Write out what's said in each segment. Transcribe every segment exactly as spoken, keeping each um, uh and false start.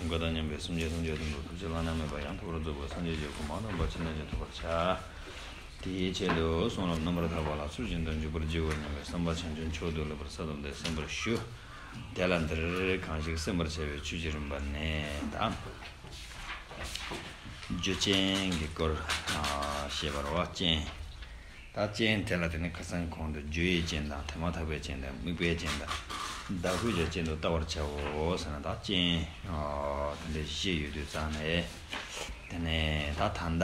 དགའ་དང་མཉམ་པའི་སེམས་ཅན་ཐམས་ཅད་དོན་དུ་ཐུགས་རྗེ་བླ་ན་མེད་པ་ཡང་དག་པར་རྫོགས་པའི་སངས་རྒྱས་ཀྱི་གོ་འཕང་དམ་པ་ཕྱིར་འདོད་ཅིང་ཐོབ་པར་བྱ། དེའི་ཆེད་དུ་གསུང་རབ་རྣམ་པར་དག་པ་ལ་ཚུལ་བཞིན་དུ་འཇུག་པར་བགྱིའོ་སྙམ་པའི་བསམ་པ་བྱང་ཆུབ་མཆོག་ཏུ་ལེགས་པར་གསལ་བཏབ་སྟེ་གསན་པར་ཞུ། དེ་ལ་འདིར་གང་ཞིག་གསན་པར་བྱ་བའི་ཆོས་ཀྱི་རིམ་པ་ནི་དང་། རྒྱུ་ཅན་གྱི་སྐོར་བཤད་པ་རེད་བ། རྐྱེན། ད་རྐྱེན་དེ་ལ་དེ་ནི་ཁ་སང་གོང་དུ་རྒྱུ་ཡི་རྐྱེན་དང་དེ་མ་ཐག་པའི་རྐྱེན་དང་དམིགས་པའི་རྐྱེན་དང་བདག་པོའི་རྐྱེན་དུ་བལྟ་བར་བྱའོ་ཟེར་ན། ད་རྐྱེན་དེ་འདྲ་བཤད་ཡོད་དུས་ཙང་ནས། དེ་ནས་ད་ད་ལྟ་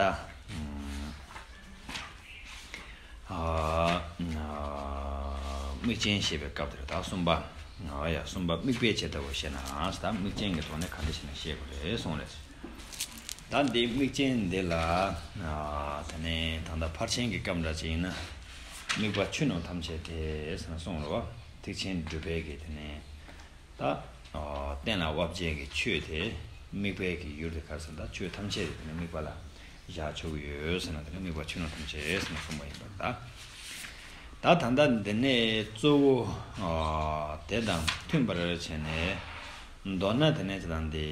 དམིགས་རྐྱེན་བཤད་པའི་སྐབས་དེར་ད་གསུམ་པ། ཡ། གསུམ་པ་དམིགས་པའི་ཆེད་ལྟ་བུ་བཤད་ན། ད་དམིགས་རྐྱེན་གྱི་ཐོག་ནས་ག་འདྲ་བྱས་ནས་བཤད་དགོས་རེད་གསུངས་རེད། ད་འདི་དམིགས་རྐྱེན་འདི་ལ། དེ་ནས་ད་ལྟ་ཕར་ཕྱིན་གྱི་སྐབས་འདྲ་ཅིག་ཡིན་ན། དམིགས་པ་ཆོས་རྣམས་ཐམས་ཅད་དེ་ཟེར་ནས་གསུངས་རེད་བ། ཐེག་ཆེན་སྒྲུབ་པའི་གི་དེ་ནས་ད་གཏན་ལ་དབབ་བྱེད་ཀྱི་ཆོས་དེ། དམིགས་པའི་གི་ཡུལ་དེ་ག་རེ་ཟེར་ན། ད་ཆོས་ཐམས་ཅད་དེ་ནི་དམིགས་པ་ལ་བཞག་ཆོག་གི་ཡོད་ཟེར་ན། དེ་ནི་དམིགས་པ་ཆོས་རྣམས་ཐམས་ཅད་ཟེར་ནས་གསུངས་པ་ཡིན་པར་གདའ། ད་ད་ལྟ་འདི་ནས་གཙོ་བོ་དེ་དང་མཐུན་པར་བྱས་ནས། མདོར་ན་དེ་ནས་དེ་དང་འདི།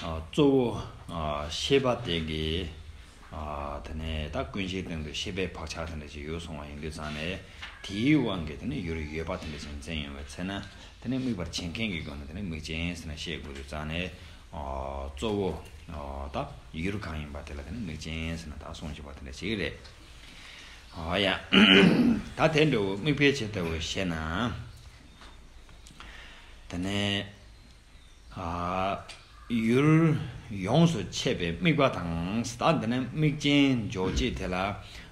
གཙོ་བོ་ཤེས་པ་དེ་གིས། དེ་ནས་ད་ཀུན་གཞིའི་སྟེང་དུ་ཤེས་པའི་བག་ཆགས་དེ་འདྲ་ཞིག་ཡོད་སོང་བ་ཡིན་དུས་ཙང་ནས། དེའི་དབང་གིས་དེ་ནས་ཡུལ་ཡོད་པ་དེ་འདྲ་ཞིག་འཛིན་ཡོང་བའི་ཚེ་ན། དེ་ནས་དམིགས་པར་བྱེད་མཁན་གྱི་སྒོ་ནས་དེ་ནས་དམིགས་རྐྱེན་ཟེར་ནས་བཤད་དགོས་དུས་ཙང་ནས། གཙོ་བོ་ད་ཡུལ་གང་ཡིན་པ་དེ་ལ་དེ་ནས་དམིགས་རྐྱེན་ཟེར་ནས་ད་གསུངས་བཞག་པ་དེ་འདྲ་ཞིག་རེད། ཨོ་ཡ། ད་དེ་འདྲ་བོ་དམིགས་པའི་ཆེད་ལྟ་བུ་བཤད་ན། དེ་ནས། ཡུལ་ཡོངས་སུ་ཆད་པའི་དམིགས་པ་དང་། ད་འདི་ནས་དམིགས་རྐྱེན་འཇོག་བྱེད་དེ་ལ།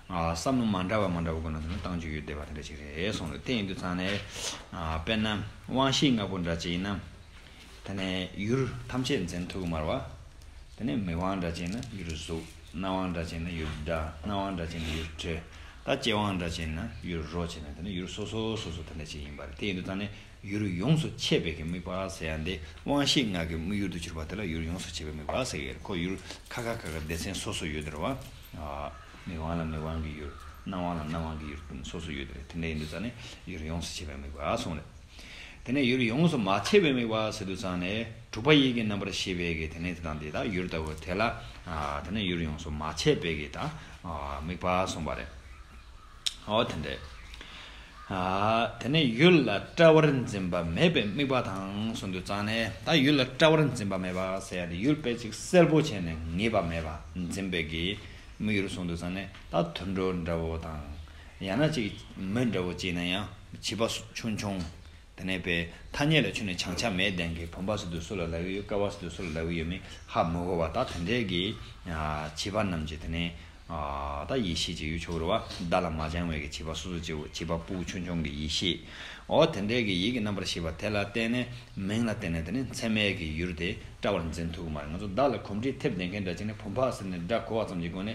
བསམ་བློ་མ་འདྲ་བ་མ་འདྲ་བ་ཀུན་ལ་དེ་ནས་བཏང་རྒྱུ་ཡོད་བསྡད་པ་དེ་འདྲ་ཅིག་རེད་གསུངས་རེད། དེ་ཡིན་དུས་ཙང་ནས། དཔེར་ན་དབང་ཤེས་ལྔ་པོ་འདྲ་ཅིག་ཡིན་ན། དེ་ནས་ཡུལ་ཐམས་ཅད་འཛིན་ཐུབ་ཀྱི་མ་རེད་བ། དེ་ནས་མིག་དབང་འདྲ་ཅིག་ཡིན་ན་ཡུལ་གཟུགས། རྣ་དབང་འདྲ་ཅིག་ཡིན་ན་ཡུལ་སྒྲ། སྣ་དབང་འདྲ་ཅིག་ཡིན་ན་ཡུལ་དྲི། ད་ལྕེ་དབང་འདྲ་ཅིག་ཡིན་ན་ཡུལ་རོ་བྱས་ནས། དེ་ནས་ཡུལ་སོ་སོ་སོ་སོ་དེ་འདྲ་ཅིག་ཡིན་པ་རེད། དེ་ཡིན་དུས་ཙང་ནས། ཡུལ་ཡོངས་སུ་ཆད་པའི་གི་དམིགས་པ་ཟེར་ཡ་འདི། དབང་ཤེས་ལྔ་གི་དམིགས་ཡུལ་དུ་གྱུར་པ་དེ་ལ་ཡུལ་ཡོངས་སུ་ཆད་པའི་དམིགས་པ་ཟེར་གི་རེད། ཁོ་ཡུལ་ཁ་ཁ་ཁ་ཁ་སྡེ་ཚན་སོ་སོ་ཡོད་དེ་རེད་བ། མིག་དབང་ལ་མིག་དབང་གི་ཡུལ། རྣ་དབང་ལ་རྣ་དབང་གི་ཡུལ་སོ་སོ་ཡོད་དེ་རེད། དེ་འདྲ་ཡིན་དུས་ཙང་ནས་ཡུལ་ཡོངས་སུ་ཆད་པའི་དམིགས་པ་གསུངས་རེད། དེ་ནས་ཡུལ་ཡོངས་སུ་མ་ཆད་པའི་དམིགས་པ་ཟེར་དུས་ཙང་ནས། དྲུག་པ་ཡིད་ཀྱི་རྣམ་པར་ཤེས་པའི་གི་དེ་ནས་དེ་དང་དེ་དག་ཡུལ་ལྟ་བུ་དེ་ལ། དེ་ནས་ཡུལ་ཡོངས་སུ་མ་ཆད་པའི་གི་ད་དམིགས་པ་གསུངས་པ་རེད། ཨོ་དེ་འདྲས། དེ་ནས་ཡུལ་ལ་བཀྲ་བར་འཛིན་པ་མེད་པའི་དམིགས་པ་དང་གསུངས་དུས་ཙང་ནས། ད་ཡུལ་ལ་བཀྲ་བར་འཛིན་པ་མེད་པ་ཟེར་ཡ་དེ། ཡུལ་དཔེ་ཅིག་གསལ་པོ་བྱས་ནས་ངེས་པ་མེད་པ་འཛིན་པའི་གི་དམིགས་ཡུལ་གསུངས་དུས་ཙང་ནས། ད་དུད་འགྲོ་འདྲ་བོ་དང་། ཡང་ན་ཅིག་མི་འདྲ་བོ་ཅིག་ཡིན་ན་ཡང་བྱིས་པ་ཆུང་ཆུང་། དེ་ནས་དཔེ་ཐ་སྙད་ལ་ཁྱོན་ནས་བྱང་ཆ་མེད་བསྡད་མཁན། བུམ་པ་ཟེར་དུས་སུ་ལ་ལབ་ཀྱི་ཡོད། ཀ་བ་ཟེར་དུས་སུ་ལ་ལབ་ཀྱི་ཡོད་མེད་ཧ་མི་གོ་བ། ད་དེ་འདྲས་ཀྱི་བྱིས་པ་རྣམས་ཀྱི་དེ་ནས། ད་ཡེ་ཤེས་ཅིག་ཡོད་ཆོག་རེད་བ། བརྡ་ལ་མ་སྦྱང་བའི་གི་བྱིས་པ་སོ་སོ་ཅིག་བྱིས་པ་ཕྲུ་གུ་ཆུང་ཆུང་གི་ཡེ་ཤེས། འོ་དེ་འདྲའི་གི་ཡིད་ཀྱི་རྣམ་པར་ཤེས་པ་དེ་ལ་བརྟེན་ནས། མིང་ལ་བརྟེན་ནས་དེ་ནི་མཚན་མའི་གི་ཡུལ་དེ་བཀྲ་བར་འཛིན་ཐུབ་ཀྱི་མ་རེད། ང་ཚོ་བརྡ་ལ་གོམས་འདྲིས་ཐེབས་བསྡད་མཁན་འདྲ་ཅིག་ནི། བུམ་པ་ཟེར་ནས་སྒྲ་གོ་བ་ཙམ་གྱི་སྒོ་ནས་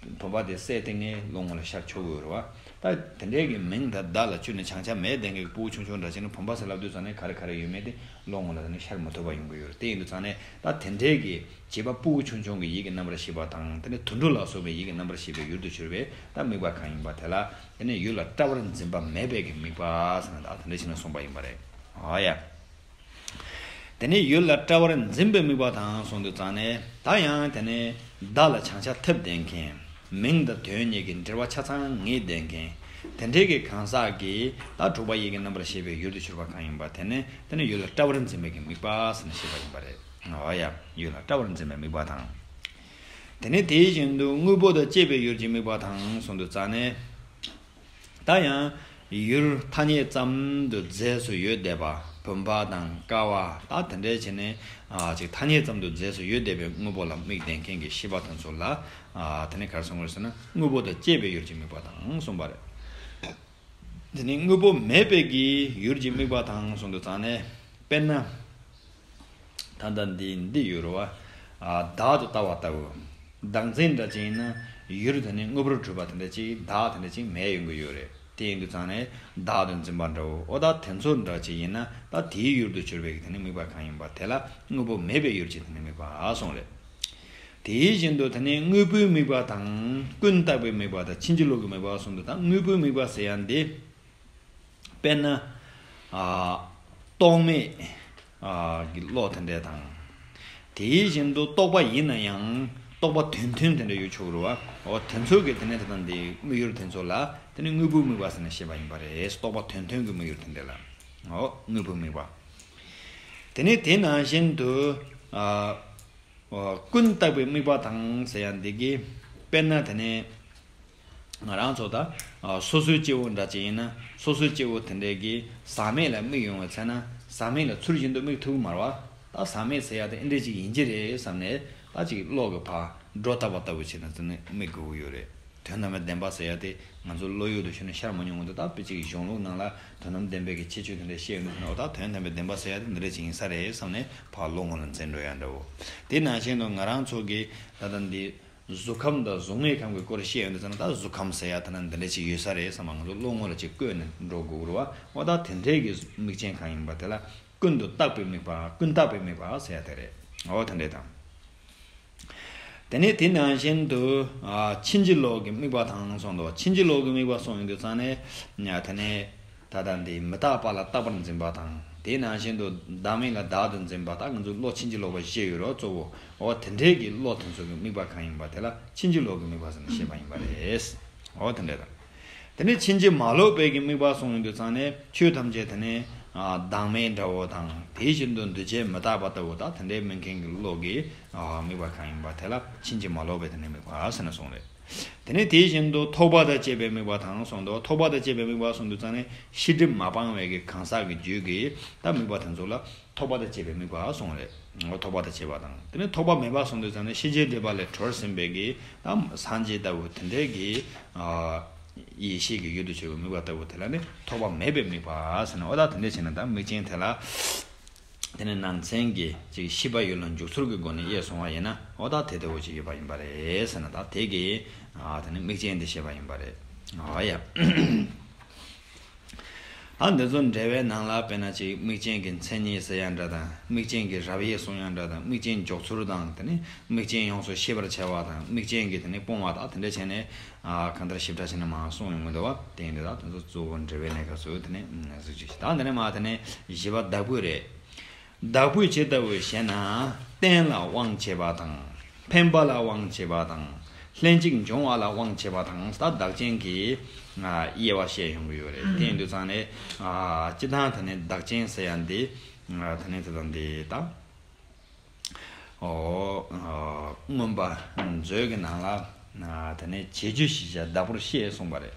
བུམ་པ་དེ་གསལ་ཏེ་ངའི་བློ་ངོ་ལ་ཤར་ཆོག་གི་ཡོད་རེད་བ། ད་དེ་འདྲའི་གི་མིང་དང་བརྡ་ལ་ཁྱོན་ནས་བྱང་ཆ་མེད་བསྡད་མཁན་གྱི་ཕྲུ་གུ་ཆུང་ཆུང་འདྲ་ཅིག་ནི། བུམ་པ་ཟེར་ལབ་དུས་ཙང་ནས་ག་རེ་ག་རེ་ཡོད་མེད་དེ་བློ་ངོ་ལ་དེ་ནི་ཤར་མི་ཐུབ་པ་ཡོང་གི་ཡོད་རེད། དེ་ཡིན་དུས་ཙང་ནས། ད་དེ་འདྲའི་གི་བྱིས་པ་ཕྲུ་གུ་ཆུང་ཆུང་གི་ཡིད་ཀྱི་རྣམ་པར་ཤེས་པ་དང་། དེ་ནས་དུད་འགྲོ་ལ་སོགས་པའི་ཡིད་ཀྱི་རྣམ་པར་ཤེས་པའི་ཡུལ་དུ་གྱུར་པའི་ད་དམིགས་པ་གང་ཡིན་པ་དེ་ལ། དེ་ནས་ཡུལ་ལ་བཀྲ་བར་འཛིན་པ་མེད་པའི་གི་དམིགས་པ་ཟེར་ན། ད་དེ་འདྲ་ཞིག་ནས་གསུངས་པ་ཡིན་པ་རེད། ཨོ་ཡ། དེ་ནས་ཡུལ་ལ་བཀྲ་བར་འཛིན་པའི་དམིགས་པ་དང་གསུངས་དུས་ཙང་ནས། ད་ཡང་དེ་ནས་བརྡ་ལ་བྱང་ཆ་ཐེབས་བསྡད་མཁན། མིང་དང་དོན་གཉིས་ཀྱི་འབྲེལ་བ་ཆ་ཚང་ངེས་བསྡད་མཁན། དེ་འདྲའི་གི་གང་ཟག་གིས་ད་དྲུག་པ་ཡིད་ཀྱི་རྣམ་པར་ཤེས་པའི་ཡུལ་དུ་གྱུར་པ་གང་ཡིན་པ་དེ་ནི། དེ་ནི་ཡུལ་ལ་བཀྲ་བར་འཛིན་པའི་གི་དམིགས་པ་ཟེར་ནས་བཤད་པ་ཡིན་པ་རེད། འོ་ཡ། ཡུལ་ལ་བཀྲ་བར་འཛིན་པའི་དམིགས་པ་དང་། དེ་ནས་དེ་བཞིན་དུ་དངོས་པོ་དང་བཅས་པའི་ཡུལ་གྱི་དམིགས་པ་དང་གསུངས་དུས་ཙང་ནས། ད་ཡང་ཡུལ་ཐ་སྙད་ཙམ་དུ་རྫས་སུ་ཡོད་བསྡད་པ། བུམ་པ་དང་ཀ་བ། ད་དེ་འདྲའི་བྱས་ནས། ཨ། ཅིག་ཐ་སྙད་ཙམ་དུ་རྫས་སུ་ཡོད་བསྡད་པའི་དངོས་པོ་ལ་དམིགས་བསྡད་མཁན་གྱི་ཤེས་པ་དེ་ཚོ་ལ། ཨ། དེ་ནས་ག་རེ་གསུངས་ཡོད་ཟེར་ན། དངོས་པོ་དང་བཅས་པའི་ཡུལ་གྱི་དམིགས་པ་དང་གསུངས་པ་རེད། དེ་ནས་དངོས་པོ་མེད་པའི་གི་ཡུལ་གྱི་དམིགས་པ་དང་གསུངས་དུས་ཙང་ནས། དཔེར་ན། ད་ལྟ་འདི་འདི་ཡོད་རེད་བ། ཨ། བདག་ཏུ་ལྟ་བ་ལྟ་བུ། བདག་འཛིན་འདྲ་ཅིག་ཡིན་ན། ཡུལ་དེ་ནི་དངོས་པོར་གྲུབ་པ་དེ་འདྲ་ཅིག་བདག་དེ་འདྲ་ཅིག་མེད་ཡོང་གི་ཡོད་རེད། དེ་ཡིན་དུས་ཙང་ནས་བདག་ཏུ་འཛིན་པ་འདྲ་བོ། འོ་ད་དེ་ཚོ་འདྲ་ཅིག་ཡིན་ན། ད་དེའི་ཡུལ་དུ་གྱུར་པའི་དེ་ནི་དམིགས་པ་གང་ཡིན་པ་དེ་ལ་དངོས་པོ་མེད་པའི་ཡུལ་གྱི་དེ་ནི་དམིགས་པ་གསུངས་རེད། དེ་བཞིན་དུ་དེ་ནི་དངོས་པོའི་དམིགས་པ་དང་། ཀུན་བརྟགས་པའི་དམིགས་པ་དང་། ཕྱིན་ཅི་ལོག་གི་དམིགས་པ་གསུངས་དུས། ད་དངོས་པོའི་དམིགས་པ་ཟེར་ཡ་འདི། དཔེར་ན། ཨ། རྟོག་མེད། ཨ་གི་བློ་དེ་འདྲ་དང་། དེ་བཞིན་དུ་རྟོག་པ་ཡིན་ན་ཡང་རྟོག་པ་དོན་མཐུན་དེ་འདྲ་ཡོད་ཆོག་རེད་བ། འོ་དེ་ཚོ་གི་དེ་ནས་དེ་དང་དེ་དམིགས་ཡུལ་དེ་ཚོ་ལ་དེ་ནས་དངོས་པོའི་དམིགས་པ་ཟེར་ནས་བཤད་པ་ཡིན་པ་རེད། རྟོག་པ་དོན་མཐུན་གྱི་དམིགས་ཡུལ་དེ་འདྲ་ལ། འོ་དངོས་པོའི་དམིགས་པ། དེ་ནས་དེ་ནང་བཞིན་དུ་ཨ། ཨོ། ཀུན་བརྟགས་པའི་དམིགས་པ་དང་ཟེར་ཡ་འདི་གི། དཔེར་ན་དེ་ནས་ང་རང་ཚོ་ད་ཨ་སོ་སོའི་སྐྱེ་བོ་འདྲ་ཅིག་ཡིན་ན། སོ་སོའི་སྐྱེ་བོ་དེ་འདྲས་ཀྱི་ཟག་མེད་ལ་དམིགས་ཡོང་བའི་ཚེ་ན། ཟག་མེད་ལ་ཚུལ་བཞིན་དུ་དམིགས་ཐུབ་ཀྱི་མ་རེད་བ། ད་ཟག་མེད་ཟེར་ཡ་དེ་ཨེ་འདྲས་ཅིག་ཡིན་གྱི་རེད་བསམ་ནས། ད་ཅིག་བློ་གི་ཕར་སྒྲོ་བཏགས་པ་ལྟ་བུ་བྱས་ནས་དེ་ནས་དམིགས་དགོས་ཀྱི་ཡོད་རེད། དོན་དམ་པའི་བདེན་པ་ཟེར་ཡ་དེ་ང་ཚོ་བློ་ཡུལ་དུ་ཞུགས་ནས་ཤར་མ་མྱོང་གི་འདུག་ད་དཔེ་ཅིག་གཞུང་ལུགས་ནང་ལ་དོན་དམ་བདེན་པའི་གི་ཁྱད་ཆོས་དེ་འདྲ་བཤད་ཡོང་དུས་ན། འོ་ད་དོན་དམ་པའི་བདེན་པ་ཟེར་ཡ་དེ་འདི་འདྲ་ཅིག་ཡིན་ས་རེད་བསམ་ནས་ཕར་བློ་ངོ་ལ་འཛིན་འགྲོ་ཡ་འདྲ་བོ། དེ་ནང་བཞིན་དུ་ང་རང་ཚོ་གི་ད་ལྟ་འདི་གཟུགས་ཁམས་དང་གཟུགས་མེད་ཁམས་ཀྱི་སྐོར་བཤད་ཡོང་དུས་ཙམ་ན། ད་གཟུགས་ཁམས་ཟེར་ཡ་དེ་ན་འདི་འདྲ་ཅིག་ཡོད་ས་རེད་བསམ་པ་ང་ཚོ་བློ་ངོ་ལ་ཅིག་བཀོད་ནས་འགྲོ་དགོས་རེད་བ། འོ་ད་དེ་འདྲའི་གི་དམིགས་རྐྱེན་གང་ཡིན་པ་དེ་ལ་ཀུན་ཏུ་བརྟགས་པའི་དམིགས་པ། ཀུན་བརྟགས་པའི་དམིགས་པ་ཟེར་ཡ་དེ་རེད། འོ་དེ་འདྲ་དང་། དེ་ནས་དེ་ནང་བཞིན་དུ་ཨ་ཕྱིན་ཅི་ལོག་གི་དམིགས་པ་དང་གསུངས་འདུག་ཕྱིན་ཅི་ལོག་གི་དམིགས་པ་གསུངས་ཡོང་དུས་ཙང་ནས། དེ་ནས་ད་ལྟ་འདི་མི་རྟག་པ་ལ་རྟག་པར་འཛིན་པ་དང་། དེ་ནང་བཞིན་དུ་བདག་མེད་ལ་བདག་ཏུ་འཛིན་པ། ད་ང་ཚོ་བློ་ཕྱིན་ཅི་ལོག་པ་བཞི་ཡོད་རེད་གཙོ་བོ། འོ་དེ་འདྲའི་གི་བློ་དེ་ཚོ་གི་དམིགས་པ་གང་ཡིན་པ་དེ་ལ་ཕྱིན་ཅི་ལོག་གི་དམིགས་པ་ཟེར་ནས་བཤད་པ་ཡིན་པ་རེད། འོ་དེ་འདྲ་དང་། དེ་ནས་ཕྱིན་ཅི་མ་ལོག་པའི་གི་དམིགས་པ་གསུངས་ཡོང་དུས་ཙང་ནས། ཆོས་ཐམས་ཅད་དེ་ནས་ཨ་བདག་མེད་འདྲ་བོ་དང་། དེ་བཞིན་དུ་འདུས་བྱས་མི་རྟག་པ་ལྟ་བུ་དང་། དེ་འདྲའི་དམིགས་མཁན་གྱི་བློ་གི་ཨ་དམིགས་པ་གང་ཡིན་པ་དེ་ལ་ཕྱིན་ཅི་མ་ལོག་པའི་དེ་ནས་དམིགས་པ་ཟེར་ནས་གསུངས་རེད། དེ་ནས་དེ་བཞིན་དུ་ཐོགས་པ་དང་བཅས་པའི་དམིགས་པ་དང་གསུངས་འདུག་ཐོགས་པ་དང་བཅས་པའི་དམིགས་པ་གསུངས་དུས་ཙང་ནས། ཤེས་སྒྲིབ་མ་སྤངས་པའི་གི་གང་ཟག་གི་རྒྱུད་ཀྱི་ད་དམིགས་པ་དེ་ཚོ་ལ་ཐོགས་པ་དང་བཅས་པའི་དམིགས་པ་གསུངས་རེད། འོ་ཐོགས་པ་དང་བཅས་པ་དང་། དེ་ནས་ཐོགས་པ་མེད་པ་གསུངས་དུས་ཙང་ནས། ཤེས་བྱའི་སྒྲིབ་པ་ལས་གྲོལ་ཟིན་པའི་གི་ད་སངས་རྒྱས་ལྟ་བུ་དེ་འདྲའི་གི་ཨ་ཡེ་ཤེས་ཀྱི་ཡུལ་དུ་གྱུར་པའི་དམིགས་པ་ལྟ་བུ་དེ་ལ་ནི་ཐོགས་པ་མེད་པའི་དམིགས་པ་ཟེར་ནས། འོ་ད་དེ་འདྲ་བྱས་ན་ད་དམིགས་རྐྱེན་དེ་ལ་དེ་ནི་ནང་ཚན་གྱི་ཅིག་ཤེས་པ་ཡུལ་ལ་འཇུག་ཚུལ་གྱི་སྒོ་ནས་དབྱེ་སོང་བ་ཡིན་ན། འོ་ད་དེ་ལྟ་བུ་ཅིག་ཡོད་པ་ཡིན་པ་རེད་ཟེར་ན། ད་དེ་གི་ཨ་དེ་ནི་དམིགས་རྐྱེན་དེ་བཤད་པ་ཡིན་པ་རེད། ཨ་ཡ། ཨ་འདི་ཚོ་འགྲེལ་བའི་ནང་ལ་དཔེར་ན་ཅིག་དམིགས་རྐྱེན་གྱི་མཚན་ཉིད་ཟེར་ཡ་འདྲ་དང་། དམིགས་རྐྱེན་གྱི་རབ་དབྱེ་གསུང་ཡ་འདྲ་དང་། དམིགས་རྐྱེན་འཇོག་ཚུལ་དང་། དེ་ནི་དམིགས་རྐྱེན་ཡོངས་སུ་ཤེས་པར་བྱ་བ་དང་། དམིགས་རྐྱེན་གྱི་དེ་ནི་སྤོང་བ་དང་། དེ་འདྲ་བྱས་ནས་ཨ་གང་ལྟར་ཞིབ་ཕྲ་བྱས་ནས་མར་གསུངས་ཡོང་གི་འདུག་བ། དེ་ཡིན་དུས་ད་དེ་ཚོ་གཙོ་བོ་འགྲེལ་བའི་གནས་སྐབས་སུ་དེ་ནི་གཟིགས་རྒྱུ་ཞིག་ད་འདི་ནས་མར་དེ་ནས་བཞི་པ་བདག་པོའི་རེད། བདག་པོས་ཇི་ལྟ་བུ་ཞེ་ན། རྟེན་ལ་དབང་བྱེད་པ་དང་། འཕེན་པ་ལ་དབང་བྱེད་པ་དང་། ལྷན་ཅིག་འབྱུང་བ་ལ་དབང་བྱེད་པ་དང་། ད་བདག་རྐྱེན་གྱི་ཨ་དབྱེ་བ་བཤད་ཡོང་གི་ཡོད་རེད། དེ་ཡིན་དུས་ཙང་ནས་ཨ་སྤྱིར་བཏང་དེ་ནས་བདག་རྐྱེན་ཟེར་ཡ་འདི་ཨ་དེ་ནས་དེ་དང་འདི་ད་ཨོ་ཨ་མངོན་པ་མཛོད་ཀྱི་ནང་ལ་ཨ་དེ་ནས་བྱེད་རྒྱུ་ཞེས་བྱ་བདག་པོར་བཤད་གསུངས་པ་རེད།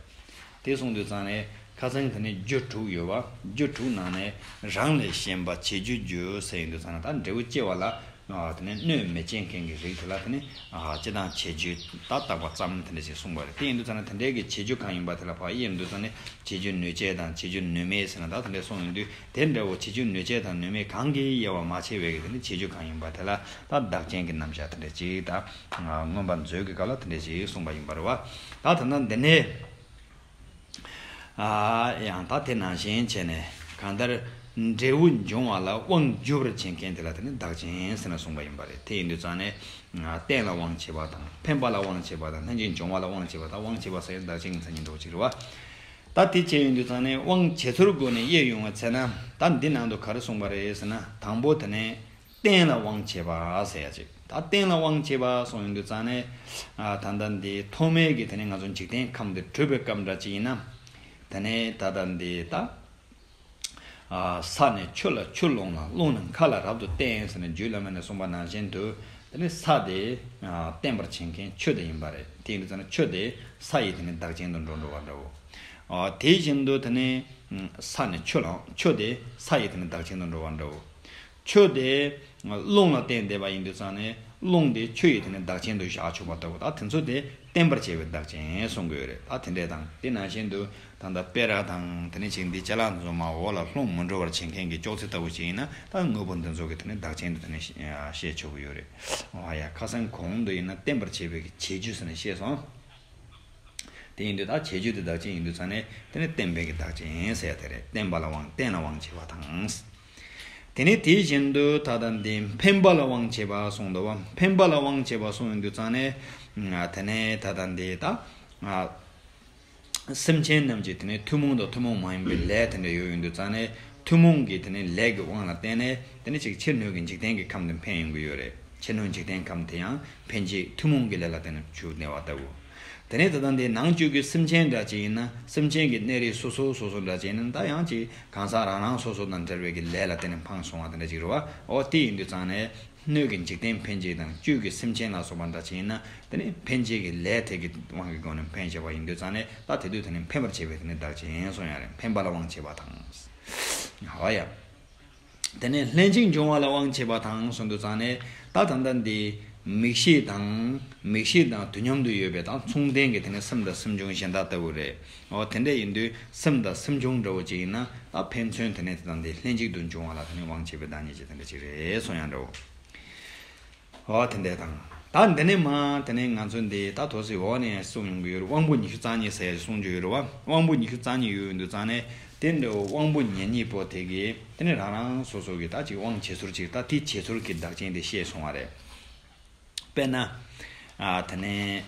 དེ་གསུངས་དུས་ཙང་ནས་ཁ་སང་དེ་ནས་རྒྱུ་དྲུག་ཡོད་པ། རྒྱུ་དྲུག་ནང་ནས་རང་ལས་གཞན་པ་བྱེད་རྒྱུ་རྒྱུ་ཟེར་ཡོང་དུས་ཙང་ནས། ད་འབྲས་བུ་སྐྱེ་བ་ལ་ཨ་དེ་ནས་གནོད་མི་བྱེད་མཁན་གྱི་རིགས་དེ་ལ་དེ་ནས་ཨ་སྤྱིར་བཏང་བྱེད་རྒྱུ་ད་བཏགས་པ་ཙམ་དེ་འདྲ་ཞིག་གསུངས་པ་རེད། དེ་ཡིན་དུས་ཙང་ནས་དེ་འདྲའི་གི་བྱེད་རྒྱུ་གང་ཡིན་པ་དེ་ལ་ཕར་དབྱེ་ཡོང་དུས་ཙང་ནས། བྱེད་རྒྱུ་ནུས་བྱེད་དང་བྱེད་རྒྱུ་ནུས་མེད་ཟེར་ན། ད་དེ་འདྲ་གསུངས་ཡོང་དུས། དེ་འདྲ་བོ་བྱེད་རྒྱུ་ནུས་བྱེད་དང་ནུས་མེད་གང་གིས་དབྱེ་བ་མ་ཕྱེ་བའི་གི་དེ་ནི་བྱེད་རྒྱུ་གང་ཡིན་པ་དེ་ལ་ད་བདག་རྐྱེན་གྱི་རྣམ་གཞག་དེ་འདྲ་ཅིག་ད་མངོན་པ་མཛོད་ཀྱི་སྐབས་ལ་དེ་འདྲ་ཅིག་གསུངས་པ་ཡིན་པ་རེད་བ། ད་ད་ལྟ་འདི་ནས་ཨ་ཡང་ད་དེ་ནང་བཞིན་བྱས་ནས། གང་ལྟར་འབྲས་བུ་འབྱུང་བ་ལ་དབང་བསྒྱུར་བར་བྱེད་མཁན་དེ་ལ་དེ་ནི་བདག་རྐྱེན་ཟེར་ནས་གསུངས་པ་ཡིན་པ་རེད། དེ་ཡིན་དུས་ཙང་ནས་རྟེན་ལ་དབང་བྱེད་པ་དང་། འཕེན་པ་ལ་དབང་བྱེད་པ་དང་། ལྷན་ཅིག་འབྱུང་བ་ལ་དབང་བྱེད་པ་དང་། དབང་བྱེད་པ་ཟེར་ཡང་བདག་རྐྱེན་གྱི་མཚན་ཉིད་འདྲ་བོ་ཅིག་རེད་བ། ད་དེ་བྱས་ཡོང་དུས་ཙང་ནས་དབང་བྱེད་ཚུལ་སྒོ་ནས་དབྱེ་ཡོང་བའི་ཚེ་ན། ད་འདི་ནང་དུ་ག་རེ་གསུངས་པ་རེད་ཟེར་ན། དང་པོ་དེ་ནས་རྟེན་ལ་དབང་བྱེད་པ་ཟེར་ཡ་ཅིག་ད་རྟེན་ལ་དབང་བྱེད་པ་གསུངས་ཡོང་དུས་ཙང་ནས། ཨ་ད་ལྟ་འདི་ཐོག་མའི་གི་དེ་ནས་ང་ཚོ་འཇིག་རྟེན་ཁམས་འདི་གྲུབ་པའི་སྐབས་འདྲ་ཅིག་ཡིན་ན། དེ་ནས་ད་ལྟ་འདི་ད་ཨ་ས་ནས་ཆུ་ལ། ཆུ་རླུང་ལ། རླུང་ནི་མཁའ་ལ་རབ་ཏུ་བརྟེན་ཟེར་ནས་རྒྱུད་བླ་མ་ནས་གསུངས་པ་ནང་བཞིན་དུ། དེ་ནས་ས་དེ་ཨ་བརྟེན་པར་བྱེད་མཁན་ཆུ་དེ་ཡིན་པ་རེད། དེ་ཡིན་དུས་ཙང་ནས་ཆུ་དེ་ས་ཡི་དེ་ནས་བདག་རྐྱེན་དུ་འགྲོ་འགྲོ་བ་འདྲ་བོ། ཨ་དེ་བཞིན་དུ་དེ་ནས་ས་ནས་ཆུ་ལ། ཆུ་དེ་ས་ཡི་དེ་ནས་བདག་རྐྱེན་དུ་འགྲོ་བ་འདྲ་བོ། ཆུ་དེ་རླུང་ལ་བརྟེན་བསྡད་པ་ཡིན་དུས་ཙང་ནས། རླུང་དེ་ཆུ་ཡི་དེ་ནས་བདག་རྐྱེན་དུ་བཞག་ཆོག་པ་ལྟ་བུ། ད་དེ་ཚོ་དེ་བརྟེན་པར་བྱེད་པའི་བདག་རྐྱེན་གསུང་གི་ཡོད་རེད། ད་དེ་འདྲས་དང་། དེ་ནང་བཞིན་དུ་ད་ལྟ་སྤེ་ར་དང་། དེ་ནས་ཅིག་འདི་ཅ་ལག་འདི་ཚོ་མར་འོག་ལ་ལྷུང་མི་འགྲོ་བར་བྱེད་མཁན་གྱི་ཅོག་ཙེ་ལྟ་བུ་ཅིག་ཡིན་ན། ད་དངོས་པོ་འདི་ཚོ་གི་དེ་ནས་བདག་རྐྱེན་དུ་དེ་ནས་བཤད་ཆོག་གི་ཡོད་རེད། ཨ་ཡ། ཁ་སང་གོང་དུ་ཡིན་ན་བརྟེན་པར་བྱེད་པའི་གི་བྱེད་རྒྱུ་ཟེར་ནས་བཤད་སོང་། དེ་ཡིན་དུས་ད་བྱེད་རྒྱུ་དེ་བདག་རྐྱེན་ཡིན་དུས་ཙང་ནས། དེ་ནས་བརྟེན་པའི་གི་བདག་རྐྱེན་ཟེར་ཡ་དེ་རེད། བརྟེན་པ་ལ་དབང་། རྟེན་ལ་དབང་བྱེད་པ་དང་། དེ་ནས་དེ་བཞིན་དུ་ད་ལྟ་འདི་འཕེན་པ་ལ་དབང་བྱེད་པ་གསུངས་འདུག་བ། འཕེན་པ་ལ་དབང་བྱེད་པ་གསུངས་ཡོང་དུས་ཙང་ནས། དེ་ནས་ད་ལྟ་འདི་ད་སེམས་ཅན་རྣམས་ཀྱི་དེ་ནས་ཐུན་མོང་དང་ཐུན་མོང་མ་ཡིན་པའི་ལས་དེ་འདྲ་ཡོད་ཡོང་དུས་ཙང་ནས། ཐུན་མོང་གི་དེ་ནས་ལས་ཀྱི་དབང་ལ་བརྟེན་ནས་དེ་ནས་ཅིག་ཕྱི་སྣོད་ཀྱི་འཇིག་རྟེན་གྱི་ཁམས་དེ་འཕེན་ཡོང་གི་ཡོད་རེད། ཕྱི་སྣོད་འཇིག་རྟེན་ཁམས་དེ་ཡང་འཕེན་བྱེད་ཐུན་མོང་གི་ལས་ལ་བརྟེན་ནས་བྱུང་གནས་པ་ལྟ་བུ། དེ་ནས་ད་ལྟ་འདི་ནང་བཅུད་ཀྱི་སེམས་ཅན་འདྲ་ཅིག་ཡིན་ན། སེམས་ཅན་གྱི་གནས་རིགས་སོ་སོ་སོ་སོ་འདྲ་ཅིག་ཡིན་ན། ད་ཡང་ཅིག་གང་ཟག་རང་རང་སོ་སོ་དང་འབྲེལ་བའི་གི་ལས་ལ་བརྟེན་ནས་འཕངས་སོང་བ་དེ་འདྲ་ཅིག་རེད་བ། འོ་དེ་ཡིན་དུས་ཙང་ནས་སྣོད་ཀྱི་འཇིག་རྟེན་འཕེན་བྱེད་དང་བཅུད་ཀྱི་སེམས་ཅན་ལ་སོགས་པ་འདྲ་ཅིག་ཡིན་ན། དེ་ནི་འཕེན་བྱེད་ཀྱི་ལས་དེ་གི་དབང་གི་སྒོ་ནས་འཕེན་བྱེད་པ་ཡིན་དུས་ཙང་ནས། ད་དེ་དུས་དེ་ནི་འཕེན་པར་བྱེད་པའི་དེ་ནི་བདག་རྐྱེན་གསུངས་ཡ་རེད། འཕེན་པ་ལ་དབང་བྱེད་པ་དང་། འོ་ཡ། དེ་ནས་ལྷན་ཅིག་འབྱུང་བ་ལ་དབང་བྱེད་པ་དང་གསུངས་དུས་ཙང་ནས། ད་ད་ལྟ་འདི་མིག་ཤེས་དང་། མིག་ཤེས་དང་དུས་མཉམ་དུ་ཡོད་པའི་དང་མཚུངས་ལྡན་གྱི་དེ་ནས་སེམས་དང་སེམས་བྱུང་གཞན་དག་ལྟ་བུ་རེད། འོ་དེ་འདྲ་ཡིན་དུས་སེམས་དང་སེམས་བྱུང་འདྲ་བོ་ཅིག་ཡིན་ན། ད་ཕན་ཚུན་དེ་ནས་དེ་དང་དེ་ལྷན་ཅིག་ཏུ་འབྱུང་བ་ལ་དེ་ནས་དབང་བྱེད་པའི་བདག་ཉིད་ཀྱི་དེ་འདྲ་ཅིག་རེད་གསུངས་ཡང་འདྲ་བོ། འོ་དེ་འདྲ་དང་། ད་འདི་ནས་མ་དེ་ནས་ང་ཚོ་འདི་ད་ཐོག་སི་འོག་ནས་གསུངས་ཡོང་གི་ཡོད་རེད། དབང་པོ་ཉི་ཤུ་རྩ་གཉིས་ཟེར་ཡ་གསུང་རྒྱུ་ཡོད་རེད་བ། དབང་པོ་ཉི་ཤུ་རྩ་གཉིས་ཡོད་ཡོད་དུས་ཙང་ནས། དེ་འདྲ་དབང་པོ་ཉེ་གཉིས་པོ་དེ་གི་དེ་ནས་རང་རང་སོ་སོ་གི་ད་ཅིག་དབང་བྱེད་ཚུལ་ཅིག་ད་དེ་བྱེད་ཚུལ་གྱི་བདག་རྐྱེན་དེ་བཤད་སོང་བ་རེད། དཔེར་ན། ཨ་དེ་ནས་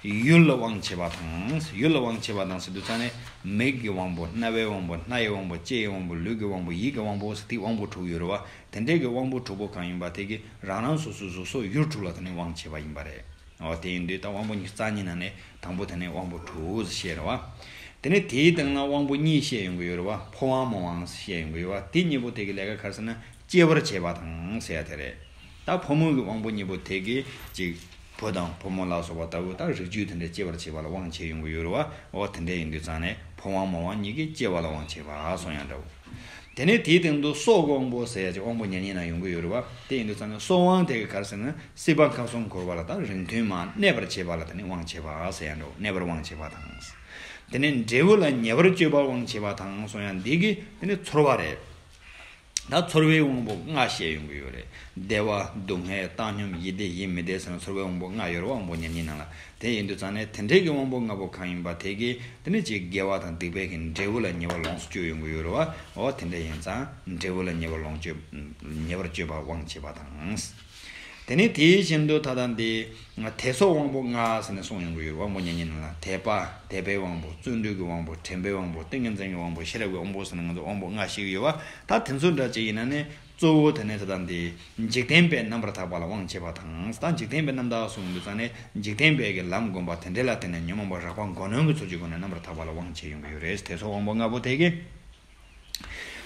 ཡུལ་ལ་དབང་བྱེད་པ་དང་། ཡུལ་ལ་དབང་བྱེད་པ་དང་ཟེར་དུས་ཙང་ནས། མིག་གི་དབང་པོ། རྣ་བའི་དབང་པོ། སྣ་ཡི་དབང་པོ། ལྕེ་ཡི་དབང་པོ། ལུས་ཀྱི་དབང་པོ། ཡིད་ཀྱི་དབང་པོ་ཟེར་དེ་དབང་པོ་དྲུག་ཡོད་རེད་བ། དེ་འདྲའི་གི་དབང་པོ་དྲུག་པོ་གང་ཡིན་པ་དེ་གི་རང་རང་སོ་སོ་སོ་སོ་ཡུལ་དྲུག་ལ་དེ་ནས་དབང་བྱེད་པ་ཡིན་པ་རེད། འོ་དེ་ཡིན་དུས་ད་དབང་པོ་ཉི་ཤུ་རྩ་གཉིས་ནང་ནས་དང་པོ་དེ་ནས་དབང་པོ་དྲུག་ཟེར་བཤད་རེད་བ། དེ་ནས་དེའི་སྟེང་ལ་དབང་པོ་གཉིས་བཤད་ཡོང་གི་ཡོད་རེད་བ། ཕོ་དབང་མོ་དབང་ཟེར་བཤད་ཡོང་གི་ཡོད་བ། དེ་གཉིས་པོ་དེ་གི་ལས་ཀ་ག་རེ་ཟེར་ན། སྐྱེ་བར་བྱེད་པ་དང་ཟེར་ཡ་དེ་རེད། ད་ཕོ་མོ་གི་དབང་པོ་གཉིས་པོ་དེ་གི་ཅིག་བུ་དང་ཕོ་མོ་ལ་སོགས་པ་ལྟ་བུ་ད་རིགས་རྒྱུད་དེ་འདྲ་སྐྱེ་བར་བྱེད་པ་ལ་དབང་བྱེད་ཡོང་གི་ཡོད་རེད་བ། འོ་དེ་འདྲ་ཡིན་དུས་ཙང་ནས་ཕོ་དབང་མོ་དབང་གཉིས་ཀྱིས་སྐྱེ་བ་ལ་དབང་བྱེད་པ་གསུངས་ཡང་འདྲ་བོ། དེ་ནས་དེའི་སྟེང་དུ་སྲོག་གི་དབང་པོ་ཟེར་ཡ་ཅིག་དབང་པོ་ཉེར་གཉིས་ན་ཡོང་གི་ཡོད་རེད་བ། དེ་ཡིན་དུས་ཙང་ནས་སྲོག་དབང་དེ་གི་ག་རེ་ཟེར་ན། སྲིད་པ་ཁམས་གསུམ་འཁོར་བ་ལ་ད་རིང་ཐུང་མ་གནས་པར་བྱེད་པ་ལ་དེ་ནས་དབང་བྱེད་པ་ཟེར་ཡང་འདྲ་བོ། གནས་པར་དབང་བྱེད་པ་དང་། དེ་ནས་འབྲས་བུ་ལ་ཉེ་བར་སྤྱོད་པར་དབང་བྱེད་པ་དང་གསུངས་ཡང་འདི་གི་དེ་ནས་ཚོར་བ་རེད། ད་ཚོར་བའི་དབང་པོ་ལྔ་བཤད་ཡོང་གི་ཡོད་རེད། བདེ་བ། སྡུག་བསྔལ། བཏང་སྙོམས། ཡིད་བདེ། ཡིད་མི་བདེ་ཟེར་ན་ཚོར་བའི་དབང་པོ་ལྔ་ཡོད་རེད་བ། དབང་པོ་ཉེར་གཉིས་ནང་ལ། དེ་ཡིན་དུས་ཙང་ནས་དེ་འདྲའི་གི་དབང་པོ་ལྔ་པོ་གང་ཡིན་པ་དེ་གིས་དེ་ནས་ཅིག་དགེ་བ་དང་སྡིག་པའི་གི་འབྲས་བུ་ལ་ཉེ་བར་ལོངས་སུ་སྤྱོད་ཡོང་གི་ཡོད་རེད་བ། འོ་དེ་འདྲ་ཡིན་ཙང་འབྲས་བུ་ལ་ཉེ་བར་ལོངས་སྤྱོད། ཉེ་བར་སྤྱོད་པ་དབང་བྱེད་པ་དང་། དེ་ནས་དེའི་བཞིན་དུ་ད་ལྟ་འདི། དད་སོགས་དབང་པོ་ལྔ་ཟེར་ནས་གསུངས་ཡོང་གི་ཡོད་རེད། དབང་པོ་ཉེར་གཉིས་ནང་ལ་དད་པ། དད་པའི་དབང་པོ། བརྩོན་འགྲུས་ཀྱི་དབང་པོ། དྲན་པའི་དབང་པོ། ཏིང་ངེ་འཛིན་གྱི་དབང་པོ། ཤེས་རབ་ཀྱི་དབང་པོ་ཟེར་ནས་ང་ཚོ་དབང་པོ་ལྔ་བཤད་ཀྱི་ཡོད་བ། ད་དེ་ཚོ་འདྲ་ཅིག་ཡིན་ན་ནི་གཙོ་བོ་དེ་ནས་ད་ལྟ་འདི་འཇིག་རྟེན་པའི་རྣམ་པར་དག་པ་ལ་དབང་བྱེད་པ་དང་། ད་འཇིག་རྟེན་པའི་རྣམ་དག་གསུངས་ཡོང་དུས་ཙང་ནས་འཇིག་རྟེན་པའི་གི་ལམ་བསྒོམ་པ་དེ་འདྲ་ལ་བརྟེན་ནས་ཉོན་མོངས་པ་རགས་པ་མགོ་གནོན་གྱི་ཚུལ་གྱི་སྒོ་ནས་རྣམ་པར་དག་པ་ལ་དབང་བྱེད་ཡོང་གི་ཡོད་རེད། དད་སོགས་དབང་པོ་ལྔ་པོ་དེ་གི།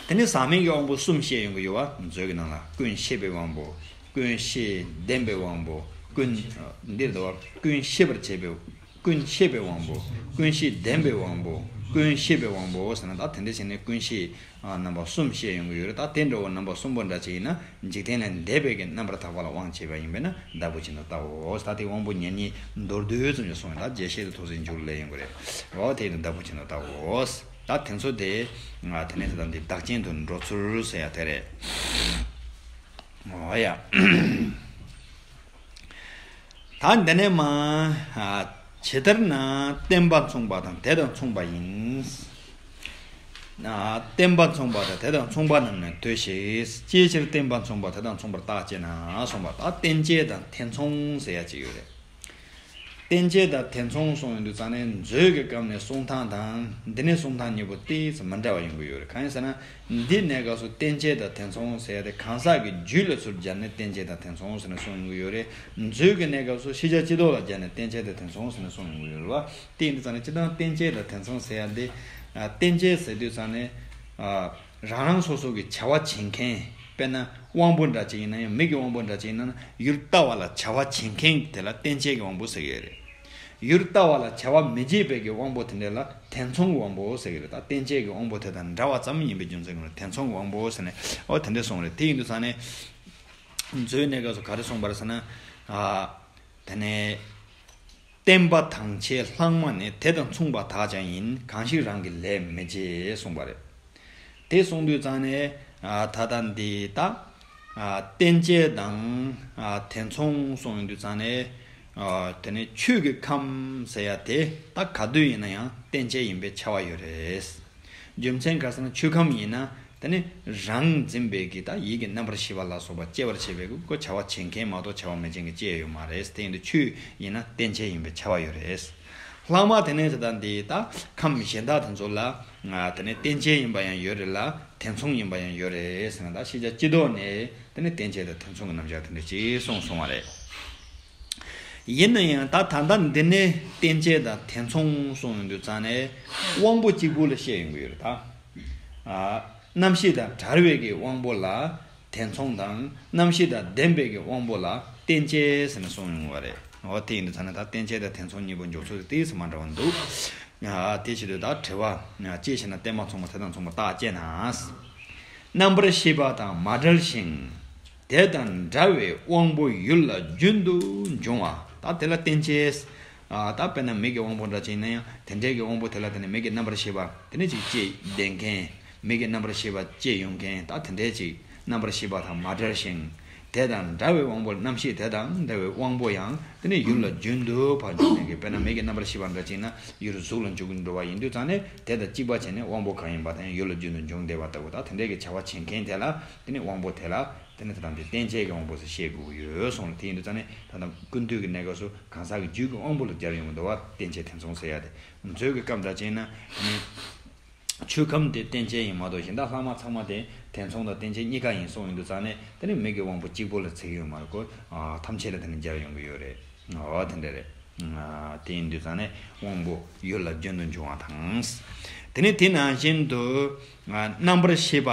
དེ་ནས་ཟག་མེད་ཀྱི་དབང་པོ་གསུམ་བཤད་ཡོང་གི་ཡོད་བ། མཛོད་ཀྱི་ནང་ལ་ཀུན་ཤེས་པའི་དབང་པོ། ཀུན་ཤེས་ལྡན་པའི་དབང་པོ། ཀུན། འདིར་འདུག་བ། ཀུན་ཤེས་པར་བྱེད་པའི། ཀུན་ཤེས་པའི་དབང་པོ། ཀུན་ཤེས་ལྡན་པའི་དབང་པོ། ཀུན་ཤེས་པའི་དབང་པོ་ཟེར་ན། ད་དེ་འདྲ་བྱས་ནས་ཀུན་ཤེས་རྣམ་པ་གསུམ་བཤད་ཡོང་གི་ཡོད་རེད། ད་དེ་འདྲ་བོ་རྣམ་པ་གསུམ་པོ་འདྲ་ཅིག་ཡིན་ན་འཇིག་རྟེན་ལས་འདས་པའི་གི་རྣམ་པར་དག་པ་ལ་དབང་བྱེད་པ་ཡིན་པས་ན་བདག་པོ་བྱེད་དུ་བལྟའོ། ད་དེ་དབང་པོ་ཉེར་གཉིས་མདོར་བསྡུས་ཙམ་ཞིག་གསུངས་ཡོད། ད་རྒྱས་བཤད་དེ་ཐུགས་སྲས་མཇུག་ལ་ཡོང་གི་རེད། འོ་དེ་ཡིན་ན་བདག་པོ་བྱེད་དུ་བལྟའོ། ད་དེ་ཚོ་དེ། ང་དེ་ནས་ད་ལྟ་འདི་བདག་རྐྱེན་དུ་འགྲོ་ཚུལ་ཟེར་ཡ་དེ་རེད། འོ་ཡ། ད་འདི་ནས་མ། ཇི་ལྟར་ན་བརྟེན་པ་མཚུངས་པ་དང་དེ་དང་མཚུངས་པ་ཡིན། བརྟེན་པ་མཚུངས་པ་དང་དེ་དང་མཚུངས་པ་རྣམས་ནི་ལྟོས་ཤིག་ཅིའི་ཕྱིར་བརྟེན་པ་མཚུངས་པ་དེ་དང་མཚུངས་པར་བརྟག་ཅེ་ན་གསུངས་པ། ད་བརྟེན་བྱེད་དང་དེ་མཚུངས་ཟེར་ཡ་ཅིག་ཡོད་རེད། བརྟེན་བྱེད་དང་དེ་མཚུངས་གསུངས་ཡོང་དུས་ཙང་ནས་མཛོད་ཀྱི་སྐབས་ནས་གསུང་སྟངས་དང་འདི་ནས་གསུང་སྟངས་གཉིས་པོ་ཏོག་ཙམ་མི་འདྲ་བ་ཡོང་གི་ཡོད་རེད། གང་ཡིན་ཟེར་ན། འདི་གནས་སྐབས་སུ་བརྟེན་བྱེད་དང་དེ་མཚུངས་ཟེར་ཡ་དེ་གང་ཟག་གི་རྒྱུད་ལ་ཚུར་སྦྱར་ནས་བརྟེན་བྱེད་དང་དེ་མཚུངས་ཟེར་ནས་གསུང་ཡོང་གི་ཡོད་རེད། མཛོད་ཀྱི་གནས་སྐབས་སུ་ཤེས་བྱ་སྤྱི་ལྡོག་ལ་སྦྱར་ནས་བརྟེན་བྱེད་དང་དེ་མཚུངས་ཟེར་ནས་གསུང་ཡོང་གི་ཡོད་རེད་བ། དེ་ཡིན་དུས་ཙང་ནས་སྤྱིར་བཏང་བརྟེན་བྱེད་དང་དེ་མཚུངས་ཟེར་ཡ་འདི། ཨ། བརྟེན་བྱེད་ཟེར་དུས་ཙང་ནས། ཨ། རང་རང་སོ་སོ་གི་བྱ་བ་བྱེད་མཁན། དཔེར་ན་དབང་པོ་འདྲ་ཅིག་ཡིན་ན་ཡང་། མིག་གི་དབང་པོ་འདྲ་ཅིག་ཡིན་ན། ཡུལ་ལྟ་བ་ལ་བྱ་བ་བྱེད་མཁན་དེ་ལ་བརྟེན་བྱེད་ཀྱི་དབང་པོ་ཟེར་གྱི་ཡོད་རེད། ཡུལ་ལྟ་བ་ལ་བྱ་བ་མི་བྱེད་པའི་གི་དབང་པོ་དེ་འདྲ་ལ་དེ་མཚུངས་ཀྱི་དབང་པོ་ཟེར་གྱི་རེད། ད་བརྟེན་བྱེད་ཀྱི་དབང་པོ་དེ་དང་འདྲ་བ་ཙམ་ཡིན་པའི་རྒྱུ་མཚན་གྱིས་དེ་མཚུངས་ཀྱི་དབང་པོ་ཟེར་ནས། ཨོ་དེ་འདྲ་གསུངས་རེད། དེ་ཡིན་དུས་ཙང་ནས། མཛོད་གནས་སྐབས་སུ་ག་རེ་གསུངས་པ་རེད་ཟེར་ན། ཨ། དེ་ནས། བརྟེན་པ་དང་བྱེད་ལྷག་མ་ནི། དེ་དང་མཚུངས་པ་དག་ཀྱང་ཡིན། གང་ཞིག་རང་གི་ལས་མི་བྱེད་གསུངས་པ་རེད། དེ་གསུངས་དུས་ཙང་ནས། ཨ། ད་ལྟ་འདི་ད། ཨ། བརྟེན་བྱེད་དང་། ཨ། དེ་མཚུངས་གསུངས་ཡོང་དུས་ཙང་ནས། ཨ། དེ་ནས་ཆོས་ཀྱི་ཁམས་ཟེར་ཡ་དེ་ད་ག་དུས་ཡིན་ན་ཡང་བརྟེན་བྱེད་ཡིན་པའི་ཆ་བ་ཡོད་རེད། རྒྱུ་མཚན་ག་རེ་ཟེར་ན་ཆོས་ཁམས་ཡིན་ན། དེ་ནི་རང་འཛིན་པའི་གི་ད་ཡིད་ཀྱི་རྣམ་པར་ཤེས་པ་ལ་སོགས་པ་སྐྱེ་བར་བྱེད་པའི་གི་ཁོ་བྱ་བ་བྱེད་མཁན་མ་གཏོགས་བྱ་བ་མི་བྱེད་མཁན་ཅི་ཡང་ཡོད་མ་རེད། དེ་ཡིན་དུས་ཆོས་ཡིན་ན་བརྟེན་བྱེད་ཡིན་པའི་ཁྱབ་པ་ཡོད་རེད། ལྷག་མ་དེ་ནས་དེ་ལྟ་འདི་ད་ཁམས་གཞན་དག་དེ་ཚོ་ལ་ང་དེ་ནས་བརྟེན་བྱེད་ཡིན་པ་ཡང་ཡོད་རེད་ལ། དེ་མཚུངས་ཡིན་པ་ཡང་ཡོད་རེད་ཟེར་ན། ད་ཤེས་བྱ་སྤྱི་ལྡོག་ནས་དེ་ནི་རྟེན་བཅས་དང་དེ་མཚུངས་ཀྱི་རྣམ་གཞག་དེ་འདྲ་ཅིག་གསུངས་སོང་བ་རེད། ཡིན་ན་ཡང་ད་ད་ལྟ་འདི་ནས་རྟེན་བཅས་དང་དེ་མཚུངས་གསུངས་ཡོང་དུས་ཙང་ནས་དབང་པོ་གཅིག་པུ་ལ་བཤད་ཡོང་གི་ཡོད་རེད་ད། ཨ། རྣམ་ཤེས་དང་བྲལ་བའི་གི་དབང་པོ་ལ་དེ་མཚུངས་དང་། རྣམ་ཤེས་དང་ལྡན་པའི་གི་དབང་པོ་ལ་རྟེན་བཅས་ཟེར་ནས་གསུངས་ཡོང་བ་རེད། འོ་དེ་ཡིན་དུས་ཙང་ནས་ད་རྟེན་བཅས་དང་དེ་མཚུངས་གཉིས་པོ་འཇོག་ཚུལ་དེ་ཏོག་ཙམ་མ་འདྲ་བ་འདུག། ཨ། དེ་བྱེད་དུས་ད་དྲི་བ། ཅི་ཞེ་ན། བརྟེན་པ་མཚུངས་པ་དེ་དང་མཚུངས་པར་བརྟག་ཅེ་ན། རྣམ་པར་ཤེས་པ་དང་མ་བྲལ་ཞིང་། དེ་དང་འདྲ་བའི་དབང་པོ་ཡུལ་ལ་རྒྱུན་དུ་འབྱུང་བ། ད་དེ་ལ་བརྟེན་བྱས། ཨ། ད་དཔེར་ན་མིག་གི་དབང་པོ་འདྲ་ཅིག་ཡིན་ན་ཡང་དེ་འདྲའི་གི་དབང་པོ་དེ་ལ་དེ་ནི་མིག་གི་རྣམ་པར་ཤེས་པ་དེ་ནི་ཅིག་སྐྱེས་ལྡན་མཁན། མིག་གི་རྣམ་པར་ཤེས་པ་སྐྱེས་ཡོང་མཁན། ད་དེ་འདྲའི་ཅིག་རྣམ་པར་ཤེས་པ་དང་མ་བྲལ་ཞིང་། དེ་དང་འདྲ་བའི་དབང་པོ། རྣམ་ཤེས་དེ་དང་འདྲ་བའི་དབང་པོ་ཡང་དེ་ནི་ཡུལ་ལ་རྒྱུན་དུ་ཕར་འབྱུང་ནས་ཀྱི། དཔེར་ན་མིག་གི་རྣམ་པར་ཤེས་པ་འདྲ་ཅིག་ན་ཡུལ་གཟུགས་ལ་འཇུག་འགྲོ་བ་ཡིན་དུས་ཙང་ནས་དེ་དང་གཅིག་པ་བྱས་ནས་དབང་པོ་གང་ཡིན་པ་དང་ཡུལ་ལ་རྒྱུན་དུ་འབྱུང་བསྡད་པ་ལྟ་བུ། ད་དེ་འདྲའི་གི་བྱ་བ་བྱེད་མཁན་དེ་ལ་དེ་ནི་དབང་པོ་དེ་ལ་དེ་ནི་ད་ལྟ་འདི་རྟེན་བཅས་ཀྱི་དབང་པོ་ཟེར་བཤད་དགོས་ཀྱི་ཡོད་གསུངས་ལ། དེ་ཡིན་དུས་ཙང་ནས་ད་ལྟ་ཀུན་བཏུས་ཀྱི་གནས་སྐབས་སུ་གང་ཟག་གི་རྒྱུད་ཀྱི་དབང་པོ་ལ་སྦྱར་ཡོང་གི་འདུག་བ། རྟེན་བཅས་དེ་མཚུངས་ཟེར་ཡ་དེ། མཛོད་ཀྱི་སྐབས་འདྲ་ཅིག་ན་དེ་ནི། ཆོས་ཁམས་དེ་རྟེན་བཅས་ཡིན་མ་གཏོགས། གཞན་དག་ལྷག་མ་ཚང་མ་དེ་དེ་མཚུངས་དང་རྟེན་བཅས་གཉིས་ཀ་ཡིན་གསུངས་ཡོང་དུས་ཙང་ནས་དེ་ནི་མིག་གི་དབང་པོ་གཅིག་པོ་ལ་ཚིག་ཡོད་མ་རེད་ཀོ། ཨ། ཐམས་ཅད་ལ་དེ་ནི་སྦྱར་ཡོང་གི་ཡོད་རེད། འོ་དེ་འདྲ་རེད། ཨ། དེ་ཡིན་དུས་ཙང་ནས་དབང་པོ་ཡུལ་ལ་རྒྱུན་དུ་འབྱུང་བ་དང་། དེ་ནི་དེ་ནང་བཞིན་དུ། ཨ། རྣམ་པར་ཤེས་པ་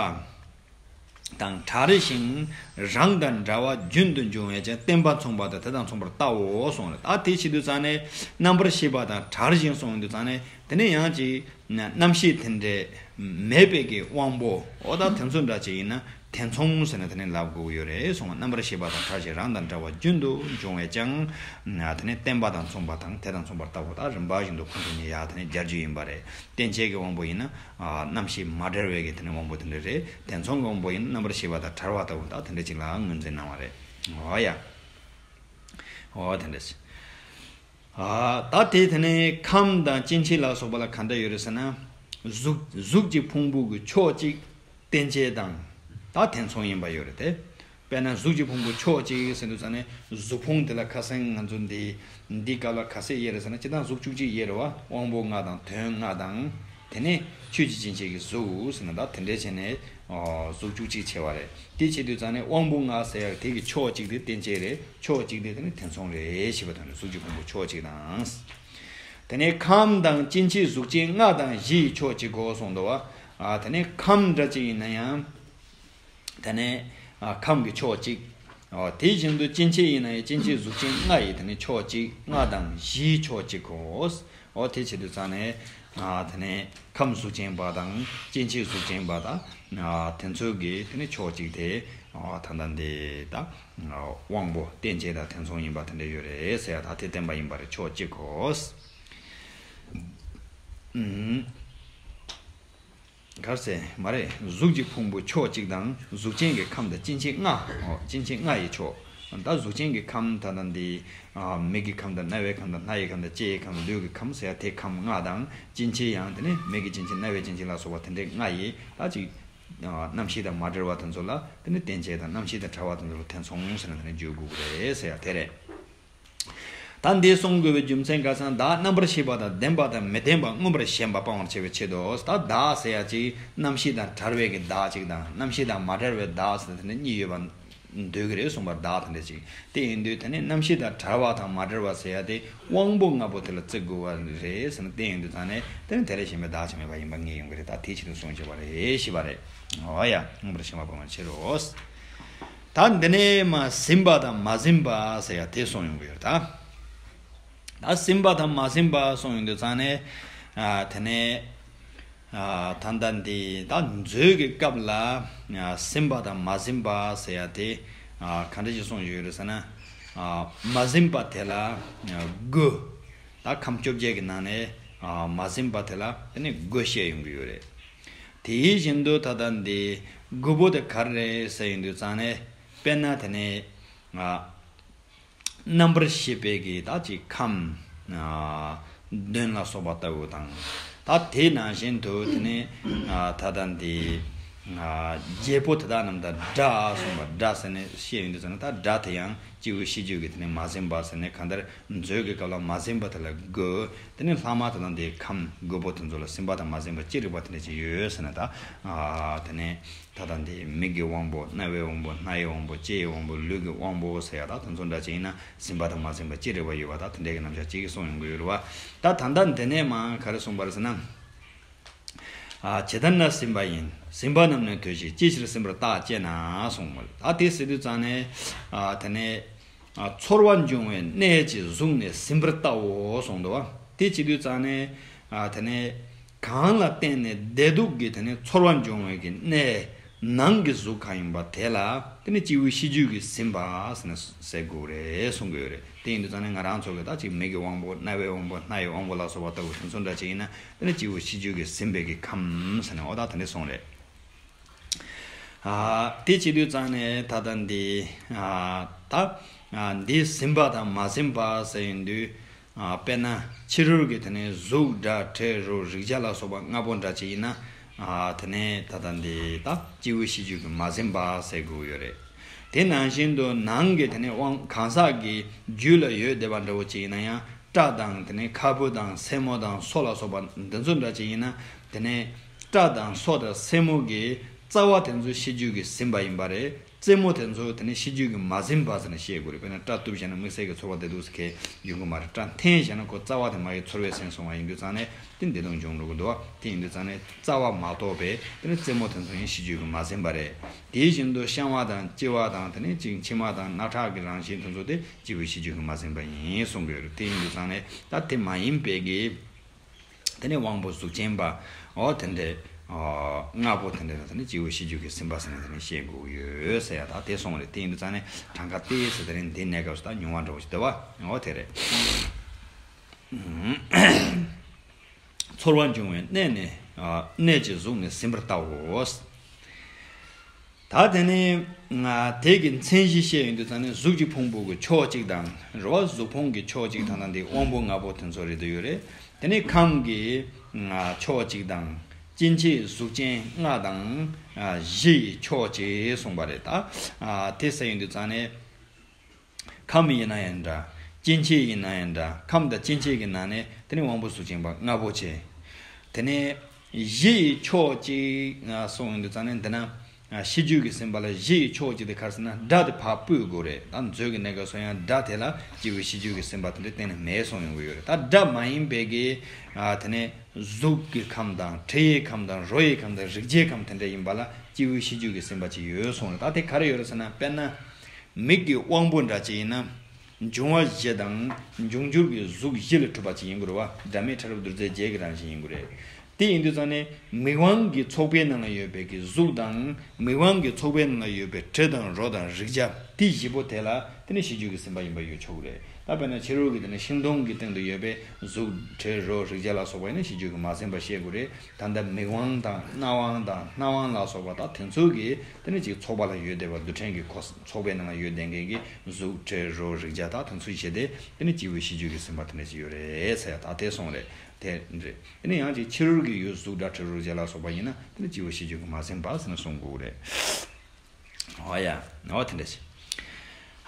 དང་བྲལ་ཞིང་རང་དང་འདྲ་བ་རྒྱུན་དུ་འབྱུང་བས་ཀྱང་བརྟེན་པ་མཚུངས་པ་དང་དེ་དང་མཚུངས་པར་བལྟའོ་གསུངས་རེད། ད་དེ་བྱེད་དུས་ཙང་ནས་རྣམ་པར་ཤེས་པ་དང་བྲལ་ཞིང་གསུངས་ཡོང་དུས་ཙང་ནས་དེ་ནི་ཡང་ཅིག་རྣམ་ཤེས་དེ་འདྲ་མེད་པའི་གི་དབང་པོ། འོ་ད་དེ་ཚོ་འདྲ་ཅིག་ཡིན་ན་དེ་མཚུངས་ཟེར་ནས་དེ་ནི་ལབ་དགོས་ཀྱི་ཡོད་རེད་གསུངས། རྣམ་པར་ཤེས་པ་དང་བྲལ་ཞིང་རང་དང་འདྲ་བ་རྒྱུན་དུ་འབྱུང་བས་ཀྱང་། དེ་ནི་བརྟེན་པ་དང་མཚུངས་པ་དང་དེ་དང་མཚུངས་པར་བལྟའོ། ད་རིམ་པ་བཞིན་དུ་ཁོང་ཚོ་གཉིས་ཡ་དེ་ནི་སྦྱར་རྒྱུ་ཡིན་པ་རེད། རྟེན་བཅས་ཀྱི་དབང་པོ་ཡིན་ན། ཨ། རྣམ་ཤེས་མ་བྲལ་བའི་གི་དེ་ནི་དབང་པོ་དེ་འདྲ་རེད། དེ་མཚུངས་ཀྱི་དབང་པོ་ཡིན་ན་རྣམ་པར་ཤེས་པ་དང་བྲལ་བ་ལྟ་བུ་དང་དེ་འདྲ་ཅིག་ལ་ངོས་འཛིན་གནང་བ་རེད། འོ་ཡ། འོ་དེ་འདྲ་ཞིག། ཨ། ད་དེ་དེ་ནས་ཁམས་དང་སྐྱེ་མཆེད་ལ་སོགས་པ་ལ་ག་འདྲ་ཡོད་རེད་ཟེར་ན། གཟུགས་གཟུགས་ཀྱི་ཕུང་པོ་གི་ཕྱོགས་གཅིག་རྟེན་བཅས་དང་ད་དེ་མཚུངས་ཡིན་པ་ཡོད་རེད་དེ། དཔེར་ན་གཟུགས་ཀྱི་ཕུང་པོ་ཕྱོགས་གཅིག་ཟེར་དུས་ཙང་ནས་གཟུགས་ཕུང་དེ་ལ་ཁ་སང་ང་ཚོ་འདི་འདི་སྐབས་ལ་ག་ཚད་དབྱེ་རེད་ཟེར་ན། སྤྱིར་བཏང་གཟུགས་བཅུ་གཅིག་དབྱེ་རེད་བ། དབང་པོ་ལྔ་དང་དོན་ལྔ་དང་། དེ་ནས་ཆོས་ཀྱི་སྐྱེ་མཆེད་ཀྱི་གཟུགས་ཟེར་ན། ད་དེ་འདྲས་བྱས་ནས། ཨོ། གཟུགས་བཅུ་གཅིག་བྱས་པ་རེད། དེ་བྱེད་དུས་ཙང་ནས་དབང་པོ་ལྔ་ཟེར་ཡག་དེ་གི་ཕྱོགས་གཅིག་དེ་རྟེན་བཅས་རེད། ཕྱོགས་གཅིག་དེ་དེ་ནི་དེ་མཚུངས་རེད་ཞེས་པ་དང་། གཟུགས་ཀྱི་ཕུང་པོ་ཕྱོགས་གཅིག་དང་། དེ་ནས་ཁམས་དང་སྐྱེ་མཆེད་གཟུགས་ཅན་ལྔ་དང་བཞི་ཡི་ཕྱོགས་གཅིག་གོ་གསུངས་འདུག་བ། ཨ། དེ་ནས་ཁམས་འདྲ་ཅིག་ཡིན་ན་ཡང་། དེ་ནས། ཨ། ཁམས་ཀྱི་ཕྱོགས་གཅིག། ཨོ། དེ་བཞིན་དུ་སྐྱེ་མཆེད་ཡིན་ན་ཡང་སྐྱེ་མཆེད་གཟུགས་ཅན་ལྔ་ཡི་དེ་ནས་ཕྱོགས་གཅིག། ལྔ་དང་བཞིའི་ཕྱོགས་གཅིག་གོ། ཨོ། དེ་བྱེད་དུས་ཙང་ནས། ཨ། དེ་ནས་ཁམས་གཟུགས་ཅན་པ་དང་སྐྱེ་མཆེད་གཟུགས་ཅན་པ་དང་། ཨ། དེ་ཚོ་གི་དེ་ནས་ཕྱོགས་གཅིག་དེ། ཨ། ད་ལྟ་འདི་ད། ཨ། དབང་པོ་རྟེན་བཅས་དང་དེ་མཚུངས་ཡིན་པ་དེ་འདྲ་ཡོད་རེད་ཟེར་ཡ། ད་དེ་བརྟེན་པ་ཡིན་པ་རེད། ཕྱོགས་གཅིག་གོ། ཨུམ། གར་སེ་མ་རེད། གཟུགས་ཀྱི་ཕུང་པོ་ཕྱོགས་གཅིག་དང་། གཟུགས་ཅན་གྱི་ཁམས་དང་སྐྱེ་མཆེད་ལྔ། ཨོ། སྐྱེ་མཆེད་ལྔ་ཡི་ཕྱོགས། ད་གཟུགས་ཅན་གྱི་ཁམས་ད་ལྟ་འདི། ཨ། མིག་གི་ཁམས་དང་རྣ་བའི་ཁམས་དང་སྣ་ཡི་ཁམས་དང་ལྕེ་ཡི་ཁམས་ལུས་ཀྱི་ཁམས་ཟེར་ཡ་དེ་ཁམས་ལྔ་དང་། སྐྱེ་མཆེད་ཡང་དེ་ནི་མིག་གི་སྐྱེ་མཆེད་རྣ་བའི་སྐྱེ་མཆེད་ལ་སོགས་པ་དེ་འདྲའི་ལྔ་ཡི་ད་ཅིག། ཨ། རྣམ་ཤེས་དང་མ་བྲལ་བ་དེ་ཚོ་ལ་དེ་ནི་རྟེན་བཅས་དང་། རྣམ་ཤེས་དང་བྲལ་བ་དེ་ཚོ་ལ་དེ་མཚུངས་ཟེར་ནས་དེ་ནི་བརྗོད་དགོས་ཀྱི་རེད་ཟེར་ཡ་དེ་རེད། ད་འདི་གསུང་དགོས་པའི་རྒྱུ་མཚན་ག་ཟེར་ན། བདག་རྣམ་པར་ཤེས་པ་དང་ལྡན་པ་དང་མི་ལྡན་པ་མངོན་པར་ཞེན་པ་སྤང་བར་བྱ་བའི་ཆེད་དུ། ད་བདག་ཟེར་ཡ་ཅིག་རྣམ་ཤེས་དང་བྲལ་བའི་གི་བདག་ཅིག་དང་། རྣམ་ཤེས་དང་མ་བྲལ་བའི་བདག་ཟེར་དེ་འདྲ་གཉིས་ཡོད་པ་འདོད་ཀྱི་རེད་གསུངས་པ། བདག་དེ་འདྲ་ཅིག། དེ་ཡིན་དུས་དེ་ནི་རྣམ་ཤེས་དང་བྲལ་བ་དང་མ་བྲལ་བ་ཟེར་ཡ་དེ་དབང་པོ་ལྔ་པོ་དེ་ལ་བརྩི་དགོས་པ་རེད་ཟེར་ན། དེ་ཡིན་དུས་ཙང་ནས་དེ་ནི་དེ་ལས་གཞན་པའི་བདག་ཅིག་མེད་པ་ཡིན་པ་ངེས་ཡོང་གི་རེད། ད་དེའི་ཆེད་དུ་གསུངས་བྱས་པ་རེད་ཞེས་པ་རེད། འོ་ཡ། མངོན་པར་ཞེན་པ་སྤང་བའི་ཕྱིར་རོ། ད་འདི་ནས་མ་ཟིན་པ་དང་མ་ཟིན་པ་ཟེར་ཡ་དེ་གསུངས་ཡོང་གི་ཡོད་རེད་ད། ད་ཟིན་པ་དང་མ་ཟིན་པ་གསུངས་ཡོང་དུས་ཙང་ནས། ཨ། དེ་ནས། ཨ། ད་ལྟ་འདི་ད་མཛོད་ཀྱི་སྐབས་ལ། ཨ། ཟིན་པ་དང་མ་ཟིན་པ་ཟེར་ཡ་དེ། ཨ། ག་འདྲ་ཞིག་གསུངས་ཡོད་རེད་ཟེར་ན། ཨ། མ་ཟིན་པ་དེ་ལ། ཨ། དགུ། ད་ཁམས་བཅོ་བརྒྱད་ཀྱི་ནང་ནས། ཨ། མ་ཟིན་པ་དེ་ལ་དེ་ནས་དགུ་བཤད་ཡོང་གི་ཡོད་རེད། དེ་བཞིན་དུ་ད་ལྟ་འདི་དགུ་པོ་དེ་ག་རེ་རེད་ཟེར་ཡོང་དུས་ཙང་ནས། དཔེར་ན་དེ་ནས། ཨ། རྣམ་པར་ཤེས་པའི་གི་ད་ཅིག་ཁམས། ཨ། གདོན་ལ་སོགས་པ་ལྟ་བུ་དང་། ད་དེ་ནང་བཞིན་དུ་དེ་ནས། ཨ། ད་ལྟ་འདི། བརྒྱད་པོ་དེ་དག་རྣམས་དང་སྒྲ་གསུངས་པ། སྒྲ་ཟེར་ནས་བཤད་ཡོང་དུས་ཙང་ནས། ད་སྒྲ་དེ་ཡང་སྐྱེས་བུ་ཤེས་བརྗོད་ཀྱི་དེ་ནས་མ་ཟིན་པ་ཟེར་ནས། གང་ལྟར་མཛོད་ཀྱི་སྐབས་ལ་མ་ཟིན་པ་དེ་ལ་དགོས། དེ་ནས་ལྷག་མ་དེ་དང་དེའི་ཁམས་དགུ་པོ་དེ་ཚོ་ལ་ཟིན་པ་དང་མ་ཟིན་པ་ཅི་རིགས་པ་དེ་འདྲ་ཅིག་ཡོད་ཟེར་ན། ད་དེ་ནས་ད་ལྟ་འདི་མིག་གི་དབང་པོ། རྣ་བའི་དབང་པོ། སྣ་ཡི་དབང་པོ། ལྕེ་ཡི་དབང་པོ། ལུས་ཀྱི་དབང་པོ་ཟེར་ཡ། ད་དེ་ཚོ་འདྲ་ཅིག་ཡིན་ན་ཟིན་པ་དང་མ་ཟིན་པ་ཅི་རིགས་པ་ཡོད་པ། ད་དེ་འདྲའི་གི་རྣམ་གཞག་ཅིག་གསུངས་ཡོང་གི་ཡོད་རེད་བ། ད་ད་ལྟ་འདི་ནས་མར་ག་རེ་གསུངས་པ་རེད་ཟེར་ན། ཇི་ལྟར་ན་ཟིན་པ་ཡིན། ཟིན་པ་རྣམས་ནི་དོ་ཞེས། ཅི་ཕྱིར་ཟིན་པར་བརྟག་ཅེ་ན་གསུངས་པ་རེད། ད་དེ་ཟེར་དུས་ཙང་ནས། དེ་ནས། ཚོར་བ་འབྱུང་བའི་གནས་ཀྱི་གཟུགས་ནི་ཟིན་པར་བལྟའོ་གསུངས་འདུག་བ། དེ་བྱེད་དུས་ཙང་ནས། དེ་ནས་གང་ལ་བརྟེན་ནས་བདེ་སྡུག་གི་དེ་ནས་ཚོར་བ་འབྱུང་བའི་གི་གནས། ནང་གི་གཟུགས་གང་ཡིན་པ་དེ་ལ་དེ་ནི་སྐྱེས་བུ་ཤེས་རྒྱུད་ཀྱིས་ཟིན་པ་ཟེར་ནས་ཟེར་དགོས་རེད་གསུང་གི་ཡོད་རེད། དེ་ཡིན་དུས་ཙང་ནས་ང་རང་ཚོ་གི་ད་ཅིག་མིག་གི་དབང་པོ། རྣ་བའི་དབང་པོ། སྣ་ཡི་དབང་པོ་ལ་སོགས་པ་ལྟ་བུ་དེ་ཚོ་འདྲ་ཅིག་ཡིན་ན། དེ་ནི་སྐྱེས་བུ་ཤེས་རྒྱུད་ཀྱིས་ཟིན་པའི་གི་ཁམས་ཟེར་ནས། འོ་ད་དེ་འདྲ་གསུངས་རེད། དེ་བྱེད་དུས་ཙང་ནས་ད་ལྟ་འདི། ད་འདི་ཟིན་པ་དང་མ་ཟིན་པ་ཟེར་ཡོང་དུས། དཔེར་ན་ཕྱི་རོལ་གྱི་དེ་ནས་གཟུགས་སྒྲ་དྲི་རོ་རེག་བྱ་ལ་སོགས་པ་ལྔ་པོ་འདྲ་ཅིག་ཡིན་ན། དེ་ནས་ད་ལྟ་འདི་ད་སྐྱེས་བུ་ཤེས་རྒྱུད་ཀྱིས་མ་ཟིན་པ་ཟེར་དགོས་ཡོད་རེད། དེ་ནང་བཞིན་དུ་ནང་གི་དེ་ནས་དབང་གང་ཟག་གི་རྒྱུད་ལ་ཡོད་བསྡད་པ་འདྲ་བོ་ཅིག་ཡིན་ན་ཡང་། སྐྲ་དང་དེ་ནས་ཁ་སྤུ་དང་སེན་མོ་དང་སོ་ལ་སོགས་པ་འདི་ཚོ་འདྲ་ཅིག་ཡིན་ན། དེ་ནས་སྐྲ་དང་སོ་དང་སེན་མོ་གི་རྩ་བ་དེ་ཚོ་ཤེས་རྒྱུད་ཀྱིས་ཟིན་པ་ཡིན་པ་རེད། རྩེ་མོ་དེ་ཚོ་དེ་ནས་ཤེས་རྒྱུད་ཀྱིས་མ་ཟིན་པ་ཟེར་ནས་བཤད་དགོས་རེད། དཔེར་ན་སྐྲ་གཏུབ་བྱས་ན་དམིགས་བསལ་གྱི་ཚོར་བ་དེ་འདུག་ཟེར་མཁན་ཡོང་གི་མ་རེད། སྐྲ་འཐེན་བྱས་ན་ཁོ་རྩ་བ་དེ་མ་གི་ཚོར་བའི་སེམས་སོང་བ་ཡིན་དུས་ཙང་ནས། དེ་བདེ་སྡུག་འབྱུང་འགྲོ་གི་འདུག་བ། དེ་ཡིན་དུས་ཙང་ནས་རྩ་བ་མ་གཏོགས་པའི་དེ་ནས་རྩེ་མོ་དེ་ཚོ་ཡང་ཤེས་རྒྱུད་ཀྱིས་མ་ཟིན་པ་རེད། དེ་བཞིན་དུ་བཤང་བ་དང་གཅི་བ་དང་། དེ་ནས་ཅིག་མཆིལ་མ་དང་རྣག་ཁྲག་གི་རང་བཞིན་དེ་ཚོ་དེ་སྐྱེས་བུ་ཤེས་རྒྱུད་ཀྱིས་མ་ཟིན་པ་ཡིན་གསུང་གི་ཡོད་རེད། དེ་ཡིན་དུས་ཙང་ནས་ད་དེ་མ་ཡིན་པའི་གི་དེ་ནས་དབང་པོ་གཟུགས་ཅན་པ། འོ་དེ་འདྲའི་ལྔ་པོ་དེ་འདྲ་ལ་དེ་ནས་སྐྱེས་བུ་ཤེས་རྒྱུད་ཀྱིས་ཟིན་པ་ཟེར་ནས་དེ་ནས་བཤད་དགོས་ཡོད་ཟེར་ཡ། ད་དེ་གསུངས་རེད། དེ་ཡིན་དུས་ཙང་ནས་གྲངས་ཀ་དེ་ཟེར་དེ་རིང་འདི་གནས་སྐབས་སུ་ད་ཉུང་བ་འདྲ་བོ་ཞིག་འདུག་བ། འོ་དེ་རེད། ཚོར་བ་འབྱུང་བའི་གནས་ནི། གནས་ཀྱི་གཟུགས་ནི་ཟིན་པར་བལྟའོ། ད་དེ་ནས་དེ་གི་མཚན་གཞི་བཤད་ཡོང་དུས་ཙང་ནས། གཟུགས་ཀྱི་ཕུང་པོ་གི་ཕྱོགས་གཅིག་དང་། རེད་བ། གཟུགས་ཕུང་གི་ཕྱོགས་གཅིག་དང་། ད་འདི་དབང་པོ་ལྔ་པོ་དེ་ཚོ་རེད་འདུག་ཡོད་རེད། དེ་ནས་ཁམས་ཀྱི་ཕྱོགས་གཅིག་དང་། སྐྱེ་མཆེད་གཟུགས་ཅན་ལྔ་དང་། བཞི་ཡི་ཕྱོགས་གཅིག་གསུངས་པ་རེད། ད་དེ་ཟེར་ཡོང་དུས་ཙང་ནས། ཁམས་ཡིན་ན་ཡང་འདྲ། སྐྱེ་མཆེད་ཡིན་ན་ཡང་འདྲ། ཁམས་དང་སྐྱེ་མཆེད་ཀྱི་ནང་ནས་དེ་ནི་དབང་པོ་གཟུགས་ཅན་པ་ལྔ་པོ་བྱས། དེ་ནས་བཞི་ཡི་ཕྱོགས་གཅིག་གསུངས་ཡོང་དུས་ཙང་ནས། འདི་ན་ཤེས་རྒྱུད་ཀྱིས་ཟིན་པ་ལ་བཞི་ཡི་ཕྱོགས་གཅིག་དེ་ག་རེ་ཟེར་ན། སྒྲ་དེ་ཕར་སྤོས་དགོས་རེད། ད་མཛོད་ཀྱི་གནས་སྐབས་སུ་ཡང་སྒྲ་དེ་ལ་སྐྱེས་བུ་ཤེས་རྒྱུད་ཀྱིས་ཟིན་པ་དེ་འདྲ་གཏན་ནས་མེད་གསུངས་ཡོང་གི་ཡོད་རེད། ད་སྒྲ་མ་ཡིན་པའི་གི་དེ་ནས་གཟུགས་ཀྱི་ཁམས་དང་། དྲི་ཡི་ཁམས་དང་། རོ་ཡི་ཁམས་དང་། རེག་བྱའི་ཁམས་དེ་འདྲ་ཡིན་པ་ལ་སྐྱེས་བུ་ཤེས་རྒྱུད་ཀྱིས་ཟིན་པ་ཅིག་ཡོད་གསུངས་རེད། ད་དེ་ག་རེ་ཡོད་རེད་ཟེར་ན། དཔེར་ན། མིག་གི་དབང་པོ་འདྲ་ཅིག་ཡིན་ན། འབྱུང་བ་བཞི་དང་འབྱུང་འགྱུར་གྱི་གཟུགས་བཞི་ལས་གྲུབ་པ་ཅིག་ཡིན་དགོས་རེད་བ། སྒྲ་མེད་ཕྲ་རབ་རྡུལ་རྫས་བརྒྱད་ཀྱི་རང་བཞིན་ཡིན་དགོས་རེད། དེ་ཡིན་དུས་ཙང་ནས་མིག་དབང་གི་ཚོགས་པའི་ནང་ལ་ཡོད་པའི་གི་གཟུགས་དང་། མིག་དབང་གི་ཚོགས་པའི་ནང་ལ་ཡོད་པའི་དྲི་དང་རོ་དང་རེག་བྱ། དེ་བཞི་པོ་དེ་ལ་དེ་ནི་ཤེས་རྒྱུད་ཀྱིས་ཟིན་པ་ཡིན་པ་ཡོད་ཆོག་གི་རེད། ད་དཔེར་ན་ཕྱི་རོལ་གྱི་དེ་ནི་ཤིང་སྡོང་གི་སྟེང་དུ་ཡོད་པའི་གཟུགས་དྲི་རོ་རེག་བྱ་ལ་སོགས་པ་ཡིན་ན་ཤེས་རྒྱུད་ཀྱིས་མ་ཟིན་པ་བཤད་དགོས་རེད། ད་ལྟ་མིག་དབང་དང་རྣ་དབང་དང་སྣ་དབང་ལ་སོགས་པ། ད་དེ་ཚོ་གི་དེ་ནི་ཅིག་ཚོགས་པ་ལ་ཡོད་བསྡད་པ། རྡུལ་ཕྲན་གྱི་ཚོགས་པའི་ནང་ལ་ཡོད་བསྡད་མཁན་གྱི་གཟུགས་དྲི་རོ་རེག་བྱ། ད་དེ་ཚོའི་གཞི་དེ་དེ་ནི་སྐྱེས་བུ་ཤེས་རྒྱུད་ཀྱིས་ཟིན་པ་དེ་འདྲ་ཅིག་ཡོད་རེད་ཟེར་ཡ། ད་དེ་གསུངས་རེད། དེ་རེད། དེ་ནི་ཡང་ཅིག་ཕྱི་རོལ་གྱི་ཡུལ་གཟུགས་སྒྲ་དྲི་རོ་རེག་བྱ་ལ་སོགས་པ་ཡིན་ན་དེ་ནི་སྐྱེས་བུ་ཤེས་རྒྱུད་ཀྱིས་མ་ཟིན་པ་ཟེར་ནས་གསུང་དགོས་རེད། འོ་ཡ། འོ་དེ་འདྲ་ཞིག་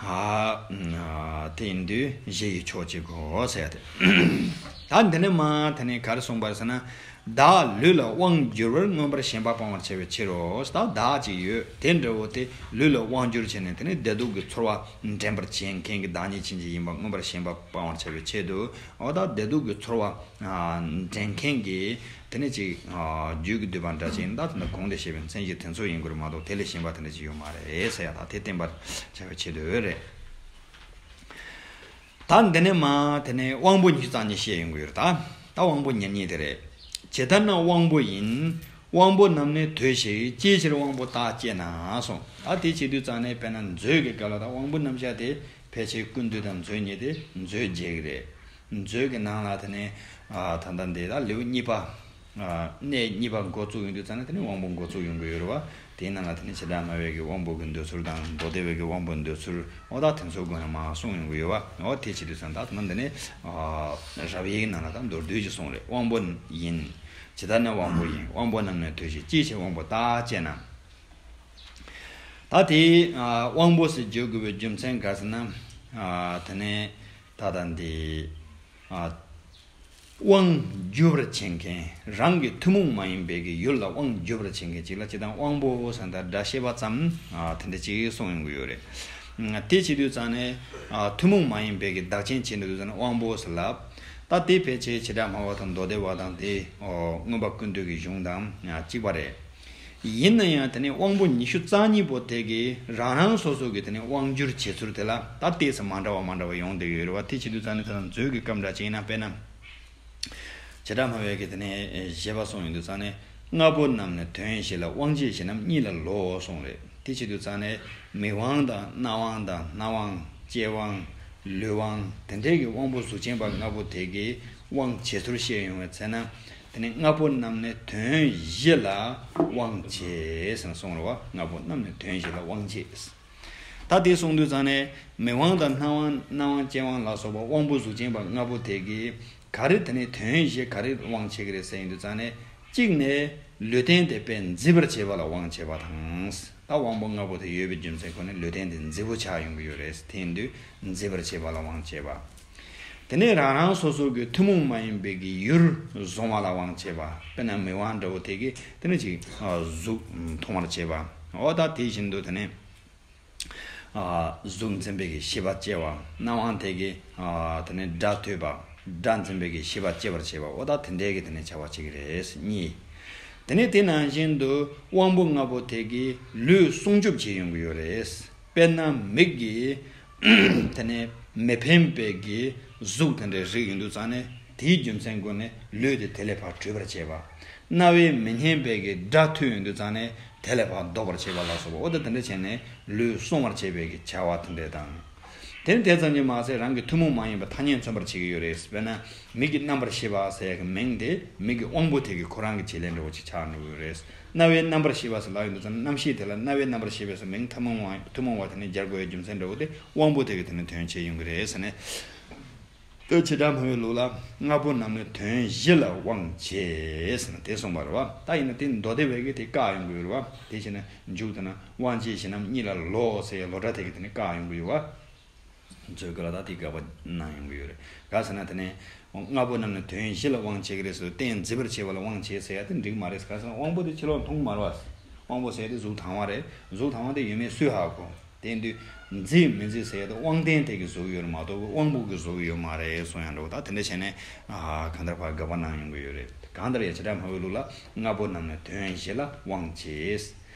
ཨ། དེ་ཡིན་དུས་བཞི་ཡི་ཕྱོགས་གཅིག་གོ་ཟེར་ཡ་དེ། ད་འདི་ནས་མར་དེ་ནས་ག་རེ་གསུངས་པ་རེད་ཟེར་ན། བདག་ལུས་ལ་དབང་བསྒྱུར་བར་མངོན་པར་ཞེན་པ་སྤང་བར་བྱ་བའི་ཕྱིར་རོ། ད་བདག་ཅིག་ཡོད། དེ་འདྲ་བོ་དེ་ལུས་ལ་དབང་བསྒྱུར་བྱས་ནས་དེ་ནས་བདེ་སྡུག་གི་ཚོར་བ་འདྲེན་པར་བྱེད་མཁན་གྱི་བདག་ཉིད་ཅན་ཅིག་ཡིན་པ་མངོན་པར་ཞེན་པ་སྤང་བར་བྱ་བའི་ཆེད་དུ། འོ་ད་བདེ་སྡུག་གི་ཚོར་བ་འདྲེན་མཁན་གྱི་དེ་ནས་ཅིག་རྒྱུད་ཀྱི་བསྡུས་པ་འདྲ་ཅིག་ཡིན། ད་དེ་འདྲ་གོང་དུ་བཤད་པའི་མཚན་གཞི་དེ་ཚོ་ཡིན་དགོས་རེད་མ་གཏོགས་དེ་ལས་གཞན་པ་དེ་འདྲ་ཅིག་ཡོད་མ་རེད་ཟེར་ཡ། ད་དེ་བསྟན་པར་བྱ་བའི་ཆེད་དུ་རེད། ད་འདི་ནས་མར་དེ་ནས་དབང་པོ་ཉེར་གཉིས་ཙམ་ཞིག་བཤད་ཡོང་གི་ཡོད་རེད། ད་ད་དབང་པོ་ཉེར་གཉིས་དེ་རེད། ཇི་ལྟར་ན་དབང་པོ་ཡིན། དབང་པོ་རྣམས་ནི་དོ་ཞེས། ཅིའི་ཕྱིར་དབང་པོ་བརྟག་ཅེ་ན་གསུངས། ད་དེ་བྱེད་དུས་ཙང་ནས་དཔེར་ན་མཛོད་ཀྱི་སྐབས་ལ་ད་དབང་པོ་རྣམ་གཞག་དེ་ཕལ་ཆེར་ཀུན་བཏུས་དང་མཛོད་གཉིས་དེ་མཛོད་བརྒྱད་ཀྱི་རེད། མཛོད་ཀྱི་ནང་ལ་དེ་ནས་ད་ལྟ་འདི་ད་ལེའུ་གཉིས་པ། གནས་གཉིས་པ་འགོ་བཙུགས་ཡོང་དུས་ཙང་ནས་དེ་ནས་དབང་པོ་འགོ་བཙུགས་ཡོང་གི་ཡོད་རེད་བ། དེའི་ནང་ལ་དེ་ནས་བྱེ་བྲག་སྨྲ་བའི་གི་དབང་པོ་གི་འདོད་ཚུལ་དང་། མདོ་སྡེ་པའི་གི་དབང་པོ་འདོད་ཚུལ། འོ་ད་དེ་ཚོའི་སྒོ་ནས་མར་གསུངས་ཡོང་གི་ཡོད་བ། འོ་དེ་བྱེད་དུས་ཙང་ད་དེ་ནས་འདི་ནས་རབ་དབྱེ་གི་ནང་ལ་ད་མདོར་བསྡུས་ཀྱིས་གསུངས་རེད། དབང་པོ་ཡིན། ཇི་ལྟར་ནི་དབང་པོ་ཡིན། དབང་པོ་རྣམས་ནི་དོན་བཞི། ཅི་ཕྱིར་དབང་པོ་བརྟག་ཅེ་ན། ད་དེ་ཨ་དབང་པོ་ཟེར་བརྗོད་དགོས་པའི་རྒྱུ་མཚན་ག་རེ་ཟེར་ན། ཨ་དེ་ནས་ད་ལྟ་འདི་ཨ་དབང་བསྒྱུར་བར་བྱེད་མཁན། རང་གི་ཐུན་མོང་མ་ཡིན་པའི་གི་ཡུལ་ལ་དབང་བསྒྱུར་བར་བྱེད་མཁན་ཅིག་ལ་སྤྱིར་བཏང་དབང་པོ་ཟེར་ད་སྒྲ་བཤད་པ་ཙམ་ཨ་དེ་འདྲ་ཅིག་གསུངས་ཡོང་གི་ཡོད་རེད། དེ་བྱེད་དུས་ཙང་ནས་ཨ་ཐུན་མོང་མ་ཡིན་པའི་གི་བདག་རྐྱེན་བྱེད་འདོད་དུས་ཙང་ནས་དབང་པོ་ཟེར་ལབ། ད་དེ་ཕལ་ཆེར་བྱེ་བྲག་སྨྲ་བ་དང་མདོ་སྡེ་པ་དང་དེ་ཨོ་མངོན་པ་ཀུན་བཏུས་ཀྱི་གཞུང་དང་ཨ་གཅིག་པ་རེད། ཡིན་ན་ཡང་དེ་ནས་དབང་པོ་ཉི་ཤུ་རྩ་གཉིས་པོ་དེ་གིས་རང་རང་སོ་སོ་གི་དེ་ནས་དབང་བསྒྱུར་བྱེད་ཚུལ་དེ་ལ་ད་ཏོག་ཙམ་མ་འདྲ་བ་མ་འདྲ་བ་ཡོང་བསྡད་ཡོད་རེད་བ། དེ་བྱེད་དུས་ཙང་ནས་ད་ལྟ་མཛོད་ཀྱི་སྐབས་འདྲ་ཅིག་ཡིན་ན་དཔེར་ན། བྱེ་བྲག་སྨྲ་བའི་གི་དེ་ནས་བཞེད་པ་གསུངས་ཡོང་དུས་ཙང་ནས། ལྔ་པོ་རྣམས་ནི་དོན་བཞི་ལ། དབང་བྱེད་བཞི་རྣམས་གཉིས་ལ་ལོ་གསུངས་རེད། དེ་བྱེད་དུས་ཙང་ནས་མིག་དབང་དང་རྣ་དབང་དང་སྣ་དབང་ལྕེ་དབང་། ལུས་དབང་། དེ་འདྲའི་གི་དབང་པོ་གཟུགས་ཅན་པ་ལྔ་པོ་དེ་གིས་དབང་བྱེད་ཚུལ་བཤད་ཡོང་བའི་ཚེ་ན། དེ་ནི་ལྔ་པོ་རྣམས་ནི་དོན་བཞི་ལ་དབང་བྱེད་ཟེར་ན་གསུངས་རེད་བ། ལྔ་པོ་རྣམས་ནི་དོན་བཞི་ལ་དབང་བྱེད། ད་དེ་གསུངས་དུས་ཙང་ནས་མིག་དབང་དང་རྣ་དབང་རྣ་དབང་ལྕེ་དབང་ལ་སོགས་པ་དབང་པོ་གཟུགས་ཅན་པ་ལྔ་པོ་དེ་གིས་ག་རེ་དེ་ནས་དོན་བཞི་ག་རེ་དབང་བྱེད་ཀྱི་རེད་ཟེར་ཡོང་དུས་ཙང་ནས། གཅིག་ནས་ལུས་རྟེན་དེ་དཔེ་མཛེས་པར་བྱེད་པ་ལ་དབང་བྱེད་པ་དང་། ད་དབང་པོ་ལྔ་པོ་དེ་ཡོད་པའི་རྒྱུ་མཚན་ཁོ་ནས་ལུས་རྟེན་དེ་མཛེས་པོ་ཆགས་ཡོང་གི་ཡོད་རེད། དེ་ཡིན་དུས་མཛེས་པར་བྱེད་པ་ལ་དབང་བྱེད་པ། དེ་ནས་རང་རང་སོ་སོ་གི་ཐུན་མོང་མ་ཡིན་པའི་གི་ཡུལ་བཟུང་བ་ལ་དབང་བྱེད་པ། དཔེར་ན་མིག་དབང་འདྲ་བོ་དེ་གིས་དེ་ནས་ཅིག་གཟུགས་མཐོང་བར་བྱེད་པ། འོ་ད་དེ་བཞིན་དུ་དེ་ནས། ཨ་གཟུགས་འཛིན་པའི་གི་ཤེས་པ་སྐྱེ་བ། རྣ་དབང་དེ་གིས་ཨ་དེ་ནས་སྒྲ་ཐོས་པ། སྒྲ་འཛིན་པའི་གི་ཤེས་པ་སྐྱེ་བར་བྱེད་པ། འོ་ད་དེ་འདྲའི་གི་དེ་ནས་བྱ་བ་བྱེད་ཀྱི་རེད། གཉིས། དེ་ནས་དེ་ནང་བཞིན་དུ་དབང་པོ་ལྔ་པོ་དེ་གིས་ལུས་སྲུང་སྐྱོབ་བྱེད་ཡོང་གི་ཡོད་རེད། དཔེར་ན་མིག་གིས་དེ་ནས་མི་ཕན་པའི་གི་གཟུགས་དེ་འདྲ་རིག་ཡོང་དུས་ཙང་ནས་དེའི་རྒྱུ་མཚན་སྒོ་ནས་ལུས་དེ་དེ་ལས་ཕར་གྲོལ་བར་བྱེད་པ། རྣ་བས་མི་སྙན་པའི་གི་སྒྲ་ཐོས་ཡོང་དུས་ཙང་ནས་དེ་ལས་ཕར་ལྡོག་པར་བྱེད་པ་ལ་སོགས་པ། འོ་ད་དེ་འདྲ་བྱས་ནས་ལུས་སྲུང་བར་བྱེད་པའི་གི་བྱ་བ་དེ་འདྲ་དང་། དེ་ནི་དེ་ཙམ་གྱིས་མ་ཟད་རང་གི་ཐུན་མོང་མ་ཡིན་པ་ཐ་སྙད་མཚོན་པར་བྱེད་ཀྱི་ཡོད་རེད། དཔེར་ན་མིག་གི་རྣམ་པར་ཤེས་པ་ཟེར་ཡག་གི་མིང་དེ་མིག་གི་དབང་པོ་དེ་གི་ཁོ་རང་གི་བྱེད་ལས་འདྲ་བོ་ཅིག་ཆགས་འགྲོ་གི་ཡོད་རེད། རྣ་བའི་རྣམ་པར་ཤེས་པ་ཟེར་ལབ་ཡོང་དུས་ཙམ་ན་རྣམ་ཤེས་དེ་ལ་རྣ་བའི་རྣམ་པར་ཤེས་པ་ཟེར་མིང་ཐུན་མོང་བ་ཐུན་མོང་བ་དེ་ནི་སྦྱར་དགོས་ཡའི་རྒྱུ་མཚན་འདྲ་བོ་དེ་དབང་པོ་དེ་གི་དེ་ནི་དོན་བྱེད་ཡོང་གི་རེད་ཟེར་ནས། ད་བྱེ་བྲག་སྨྲ་བའི་ལུགས་ལ་ལྔ་པོ་རྣམས་ནི་དོན་བཞི་ལ་དབང་བྱེད་ཟེར་ནས་དེ་གསུངས་པ་རེད་བ། ད་ཡིན་ན་དེ་མདོ་སྡེ་པའི་གི་དེ་བཀག་ཡོང་གི་ཡོད་རེད་བ། དེ་བྱས་ན་མཇུག་ཏུ་ན་དབང་བྱེད་བཞི་རྣམས་གཉིས་ལ་ལོ་ཟེར་ཡ་ལོ་འདྲ་དེ་གི་དེ་ནི་བཀག་ཡོང་གི་ཡོད་བ། མཛོད་ཀྱི་ལ་ད་དེ་དགག་པ་གནང་ཡོང་གི་ཡོད་རེད། ག་ཟེར་ན་དེ་ནས་ལྔ་པོ་རྣམས་ནི་དོན་བཞི་ལ་དབང་བྱེད་ཀྱི་རེད་ཟེར་དུས་རྟེན་མཛེས་པར་བྱེད་པ་ལ་དབང་བྱེད་ཟེར་ཡ་དེ་འགྲིག་མ་རེད། ག་ཟེར་ན་དབང་པོ་དེ་ཕྱི་ལོགས་མཐོང་མ་རེད་བ། དབང་པོ་ཟེར་དེ་གཟུགས་དང་བ་རེད། གཟུགས་དང་བ་དེ་ཡོད་མེད་སུས་ཧ་གོ། དེ་ཡིན་དུས་མཛེས་མི་མཛེས་ཟེར་ཡ་དེ་དབང་རྟེན་དེ་གིས་བཟོ་གི་ཡོད་རེད་མ་གཏོགས་དབང་པོ་གིས་བཟོ་གི་ཡོད་མ་རེད་གསུང་ཡ་འདྲ་བོ། ད་དེ་འདྲ་བྱས་ནས་ཨ་གང་ལྟར་ཕར་དགག་པ་གནང་ཡོང་གི་ཡོད་རེད། གང་ལྟར་ཡང་བྱེ་བྲག་སྨྲ་བའི་ལུགས་ལ་ལྔ་པོ་རྣམས་ནི་དོན་བཞི་ལ་དབང་བྱེད།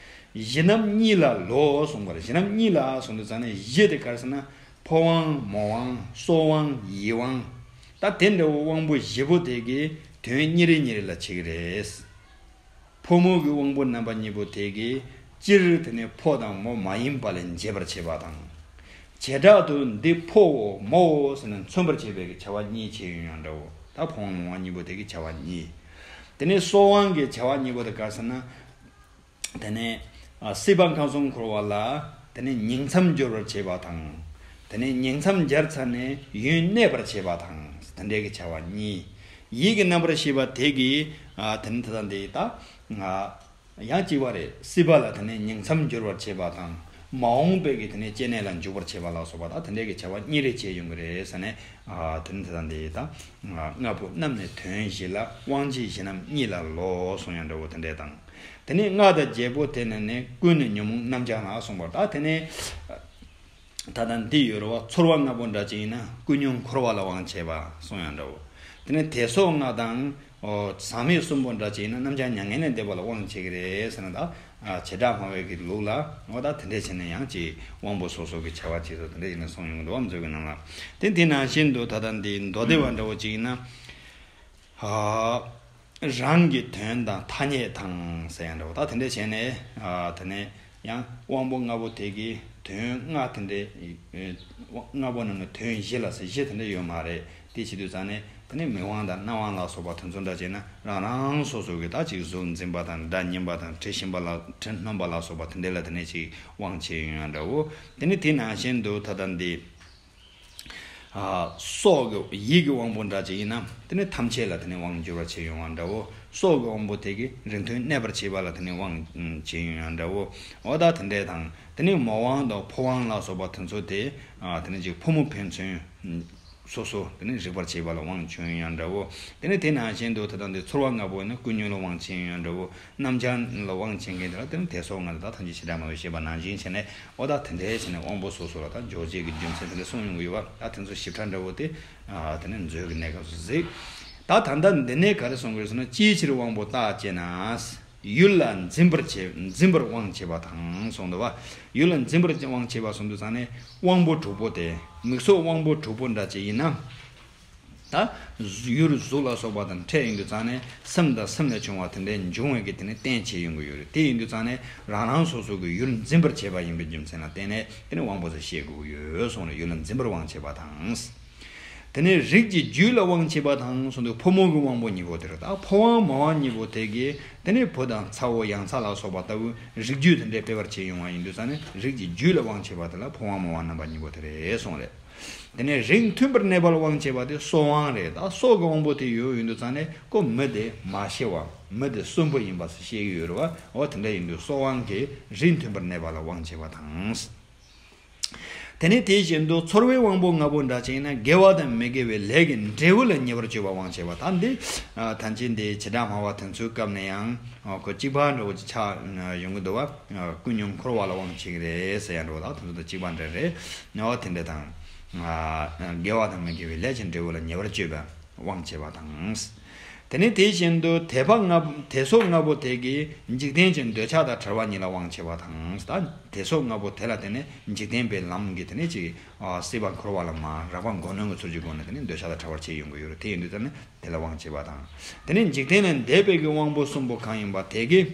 བཞི་རྣམས་གཉིས་ལ་ལོ་གསུངས་པ་རེད། བཞི་རྣམས་གཉིས་ལ་གསུངས་དུས་ཙང་ནས་བཞི་དེ་ག་རེ་ཟེར་ན་ཕོ་དབང་མོ་དབང་སྲོག་དབང་ཡིད་དབང་། ད་དེ་འདྲ་བོ་དབང་པོ་བཞི་པོ་དེ་གིས་དོན་གཉིས་རེ་གཉིས་རེ་ལ་བྱེད་ཀྱི་རེད། ཕོ་མོ་གི་དབང་པོ་རྣམ་པ་གཉིས་པོ་དེ་གིས་སྤྱིར་དེ་ནས་ཕོ་དང་མོ་མ་ཡིན་པ་ལས་འབྱེད་པར་བྱེད་པ་དང་། བྱེ་བྲག་ཏུ་འདི་ཕོའོ་མོའོ་ཟེར་ནས་མཚོན་པར་བྱེད་པའི་བྱ་བ་གཉིས་བྱེད་ཡོང་ཡང་འདྲའོ། ད་ཕོ་དབང་མོ་དབང་གཉིས་པོ་དེ་གི་བྱ་བ་གཉིས། དེ་ནས་སྲོག་དབང་གི་བྱ་བ་གཉིས་པོ་དེ་ག་ཟེར་ན། དེ་ནས་ཨ་སྲིད་པ་ཁམས་གསུམ་འཁོར་བ་ལ་དེ་ནས་ཉིང་མཚམས་སྦྱོར་བར་བྱེད་པ་དང་། དེ་ནས་ཉིང་མཚམས་སྦྱར་ཚར་ནས་ཡུན་གནས་པར་བྱེད་པ་དང་། དེ་འདྲའི་གི་བྱ་བ་གཉིས། ཡིད་ཀྱི་རྣམ་པར་ཤེས་པ་དེ་གིས་ཨ་དེ་ནས་ད་ལྟ་འདི་ད་ཨ་ཡང་གཅིག་པ་རེད། སྲིད་པ་ལ་དེ་ནས་ཉིང་མཚམས་སྦྱོར་བར་བྱེད་པ་དང་། མ་འོངས་པའི་གི་དེ་ནས་སྐྱེ་གནས་ལ་འཇུག་པར་བྱེད་པ་ལ་སོགས་པ་དང་དེ་འདྲའི་གི་བྱ་བ་གཉིས་རེ་བྱེད་ཡོང་གི་རེད་ཟེར་ནས། ཨ་དེ་ནི་དེ་དང་དེ་ཡི་དང་། ལྔ་པོ་རྣམས་ནི་དོན་བཞི་ལ། དབང་བྱེད་བཞི་རྣམས་གཉིས་ལ་ལོ་གསུང་ཡང་འདྲ་བོ་དེ་འདྲས་དང་། དེ་ནས་ལྔ་དང་བརྒྱད་པོ་དེ་ནི་ནི་ཀུན་ནས་ཉོན་མོངས་རྣམ་བྱང་ལ་གསུངས་པ། ད་དེ་ནས་ད་ལྟ་འདི་ཡོད་རེད་བ། ཚོར་བ་ལྔ་པོ་འདྲ་ཅིག་ཡིན་ན་ཀུན་ཉོན་འཁོར་བ་ལ་དབང་བྱེད་པ་གསུང་ཡང་འདྲ་བོ། དེ་ནས་དད་སོགས་ལྔ་དང་། ཨོ། ཟག་མེད་གསུམ་པོ་འདྲ་ཅིག་ཡིན་ན་རྣམ་བྱང་མྱ་ངན་ལས་འདས་པ་ལ་དབང་བྱེད་ཀྱི་རེད་ཟེར་ན་ད། ཨ་བྱེ་བྲག་སྨྲ་བའི་གི་ལུགས་ལ་འོ་ད་དེ་འདྲས་བྱས་ནས་ཡང་ཅིག་དབང་པོ་སོ་སོ་གི་བྱ་བ་བྱེད་སོ་དེ་འདྲས་ཡིན་ན་གསུངས་ཡོང་གི་འདུག་བ། མཛོད་ཀྱི་ནང་ལ། དེ་དེ་ནང་བཞིན་དུ་ད་ལྟ་འདི་མདོ་སྡེ་པ་འདྲ་བོ་ཅིག་ཡིན་ན། ཨ་རང་གི་དོན་དང་ཐ་སྙད་དང་ཟེར་ཡང་འདྲ་བོ། ད་དེ་འདྲས་བྱས་ནས་ཨ་དེ་ནས་ཡང་དབང་པོ་ལྔ་པོ་དེ་གི་དོན་ལྔ་དེ་འདྲས། ལྔ་པོ་རྣམས་ནི་དོན་བཞི་ལ་ཟེར་བཞི་དེ་འདྲས་ཡོད་མ་རེད། དེ་བྱེད་དུས་ཙང་ནས་དེ་ནས་མིག་དབང་དང་རྣ་དབང་ལ་སོགས་པ་དེ་ཚོ་འདྲ་བྱས་ན་རང་རང་སོ་སོ་གི་ད་ཅིག་གཟུགས་འཛིན་པ་དང་སྒྲ་སྙན་པ་དང་དྲི་ཞིམ་པ་ལ་དྲི་སྣོམ་པ་ལ་སོགས་པ་དེ་འདྲས་ལ་དེ་ནས་ཅིག་དབང་བྱེད་ཡོང་ཡང་འདྲ་བོ། དེ་ནས་དེ་ནང་བཞིན་དུ་ད་ལྟ་འདི་ སྲོག་གི་ཡིད་ཀྱི་དབང་པོ་འདྲ་ཅིག་ཡིན་ན་དེ་ནི་ཐམས་ཅད་ལ་དེ་ནི་དབང་བསྒྱུར་བར་བྱེད་ཡོང་བ་འདྲ་བོ། སྲོག་གི་དབང་པོ་དེ་གིས་རིང་ཐུང་གནས་པར་བྱེད་པ་ལ་དེ་ནི་དབང་བྱེད་ཡོང་ཡང་འདྲ་བོ། འོ་ད་དེ་འདྲས་དང་དེ་ནི་མོ་དབང་དང་ཕོ་དབང་ལ་སོགས་པ་དེ་ཚོ་དེ་དེ་ནི་ཅིག་ཕོ་མོ་ཕན་ཚུན་སོ་སོ་དེ་ནི་རིག་པར་བྱེད་པ་ལ་དབང་བྱེད་ཡོང་ཡང་འདྲ་བོ། དེ་ནི་དེ་ནང་བཞིན་དུ་ད་ལྟ་འདི་ཚོར་བ་ལྔ་པོ་ནི་ཀུན་ཉོན་ལ་དབང་བྱེད་ཡོང་ཡང་འདྲ་བོ། རྣམ་བྱང་ལ་དབང་བྱེད་མཁན་དེ་ལ་དེ་ནི་དད་སོགས་ལྔ་དང་ཐམས་ཅད་བྱེ་བྲག་སྨྲ་བས་བཤད་པ་ནང་བཞིན་བྱས་ནས་འོ་ད་དེ་འདྲའི་བྱས་ནས་དབང་པོ་སོ་སོ་ལ་ད་འཇོག་བྱེད་ཀྱི་རྒྱུ་མཚན་དེ་འདྲ་གསུངས་ཡོང་གི་ཡོད་པ། ད་དེ་ཚོ་ཞིབ་ཕྲ་འདྲ་བོ་དེ་དེ་ནི་མཛོད་ཀྱི་གནས་སྐབས་སུ་གཟིགས། ད་ད་ལྟ་འདི་ནས་ག་རེ་གསུང་གི་རེད་ཟེར་ན། ཅིའི་ཕྱིར་དབང་པོ་རྟག་ཅེ་ན། ཡུལ་ལ་འཛིན་པར་བྱེད། འཛིན་པར་དབང་བྱེད་པ་དང་གསུངས་འདུག་བ། ཡུལ་ལ་འཛིན་པར་དབང་བྱེད་པ་གསུངས་དུས་ཙང་ནས་དབང་པོ་དྲུག་པོ་དེ་མིག་སོགས་དབང་པོ་དྲུག་པོ་འདྲ་ཅིག་ཡིན་ན། ད་ཡུལ་གཟུགས་ལ་སོགས་པ་དང་འཕྲད་ཡོང་དུས་ཙང་ནས་སེམས་དང་སེམས་ལས་བྱུང་བ་དེ་འདྲའི་འབྱུང་བའི་གི་དེ་ནི་རྟེན་བྱེད་ཡོང་གི་ཡོད་རེད། དེ་ཡིན་དུས་ཙང་ནས་རང་རང་སོ་སོ་གི་ཡུལ་འཛིན་པར་བྱེད་པ་ཡིན་པའི་རྒྱུ་མཚན་ལ་བརྟེན་ནས་དེ་ནི་དབང་པོ་ཟེར་བཤད་དགོས་ཀྱི་ཡོད་གསུངས་རེད། ཡུལ་ལ་འཛིན་པར་དབང་བྱེད་པ་དང་། དེ་ནས་རིགས་ཀྱི་རྒྱུད་ལ་དབང་བྱེད་པ་དང་གསུངས་དུས་ཕོ་མོ་གི་དབང་པོ་གཉིས་པོ་དེ་རེད། ད་ཕོ་དབང་མོ་དབང་གཉིས་པོ་དེ་གིས་དེ་ནས་བུ་དང་ཚ་བོ་ཡང་ཚ་ལ་སོགས་པ་ལྟ་བུའི་རིགས་རྒྱུད་དེ་འདྲའི་སྤེལ་བར་བྱེད་ཡོང་བ་ཡིན་དུས་ཙང་ནས་རིགས་ཀྱི་རྒྱུད་ལ་དབང་བྱེད་པ་དེ་ལ་ཕོ་དབང་མོ་དབང་རྣམ་པ་གཉིས་པོ་དེ་རེད་གསུངས་རེད། དེ་ནས་རིང་མཐུན་པར་གནས་པ་ལ་དབང་བྱེད་པ་དེ་སྲོག་དབང་རེད། ད་སྲོག་གི་དབང་པོ་དེ་ཡོད་ཡིན་དུས་ཙང་ནས་ཁོ་མི་དེ་མ་ཤི་བ་མི་དེ་གསོན་པོ་ཡིན་པ་ཞིག་བཤད་ཀྱི་ཡོད་རེད་བ། འོ་དེ་འདྲ་ཡིན་དུས་སྲོག་དབང་གིས་རིང་མཐུན་པར་གནས་པ་ལ་དབང་བྱེད་པ་དང་། དེ་ནས་དེ་བཞིན་དུ་ཚོར་བའི་དབང་པོ་ལྔ་པོ་འདྲ་ཅིག་ཡིན་ན་དགེ་བ་དང་མི་དགེ་བའི་ལས་ཀྱི་འབྲས་བུ་ལ་ཉེ་བར་སྤྱོད་པ་དབང་བྱེད་པ། ད་འདི་ཐམས་ཅད་འདི་བྱེ་བྲག་སྨྲ་བ་དེ་ཚོའི་སྐབས་ནས་ཡང་ཁོ་གཅིག་པ་འདྲ་བོ་ཅིག་ཆགས་ཡོང་གི་འདུག་བ། ཀུན་ཉོན་འཁོར་བ་ལ་དབང་བྱེད་ཀྱི་རེད་ཟེར་ཡང་འདྲ་བོ། ད་དེ་ཚོ་དང་གཅིག་པ་འདྲ་རེད། འོ་དེ་འདྲ་དང་། དགེ་བ་དང་མི་དགེ་བའི་ལས་ཀྱི་འབྲས་བུ་ལ་ཉེ་བར་སྤྱོད་པ་དབང་བྱེད་པ་དང་། དེ་ནས་དེ་བཞིན་དུ་དད་པ་ལྔ་དད་སོགས་ལྔ་པོ་དེ་གིས་འཇིག་རྟེན་གྱི་འདོད་ཆགས་དང་བྲལ་བ་ཉིད་ལ་དབང་བྱེད་པ་དང་། ད་དད་སོགས་ལྔ་པོ་དེ་ལ་བརྟེན་ནས་འཇིག་རྟེན་པའི་ལམ་གྱི་དེ་ནས་ཅིག་སྲིད་པ་འཁོར་བ་ལ་མ་རགས་པ་མགོ་གནོན་གྱི་ཚུལ་གྱི་སྒོ་ནས་དེ་ནས་འདོད་ཆགས་དང་བྲལ་བར་བྱེད་ཡོང་གི་ཡོད་རེད། དེ་ཡིན་དུས་ཙང་ནས་དེ་ལ་དབང་བྱེད་པ་དང་། དེ་ནས་འཇིག་རྟེན་ལས་འདས་པའི་གི་དབང་པོ་གསུམ་པོ་གང་ཡིན་པ་དེ་གིས།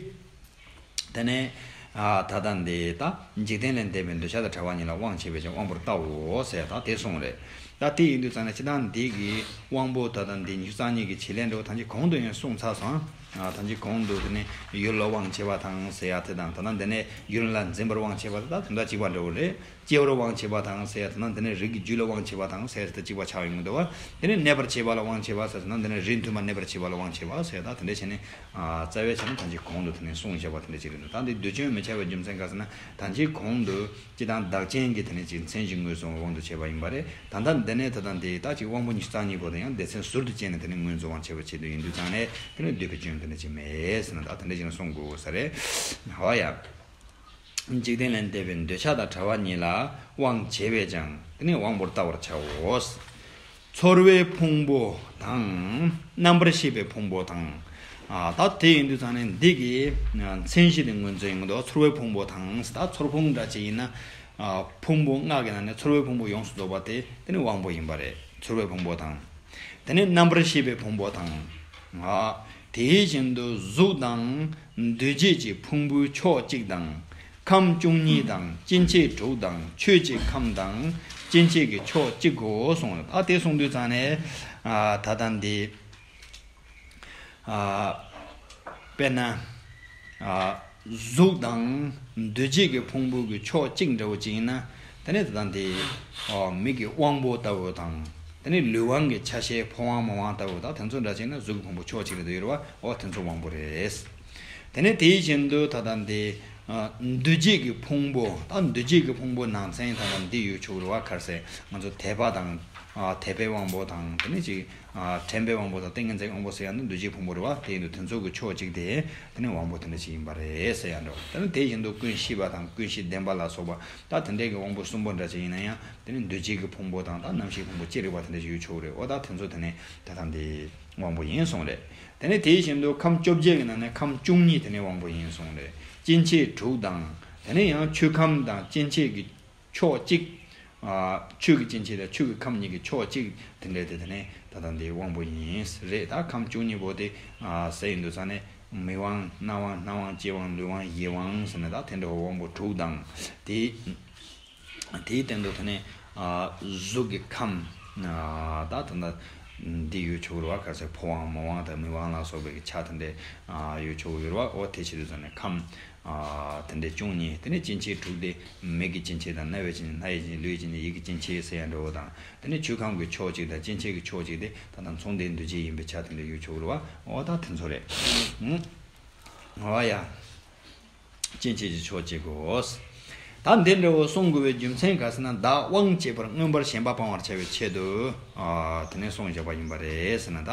དེ་ནས་ད་ལྟ་འདི་ད་འཇིག་རྟེན་ལས་འདས་པའི་འདོད་ཆགས་དང་བྲལ་བ་ཉིད་ལ་དབང་བྱེད་པའི་ཕྱིར་དབང་པོར་ལྟའོ་ཟེར་ད་དེ་གསུངས་རེད། ད་དེ་ཡིན་དུས་ཙང་ནས་སྤྱིར་བཏང་འདི་གི་དབང་པོ་ད་ལྟ་འདི་ཉི་ཤུ་རྩ་གཉིས་ཀྱི་བྱེད་ལས་འདྲ་བོ་ཐམས་ཅད་གོང་དུ་ཡང་གསུངས་ཚར་སོང་། ཐམས་ཅད་གོང་དུ་དེ་ནས་ཡུལ་ལ་དབང་བྱེད་པ་དང་ཟེར་ཡ་དེ་དང་། ད་ལྟ་འདི་ནས་ཡུལ་ལ་འཛིན་པར་དབང་བྱེད་པ་དེ་ད་དོན་དག་གཅིག་པ་འདྲ་བོ་རེད། སྐྱེ་བར་དབང་བྱེད་པ་དང་ཟེར་ཡ་དེ་ན། འདི་ནས་རིགས་ཀྱི་རྒྱུད་ལ་དབང་བྱེད་པ་དང་ཟེར་ཡ་དེ་གཅིག་པ་ཆགས་ཡོང་གི་འདུག་བ། འདི་ནས་གནས་པར་བྱེད་པ་ལ་དབང་བྱེད་པ་ཟེར་ན། འདི་ནས་རིང་མཐུན་པར་གནས་པར་བྱེད་པ་ལ་དབང་བྱེད་པ་ཟེར་ཡ་ད་དེ་འདྲ་བྱས་ནས་རྩ་བའི་ཆ་ནས་ཐམས་ཅད་གོང་དུ་དེ་ནས་གསུངས་བཞག་པ་དེ་འདྲ་ཅིག་རེད་འདུག་ད་འདི་བསྡུས་དོན་མི་ཆགས་པའི་རྒྱུ་མཚན་ག་ཟེར་ན། ཐམས་ཅད་གོང་དུ་སྤྱིར་བཏང་བདག་རྐྱེན་གྱི་དེ་ནས་ཅིག་མཚན་གཞི་ངོས་བཟུང་བའི་དབང་དུ་བྱས་པ་ཡིན་པ་རེད། ད་ལྟ་འདི་ནས་ད་ལྟ་འདི་ད་ཅིག་དབང་པོ་ཉི་ཤུ་རྩ་གཉིས་པོ་དེ་ཡང་སྡེ་ཚན་ཟུར་དུ་བཅད་ནས་དེ་ནས་ངོས་འཛིན་དབང་བྱེད་པ་བྱེད་དུ་ཡིན་དུས་ཙང་ནས་དེ་ནས་བསྡུས་པའི་སྐྱོན་དེ་འདྲ་ཅིག་མེད་ཟེར་ན། ད་དེ་འདྲ་ཅིག་ནས་གསུང་དགོས་ས་རེད། འོ་ཡ། འཇིག་རྟེན་ལས་འདས་པའི་འདོད་ཆགས་དང་བྲལ་བ་ཉིད་ལ་དབང་བྱེད་པས་ཀྱང་དེ་ནི་དབང་པོར་བལྟ་བར་བྱའོ། ཚོར་བའི་ཕུང་པོ་དང་རྣམ་པར་ཤེས་པའི་ཕུང་པོ་དང་། ཨ་ད་དེ་ཡིན་དུས་ཙང་ནས་འདི་གི་མཚན་གཞི་དེ་ངོས་འཛིན་ཡོང་གི་འདུག་ཚོར་བའི་ཕུང་པོ་དང་། ད་ཚོར་ཕུང་འདྲ་ཅིག་ཡིན་ན། ཨ་ཕུང་པོ་ལྔ་གི་ནང་ནས་ཚོར་བའི་ཕུང་པོ་ཡོངས་སུ་རྫོགས་པ་དེ་དེ་ནི་དབང་པོ་ཡིན་པ་རེད། ཚོར་བའི་ཕུང་པོ་དང་། དེ་ནས་རྣམ་པར་ཤེས་པའི་ཕུང་པོ་དང་། ཨ་དེ་བཞིན་དུ་གཟུགས་དང་། འདུ་བྱེད་ཀྱི་ཕུང་པོའི་ཕྱོགས་གཅིག་དང་། ཁམས་བཅུ་གཉིས་དང་སྐྱེ་མཆེད་དྲུག་དང་ཆོས་ཀྱི་ཁམས་དང་སྐྱེ་མཆེད་ཀྱི་ཕྱོགས་གཅིག་གོ་གསུངས། ཨ་དེ་གསུངས་དུས་ཙང་ནས་ཨ་ད་ལྟ་འདི་ཨ་དཔེར་ན་ཨ་གཟུགས་དང་འདུ་བྱེད་ཀྱི་ཕུང་པོ་གི་ཕྱོགས་གཅིག་འདྲ་བོ་ཅིག་ཡིན་ན། དེ་ནས་ད་ལྟ་འདི་ཨ་མིག་གི་དབང་པོ་ལྟ་བུ་དང་། དེ་ནས་ལུས་དབང་གི་ཆ་ཤས་ཕོ་དབང་མོ་དབང་ལྟ་བུ་དང་། དེ་ཚོ་འདྲ་ཅིག་ན་གཟུགས་ཀྱི་ཕུང་པོ་ཕྱོགས་གཅིག་རེད་འདུག་ཡོད་རེད་བ། འོ་དེ་ཚོ་དབང་པོ་རེད། དེ་ནས་དེ་བཞིན་དུ་ད་ལྟ་འདི་ཨ་འདུ་བྱེད་ཀྱི་ཕུང་པོ། ད་འདུ་བྱེད་ཀྱི་ཕུང་པོ་ནང་ཚན་ད་ལྟ་འདི་ཡོད་ཆོག་རེད་བ། ག་རེ་ཟེར། ང་ཚོ་དད་པ་དང་ཨ་དད་པའི་དབང་པོ་དང་། དེ་ནས་ཅིག་ཨ་དྲན་པའི་དབང་པོ་དང་ཏིང་ངེ་འཛིན་དབང་པོ་ཟེར་ཡ་འདི་འདུ་བྱེད་ཕུང་པོ་རེད་བ། དེ་ཡིན་དུས་དེ་ཚོ་གི་ཕྱོགས་གཅིག་དེ་དེ་ནས་དབང་པོ་དེ་འདྲ་ཞིག་ཡིན་པ་རེད་ཟེར་ཡ་འདྲ། དེ་ནས་དེ་བཞིན་དུ་ཀུན་ཤེས་པ་དང་ཀུན་ཤེས་ལྡན་པ་ལ་སོགས་པ། ད་དེ་འདྲའི་གི་དབང་པོ་གསུམ་པོ་འདྲ་ཅིག་ཡིན་ན་ཡང་། དེ་ནས་འདུ་བྱེད་ཀྱི་ཕུང་པོ་དང་། ད་རྣམ་ཤེས་ཕུང་པོ་ཅི་རིགས་པ་དེ་འདྲ་ཞིག་ཡོད་ཆོག་རེད། འོ་ད་དེ་ཚོ་དེ་ནས་ད་ལྟ་འདི་དབང་པོ་ཡིན་གསུངས་རེད། དེ་ནས་དེ་བཞིན་དུ་ཁམས་བཅོ་བརྒྱད་ཀྱི་ནང་ནས་ཁམས་བཅུ་གཉིས་དེ་ནས་དབང་པོ་ཡིན་གསུངས་རེད། སྐྱེ་མཆེད་དྲུག་དང་། དེ་ནས་ཡང་ཆོས་ཁམས་དང་སྐྱེ་མཆེད་ཀྱི་ཕྱོགས་གཅིག་ཨ་ཆོས་ཀྱི་སྐྱེ་མཆེད་དང་ཆོས་ཀྱི་ཁམས་གཉིས་ཀྱི་ཕྱོགས་གཅིག་དེ་འདྲ་དེ་དེ་ནས་ད་ལྟ་འདི་དབང་པོ་ཡིན་རེད། ད་ཁམས་བཅུ་གཉིས་པོ་དེ་ཨ་ཟེར་ཡིན་དུས་ཙང་ནས་མིག་དབང་རྣ་དབང་སྣ་དབང་ལྕེ་དབང་ལུས་དབང་ཡིད་དབང་ཟེར་ནས། ད་དེ་འདྲ་བོ་དབང་པོ་དྲུག་དང་། དེ་དེའི་སྟེང་དུ་དེ་ནས་ཨ་གཟུགས་ཀྱི་ཁམས་ཨ་ད་ད་ད་འདི་ཡོད་ཆོག་རེད་བ། ག་རེ་ཟེར། ཕོ་དབང་མོ་དབང་དང་མིག་དབང་ལ་སོགས་པའི་ཆ་དེ་འདྲ་ཨ་ཡོད་ཆོག་ཡོད་རེད་བ། འོ་དེ་བྱེད་དུས་ཙང་ནས་ཁམས་ ཨ་དེ་འདྲའི་བཅུ་གཉིས། དེ་ནས་སྐྱེ་མཆེད་དྲུག་དེ་མིག་གི་སྐྱེ་མཆེད་དང་རྣ་བའི་སྐྱེ་མཆེད། སྣ་ཡི་སྐྱེ་མཆེད། ལུས་ཀྱི་སྐྱེ་མཆེད། ཡིད་ཀྱི་སྐྱེ་མཆེད་ཟེར་ཡ་འདྲ་བོ་དང་། དེ་ནས་ཆོས་ཁམས་ཀྱི་ཕྱོགས་གཅིག་དང་སྐྱེ་མཆེད་ཀྱི་ཕྱོགས་གཅིག་དེ་ད་ལྟ་མཚུངས་ལྡན་འདུ་བྱེད་ཡིན་པའི་ཆ་དེ་འདྲ་ཡོད་ཆོག་རེད་བ། འོ་ད་དེ་ཚོ་རེད། ཨ་ཡ། སྐྱེ་མཆེད་ཀྱི་ཕྱོགས་གཅིག་གོ། ད་འདི་འདྲ་བོ་གསུང་དགོས་པའི་རྒྱུ་མཚན་ག་ཟེར་ན། བདག་དབང་བྱེད་པར་མངོན་པར་ཞེན་པ་སྤང་བར་བྱ་བའི་ཆེད་དུ། ཨ་དེ་ནས་གསུངས་བཞག་པ་ཡིན་པ་རེད་ཟེར་ན། ད་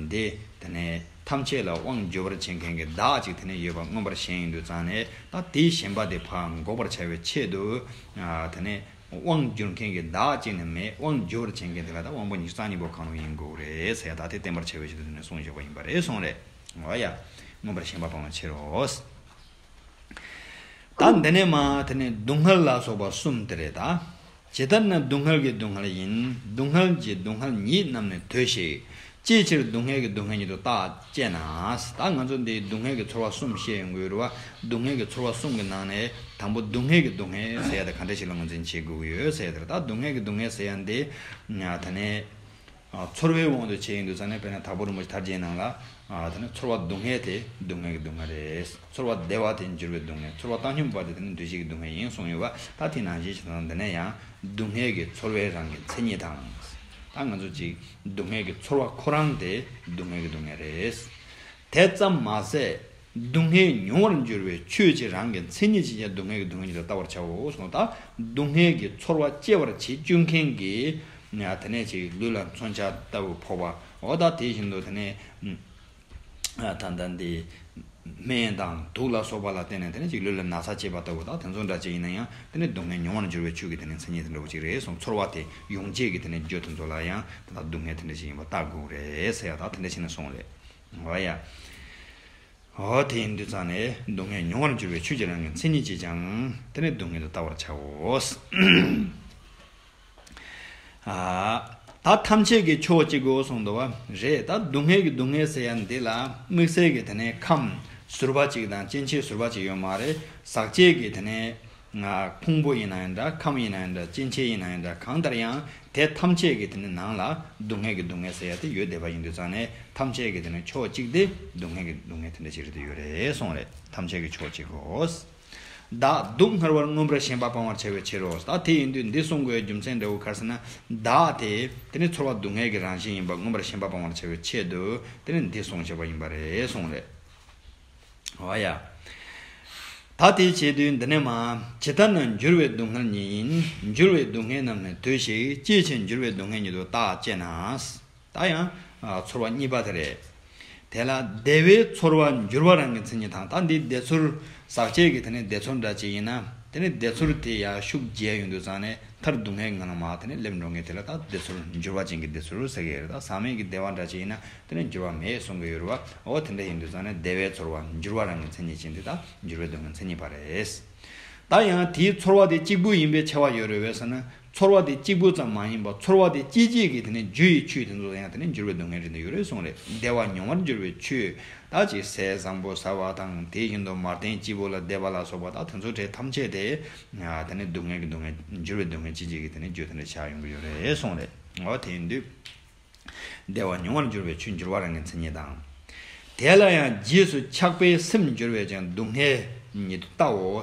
འདི་དེ་ནས་ཐམས་ཅད་ལ་དབང་བསྒྱུར་བར་བྱེད་མཁན་གྱི་བདག་ཅིག་དེ་ནས་ཡོད་པ་མངོན་པར་ཞེན་ཡོང་དུས་ཙང་ནས། ད་དེའི་ཞེན་པ་དེ་ཕར་འགོག་པར་བྱ་བའི་ཆེད་དུ། ཨ་དེ་ནས་དབང་བསྒྱུར་མཁན་གྱི་བདག་ཅིག་ནི་མེད། དབང་བསྒྱུར་བར་བྱེད་མཁན་དེ་ལ་ད་དབང་པོ་ཉི་ཤུ་རྩ་གཉིས་པོ་གང་རུང་ཡིན་དགོས་རེད་ཟེར་ཡ། ད་དེ་བསྟན་པར་བྱ་བའི་ཆེད་དུ་དེ་ནས་གསུངས་བཞག་པ་ཡིན་པ་རེད་གསུངས་རེད། འོ་ཡ། མངོན་པར་ཞེན་པ་སྤང་བའི་ཕྱིར་རོ། ད་འདི་ནས་མ་དེ་ནས་སྡུག་བསྔལ་ལ་སོགས་པ་གསུམ་དེ་རེད་ད། ཇི་ལྟར་ན་སྡུག་བསྔལ་གྱི་སྡུག་བསྔལ་ཡིན། སྡུག་བསྔལ་གྱི་སྡུག་བསྔལ་ཉིད་རྣམས་ནི་དུས་ཤིག། ཅིའི་ཕྱིར་སྡུག་བསྔལ་གྱི་སྡུག་བསྔལ་ཉིད་དུ་བརྟག་ཅེ་ན། ད་ང་ཚོ་འདི་སྡུག་བསྔལ་གྱི་ཚོར་བ་གསུམ་བཤད་ཡོང་གི་ཡོད་རེད་བ། སྡུག་བསྔལ་གྱི་ཚོར་བ་གསུམ་གྱི་ནང་ནས་དང་པོ་སྡུག་བསྔལ་གྱི་སྡུག་བསྔལ་ཟེར་ཡ་དེ་ག་འདྲ་ཞིག་ལ་ངོས་འཛིན་བྱེད་དགོས་ཀྱི་ཡོད་ཟེར་ཡ་དེ་རེད། ད་སྡུག་བསྔལ་གྱི་སྡུག་བསྔལ་ཟེར་ཡ་འདི་ད་ནས། ཨ་ཚོར་བའི་དབང་དུ་བྱས་ཡིན་དུས་ཙང་ནས། དཔེར་ན་དྭགས་པོ་རིན་པོ་ཆེ་ཐར་རྒྱན་ནང་ལ། ཨ་དེ་ནི་ཚོར་བ་སྡུག་བསྔལ་དེ་སྡུག་བསྔལ་གྱི་སྡུག་བསྔལ་རེད། ཚོར་བ་བདེ་བ་དེ་འགྱུར་བའི་སྡུག་བསྔལ། ཚོར་བ་བཏང་སྙོམས་པ་དེ་དེ་ནི་འདུ་བྱེད་ཀྱི་སྡུག་བསྔལ་ཡིན་གསུངས་ཡོད་པ། ད་དེ་ནང་བཞིན་བྱས་ཙང་འདི་ནས་ཡང་སྡུག་བསྔལ་གྱི་ཚོར་བའི་རང་གི་མཚན་ཉིད་དང་། ད་ང་ཚོ་ཅིག་སྡུག་བསྔལ་གྱི་ཚོར་བ་ཁོ་རང་དེ་སྡུག་བསྔལ་གྱི་སྡུག་བསྔལ་རེད། དེ་ཙམ་མ་ཟད། སྡུག་བསྔལ་མྱོང་བར་འགྱུར་བའི་ཆོས་ཀྱི་རང་གི་མཚན་ཉིད་ཀྱིས་ཀྱང་སྡུག་བསྔལ་གྱི་སྡུག་བསྔལ་ཉིད་དུ་བལྟ་བར་བྱའོ་གསུངས། ད་སྡུག་བསྔལ་གྱི་ཚོར་བ་སྐྱེ་བར་བྱེད་བཅུག་མཁན་གྱི་ཡང་དེ་ནས་ཅིག་ལུས་ལ་མཚོན་ཆ་ལྟ་བུ་ཕོག་པ། འོ་ད་དེ་བཞིན་དུ་དེ་ནས་ཨ་ད་ལྟ་འདི་སྨན་དང་དུག་ལ་སོགས་པ་ལ་བརྟེན་ནས་དེ་ནས་ཅིག་ལུས་ལ་ན་ཚ་སྐྱེས་པ་ལྟ་བུ། ད་དེ་ཚོ་འདྲ་ཅིག་ཡིན་ན་ཡང་དེ་ནས་སྡུག་བསྔལ་མྱོང་བར་འགྱུར་བའི་ཆོས་ཀྱི་དེ་ནས་མཚན་ཉིད་དེ་འདྲ་བོ་ཅིག་རེད་གསུངས། ཚོར་བ་དེ་ཡོང་བྱེད་ཀྱི་དེ་ནས་རྒྱུ་དེ་ཚོ་ལ་ཡང་ད་ལྟ་སྡུག་བསྔལ་དེ་འདྲ་ཞིག་ཡིན་པ་བལྟ་དགོས་རེད་ཟེར་ཡ། ད་དེ་འདྲ་བྱས་ནས་གསུངས་རེད། འོ་ཡ། འོ་དེ་ཡིན་དུས་ཙང་ནས་སྡུག་བསྔལ་མྱོང་བར་འགྱུར་བའི་ཆོས་ཀྱི་རང་གི་མཚན་ཉིད་ཀྱིས་ཀྱང་དེ་ནི་སྡུག་བསྔལ་དུ་བལྟ་བར་བྱའོ། ཨ་ད་ཐམས་ཅད་ཀྱི་ཕྱོགས་གཅིག་གོ་གསུངས་འདུག་བ་རེད། ད་སྡུག་བསྔལ་གྱི་སྡུག་བསྔལ་ཟེར་ཡ་འདི་ལ་དམིགས་བསལ་གྱི་དེ་ནས་ཁམས་ཟུར་པ་གཅིག་དང་སྐྱེ་མཆེད་ཟུར་པ་གཅིག་ཡོད་མ་རེད། ཟག་བཅས་ཀྱི་དེ་ནས་ང་ཕུང་པོ་ཡིན་ན་ཡང་འདྲ། ཁམས་ཡིན་ན་ཡང་འདྲ། སྐྱེ་མཆེད་ཡིན་ན་ཡང་འདྲ། གང་ལྟར་ཡང་དེ་ཐམས་ཅད་ཀྱི་དེ་ནི་ནང་ལ་སྡུག་བསྔལ་གྱི་སྡུག་བསྔལ་ཟེར་ཡ་དེ་ཡོད་བསྡད་པ་ཡིན་དུས་ཙང་ནས། ཐམས་ཅད་ཀྱི་དེ་ནི་ཕྱོགས་གཅིག་དེ་སྡུག་བསྔལ་གྱི་སྡུག་བསྔལ་དེ་འདྲ་ཞིག་རེད་དེ་ཡོད་རེད་གསུངས་རེད། ཐམས་ཅད་ཀྱི་ཕྱོགས་གཅིག་གོ། བདག་སྡུག་བསྔལ་བར་མངོན་པར་ཞེན་པ་སྤང་བར་བྱ་བའི་ཕྱིར་རོ། ད་དེ་ཡིན་དུས་འདི་གསུང་དགོས་རྒྱུ་མཚན་འདྲ་བོ་ག་རེ་ཟེར་ན། བདག་དེ་དེ་ནི་ཚོར་བ་སྡུག་བསྔལ་གྱི་རང་བཞིན་ཡིན་པ་མངོན་པར་ཞེན་པ་སྤང་བར་བྱ་བའི་ཆེད་དུ་དེ་ནི་འདི་གསུངས་བཞག་པ་ཡིན་པ་རེད་གསུངས་རེད། འོ་ཡ། ད་དེ་བྱེད་དུས་འདི་ནས་མ། ཇི་ལྟར་ན་འགྱུར་བའི་སྡུག་བསྔལ་ཉིད་ཡིན། འགྱུར་བའི་སྡུག་བསྔལ་རྣམས་ནི་དུས་ཤིག། ཅིའི་ཕྱིར་འགྱུར་བའི་སྡུག་བསྔལ་ཉིད་དུ་བརྟག་ཅེ་ན། ད་ཡང་ཚོར་བ་གཉིས་པ་དེ་རེད། དེ་ལ་བདེ་བའི་ཚོར་བ་འགྱུར་བ་རང་གི་མཚན་ཉིད་དང་། ད་འདི་བདེ་ཚོར་ཟག་བཅས་ཀྱི་དེ་ནས་བདེ་ཚོར་འདྲ་ཅིག་ཡིན་ན། དེ་ནས་བདེ་ཚོར་དེ་ཡང་ཤུགས་རྒྱས་ཡོང་དུས་ཙང་ནས་མཐར་སྡུག་བསྔལ་ངང་ལ་མ་དེ་ནས་སླེབས་འགྲོ་ངེས། དེ་ལ་ད་བདེ་ཚོར་འགྱུར་བ་ཅན་གྱི་བདེ་ཚོར་ཟེར་གྱི་ཡོད་རེད། ད་ཟག་མེད་ཀྱི་བདེ་བ་འདྲ་ཅིག་ཡིན་ན། དེ་ནས་འགྱུར་བ་མེད་གསུང་གི་ཡོད་རེད་བ། འོ་དེ་འདྲ་ཡིན་དུས་ཙང་ནས་བདེ་བའི་ཚོར་བ་འགྱུར་བ་རང་གི་མཚན་ཉིད་ཅན་དེ་ད་འགྱུར་བའི་སྡུག་བསྔལ་མཚན་ཉིད་པ་རེད། ད་ཡང་དེའི་ཚོར་བ་དེ་གཅིག་པུ་ཡིན་པའི་ཁྱབ་པ་ཡོད་རེད་བས་ཟེར་ན། ཚོར་བ་དེ་གཅིག་པུ་ཙམ་མ་ཡིན་པར་ཚོར་བ་དེ་སྐྱེད་བྱེད་ཀྱི་དེ་ནས་རྒྱུ་ཡི་ཆོས་དེ་ཚོ་ཡང་དེ་ནས་འགྱུར་བའི་སྡུག་བསྔལ་རེད་འདུག་ཡོད་རེད་གསུངས་རེད། བདེ་བ་མྱོང་བར་འགྱུར་བའི་ཆོས། ད་ཅིག་ཟས་བཟང་པོ་ཟ་བ་དང་དེ་བཞིན་དུ་མལ་སྟན་སྐྱིད་པོ་ལ་བསྡད་པ་ལ་སོགས་པ། ད་དེ་ཚོ་གྲས་ཐམས་ཅད་དེ་དེ་ནས་སྡུག་བསྔལ་གྱི་སྡུག་བསྔལ་འགྱུར་བའི་སྡུག་བསྔལ་སྐྱེད་བྱེད་ཀྱི་དེ་ནས་རྒྱུ་དེ་འདྲ་ཆགས་ཡོང་གི་ཡོད་རེད་གསུངས་རེད། འོ་དེ་ཡིན་དུས། བདེ་བ་མྱོང་བར་འགྱུར་བའི་ཆོས་འགྱུར་བ་རང་གི་མཚན་ཉིད་དང་། དེ་ལ་ཡང་རྗེས་སུ་ཆགས་པས་སེམས་འགྱུར་བས་ཀྱང་སྡུག་བསྔལ་ཉིད་དུ་བལྟའོ།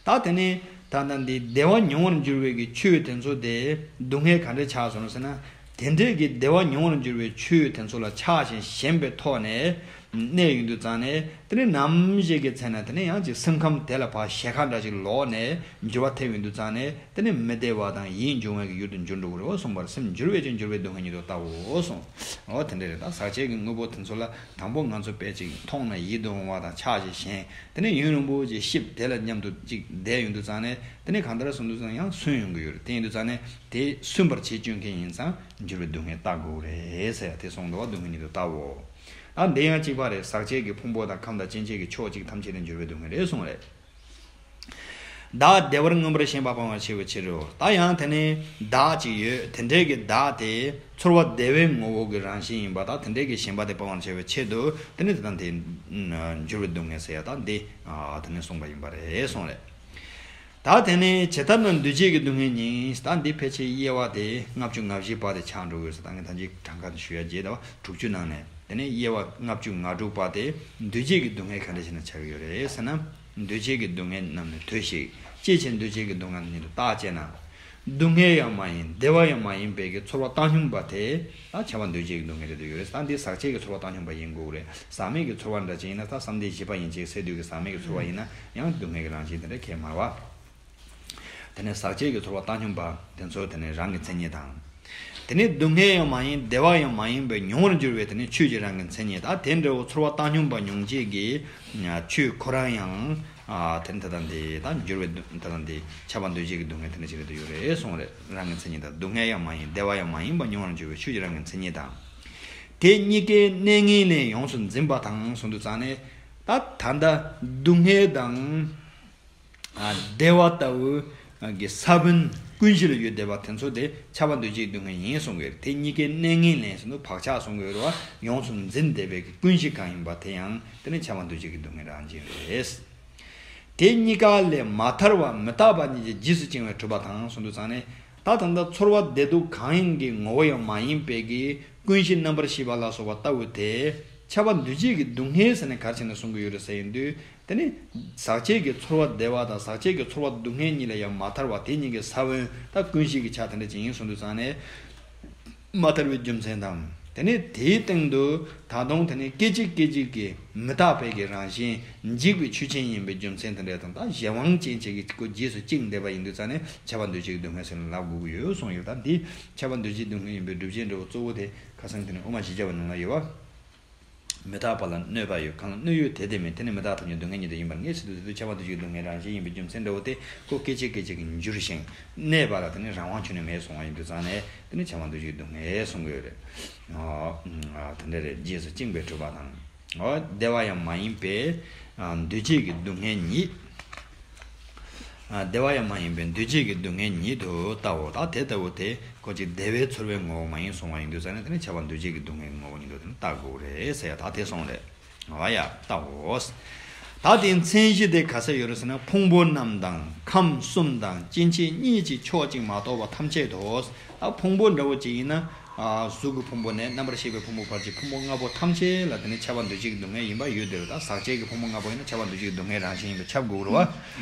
ད་དེ་ནས་ད་ལྟ་འདི་བདེ་བ་མྱོང་བར་འགྱུར་བའི་གི་ཆོས་དེ་ཚོ་དེ་སྡུག་བསྔལ་ག་འདྲས་ཆགས་སོང་ཟེར་ན། དེ་འདྲས་ཀྱི་བདེ་བ་མྱོང་བར་འགྱུར་བའི་ཆོས་དེ་ཚོ་ལ་ཆགས་ཤིང་ཞེན་པའི་ཐོག་ནས་གནས་ཡོང་དུས་ཙང་ནས། དེ་ནས་ནམ་ཞིག་གི་ཚེ་ན་དེ་ནས་ཡང་ཅིག་སེམས་ཁམས་དེ་ལ་ཕར་ཞེན་ཁ་འདྲ་ཅིག་ལོག་ནས་འགྱུར་བ་ཐེབས་ཡོང་དུས་ཙང་ནས། དེ་ནས་མི་བདེ་བ་དང་ཡིད་འབྱུང་བའི་གི་ཡུལ་དུ་འགྱུར་འགྲོ་གི་རེད། འོ་གསུངས་པར་སེམས་འགྱུར་བས་ཀྱང་འགྱུར་བའི་སྡུག་བསྔལ་ཉིད་དུ་བལྟའོ་གསུངས། འོ་དེ་འདྲ་རེད། ད་ཟག་བཅས་ཀྱི་དངོས་པོ་དེ་ཚོ་ལ་དང་པོ་ང་ཚོ་དཔེ་ཅིག་མཐོང་ན་ཡིད་དུ་འོང་བ་དང་ཆགས་ཞེན་ཞེན། དེ་ནས་ཡུན་རིང་པོ་ཅིག་གཤིབ་དེ་ལ་མཉམ་དུ་ཅིག་བསྡད་ཡོང་དུས་ཙང་ནས། དེ་ནས་གང་ལྟར་སོང་དུས་ཙང་ཡང་སུན་ཡོང་གི་ཡོད་རེད། དེ་ཡིན་དུས་ཙང་ནས་དེ་སུན་པར་བྱེད་བཅུག་མཁན་ཡིན་ཙང་འགྱུར་བའི་སྡུག་བསྔལ་བལྟ་དགོས་རེད་ཟེར་ཡ་དེ་གསུངས་འདུག་བ། སྡུག་བསྔལ་ཉིད་དུ་བལྟའོ། ད་འདི་ཡང་གཅིག་པ་རེད། ཟག་བཅས་ཀྱི་ཕུང་པོ་དང་ཁམས་དང་སྐྱེ་མཆེད་ཀྱི་ཕྱོགས་གཅིག་ཐམས་ཅད་ནི་འགྱུར་བའི་སྡུག་བསྔལ་རེད་གསུངས་རེད། བདག་བདེ་བར་མངོན་པར་ཞེན་པ་སྤང་བར་བྱ་བའི་ཕྱིར་རོ། ད་ཡང་དེ་ནས་བདག་ཅིག་ཡོད། དེ་འདྲའི་གི་བདག་དེ་ཚོར་བ་བདེ་བའི་ངོ་བོ་གི་རང་བཞིན་ཡིན་པ། ད་དེ་འདྲའི་གི་ཞེན་པ་དེ་སྤང་བར་བྱ་བའི་ཆེད་དུ་དེ་ནི་དེ་དང་དེ་འགྱུར་བའི་སྡུག་བསྔལ་ཟེར་ཡ་ད་འདི་དེ་ནི་གསུངས་པ་ཡིན་པ་རེད་གསུངས་རེད། ད་དེ་ནས་ཇི་ལྟར་ན་འདུ་བྱེད་ཀྱི་སྡུག་བསྔལ་ཉིད། ད་འདི་ཕལ་ཆེར་དབྱེ་བ་དེ་ལྔ་བཅུ་ང་བཞི་པ་དེ་ཆགས་འགྲོ་གི་ཡོད་ས། ད་ངས་ད་ཅིག་གྲངས་ཀ་དེ་ཞུ་ཡ་བརྗེད། ད་བ་དྲུག་ཅུ་ནང་ནས་དེ་ནས་དབྱེ་བ་ལྔ་བཅུ་ང་དྲུག་པ་དེ་འདུ་བྱེད་ཀྱི་སྡུག་བསྔལ་ག་འདྲ་ཞིག་ན་ཆགས་ཀྱི་ཡོད་རེད་ཟེར་ན། འདུ་བྱེད་ཀྱི་སྡུག་བསྔལ་རྣམས་ནི་ཐོས་ཤིག། ཅི་ཕྱིར་འདུ་བྱེད་ཀྱི་སྡུག་བསྔལ་ཉིད་དུ་བརྟག་ཅེ་ན། སྡུག་བསྔལ་ཡང་མ་ཡིན་བདེ་བ་ཡང་མ་ཡིན་པའི་གི་ཚོར་བ་བཏང་སྙོམས་པ་དེ་ད་ཁྱབ་པ་འདུ་བྱེད་ཀྱི་སྡུག་བསྔལ་རེད་དུ་ཡོད་རེད། ད་འདི་ཟག་བཅས་ཀྱི་ཚོར་བ་བཏང་སྙོམས་པ་ཡིན་དགོས་རེད། ཟག་མེད་ཀྱི་ཚོར་བ་འདྲ་ཅིག་ཡིན་ན་ད་བསམ་གཏན་བཞི་པ་ཡན་ཆད་སད་དུས་ཀྱི་ཟག་མེད་ཀྱི་ཚོར་བ་ཡིན་ན་ཡང་སྡུག་བསྔལ་གྱི་རང་བཞིན་དེ་འདྲ་ཁས་མ་རེད་བ། དེ་ནས་ཟག་བཅས་ཀྱི་ཚོར་བ་བཏང་སྙོམས་པ་དེ་ཚོ་དེ་ནས་རང་གི་མཚན་ཉིད་དང་། དེ་ནས་སྡུག་བསྔལ་ཡང་མ་ཡིན་བདེ་བ་ཡང་མ་ཡིན་པའི་མྱོང་བར་འགྱུར་བའི་དེ་ནས་ཆོས་ཀྱི་རང་གི་མཚན་ཉིད་དང་དེ་འདྲ་བོ་ཚོར་བ་བཏང་སྙོམས་པ་མྱོང་བྱེད་ཀྱི་ཆོས་ཁོ་རང་ཡང་དེ་ནས་ད་ལྟ་འདི་ད་འགྱུར་བའི་སྡུག་ད་ལྟ་འདི་ཁྱབ་པ་འདུ་བྱེད་ཀྱི་སྡུག་བསྔལ་དེ་འདྲ་ཅིག་རེད་དུ་ཡོད་རེད་གསུངས་རེད། རང་གི་མཚན་ཉིད་དང་སྡུག་བསྔལ་ཡང་མ་ཡིན་བདེ་བ་ཡང་མ་ཡིན་པ་མྱོང་བར་འགྱུར་བའི་ཆོས་ཀྱི་རང་གི་མཚན་ཉིད་དང་། དེ་གཉིས་ཀའི་གནས་ངན་ལེན་ཡོངས་སུ་འཛིན་པ་དང་གསུངས་དུས་ཙང་ནས་ད་ད་ལྟ་སྡུག་བསྔལ་དང་། བདེ་བ་ལྟ་བུ་གི་ས་བོན་ཀུན་གཞི་ལ་ཡོད་བསྡད་པ་དེ་ཚོ་དེ་ཁྱབ་པ་འདུ་བྱེད་སྡུག་བསྔལ་ཡིན་གསུང་གི་རེད། དེ་གཉིས་ཀའི་གནས་ངན་ལེན་ཟེར་དུས་བག་ཆགས་གསུང་གི་ཡོད་རེད་བ། ཡོངས་སུ་འཛིན་བསྡད་པའི་ཀུན་གཞི་གང་ཡིན་པ་དེ་ཡང་དེ་ནི་ཁྱབ་པ་འདུ་བྱེད་ཀྱི་སྡུག་བསྔལ་རང་བཞིན་རེད། དེ་གཉིས་ཀ་ལས་མ་ཐར་བ་མི་རྟག་པ་གཉིས་ཀྱི་རྗེས་སུ་བཅིངས་པས་གྲུབ་པ་དང་གསུངས་དུས་ཙང་ནས་ད་ད་ལྟ་ཚོར་བ་བདེ་སྡུག་གང་ཡིན་གྱི་ངོ་བོ་ཡང་མ་ཡིན་པའི་གི་ཀུན་གཞི་རྣམ་པར་ཤེས་པ་ལ་སོགས་པ་ལྟ་བུ་དེ་ཁྱབ་པ་འདུ་བྱེད་ཀྱི་སྡུག་བསྔལ་ཟེར་ནས་ག་རེ་བྱས་ནས་གསུང་གི་ཡོད་རེད་ཟེར་ཡིན་དུས། དེ་ནི་ཟག་བཅས་ཀྱི་ཚོར་བ་བདེ་བ་དང་ཟག་བཅས་ཀྱི་ཚོར་བ་སྡུག་བསྔལ་གཉིས་ལ་ཡང་མ་ཐར་བ་དེ་གཉིས་ཀྱི་ས་བོན་ད་ཀུན་གཞི་གི་ཆ་དེ་འདྲ་ཅིག་ཡིན་གསུངས་དུས་ཙང་ནས་མ་ཐར་བའི་རྒྱུ་མཚན་དང་། དེ་ནི་དེའི་སྟེང་དུ་ད་དུང་དེ་ནི་སྐད་ཅིག་སྐད་ཅིག་གི་མི་རྟག་པའི་གི་རང་བཞིན་འཇིག་པའི་ཆོས་ཅན་ཡིན་པའི་རྒྱུ་མཚན་དེ་འདྲ་དང་ད་གཞན་དབང་ཅན་ཅིག་གི་ཁོ་རྗེས་སུ་བཅིངས་བསྡད་པ་ཡིན་དུས་ཙང་ནས་ཁྱབ་པ་འདུ་བྱེད་ཀྱི་སྡུག་བསྔལ་ཟེར་ནས་ལབ་དགོས་ཀྱི་ཡོད་གསུངས་ཡོད། ད་འདི་ཁྱབ་པ་འདུ་བྱེད་སྡུག་བསྔལ་ཡིན་པའི་སྒྲུབ་བྱེད་འདྲ་བོ་གཙོ་བོ་དེ་ཁ་སང་དེ་ནི་དབུ་མ་བཞི་བརྒྱ་པ་ནང་ལ་ཡོད་བ། མི་རྟག་པ་ལ་གནོད་པ་ཡོད། གང་ལ་གནོད་ཡོད་དེ་དེ་མིན། དེ་ནི་མི་རྟག་ཐམས་ཅད་སྡུག་བསྔལ་ཉིད་དུ་ཡིན་པར་ངེས་སུ་འདུག་ཟེར་དུས་ཁྱབ་པ་འདུ་བྱེད་ཀྱི་སྡུག་བསྔལ་རང་བཞིན་ཡིན་པའི་རྒྱུ་མཚན་འདྲ་བོ་དེ་ཁོ་སྐད་ཅིག་སྐད་ཅིག་གིས་འགྱུར་ཞིང་གནས་པ་ལ་དེ་ནི་རང་དབང་ཁྱོན་ནས་མེད་སོང་བ་ཡིན་དུས་ཙང་ནས་དེ་ནི་ཁྱབ་པ་འདུ་བྱེད་ཀྱི་སྡུག་བསྔལ་གསུང་གི་ཡོད་རེད། ཨོ། ཨ། དེ་འདྲ་རེད། རྗེས་སུ་བཅིངས་པས་གྲུབ་པ་དང་། ཨོ། བདེ་བ་ཡང་མ་ཡིན་པའི་ཨ་འདུ་བྱེད་ཀྱི་སྡུག་བསྔལ་ཉིད། ཨ། བདེ་བ་ཡང་མ་ཡིན་པའི་འདུ་བྱེད་ཀྱི་སྡུག་བསྔལ་ཉིད་དུ་ལྟའོ། ད་དེ་ལྟ་བུ་དེ་ཁོ་ཅིག་བདེ་བའི་ཚོར་བའི་ངོ་བོ་མ་ཡིན་གསུང་བ་ཡིན་དུས་ཙང་ནས་དེ་ནི་ཁྱབ་པ་འདུ་བྱེད་ཀྱི་སྡུག་བསྔལ་གྱི་ངོ་བོ་ཉིད་དུ་དེ་ནི་ལྟ་དགོས་རེད་ཟེར་ཡ་ད་དེ་གསུངས་རེད། འོ་ཡ་ལྟའོ། ད་དེའི་མཚན་གཞི་དེ་ག་ས་ཡོད་རེད་ཟེར་ན་ཕུང་པོ་རྣམས་དང་ཁམས་གསུམ་དང་སྐྱེ་མཆེད་གཉིས་ཀྱི་ཕྱོགས་གཅིག་མ་གཏོགས་པ་ཐམས་ཅད་དོ། ད་ཕུང་པོ་འདྲ་བོ་ཅིག་ཡིན་ན། ཨ། གཟུགས་ཀྱི་ཕུང་པོ་ནས་རྣམ་པར་ཤེས་པའི་ཕུང་པོ་བར་གྱི་ཕུང་པོ་ལྔ་པོ་ཐམས་ཅད་ལ་དེ་ནི་ཁྱབ་པ་འདུ་བྱེད་ཀྱི་སྡུག་བསྔལ་ཡིན་པ་ཡོད་དེ་རེད། ད་ཟག་བཅས་ཀྱི་ཕུང་པོ་ལྔ་པོ་ཡིན་ན་ཁྱབ་པ་འདུ་བྱེད་ཀྱི་སྡུག་བསྔལ་རང་བཞིན་ཡིན་པས་ཁྱབ་དགོས་རེད་བ།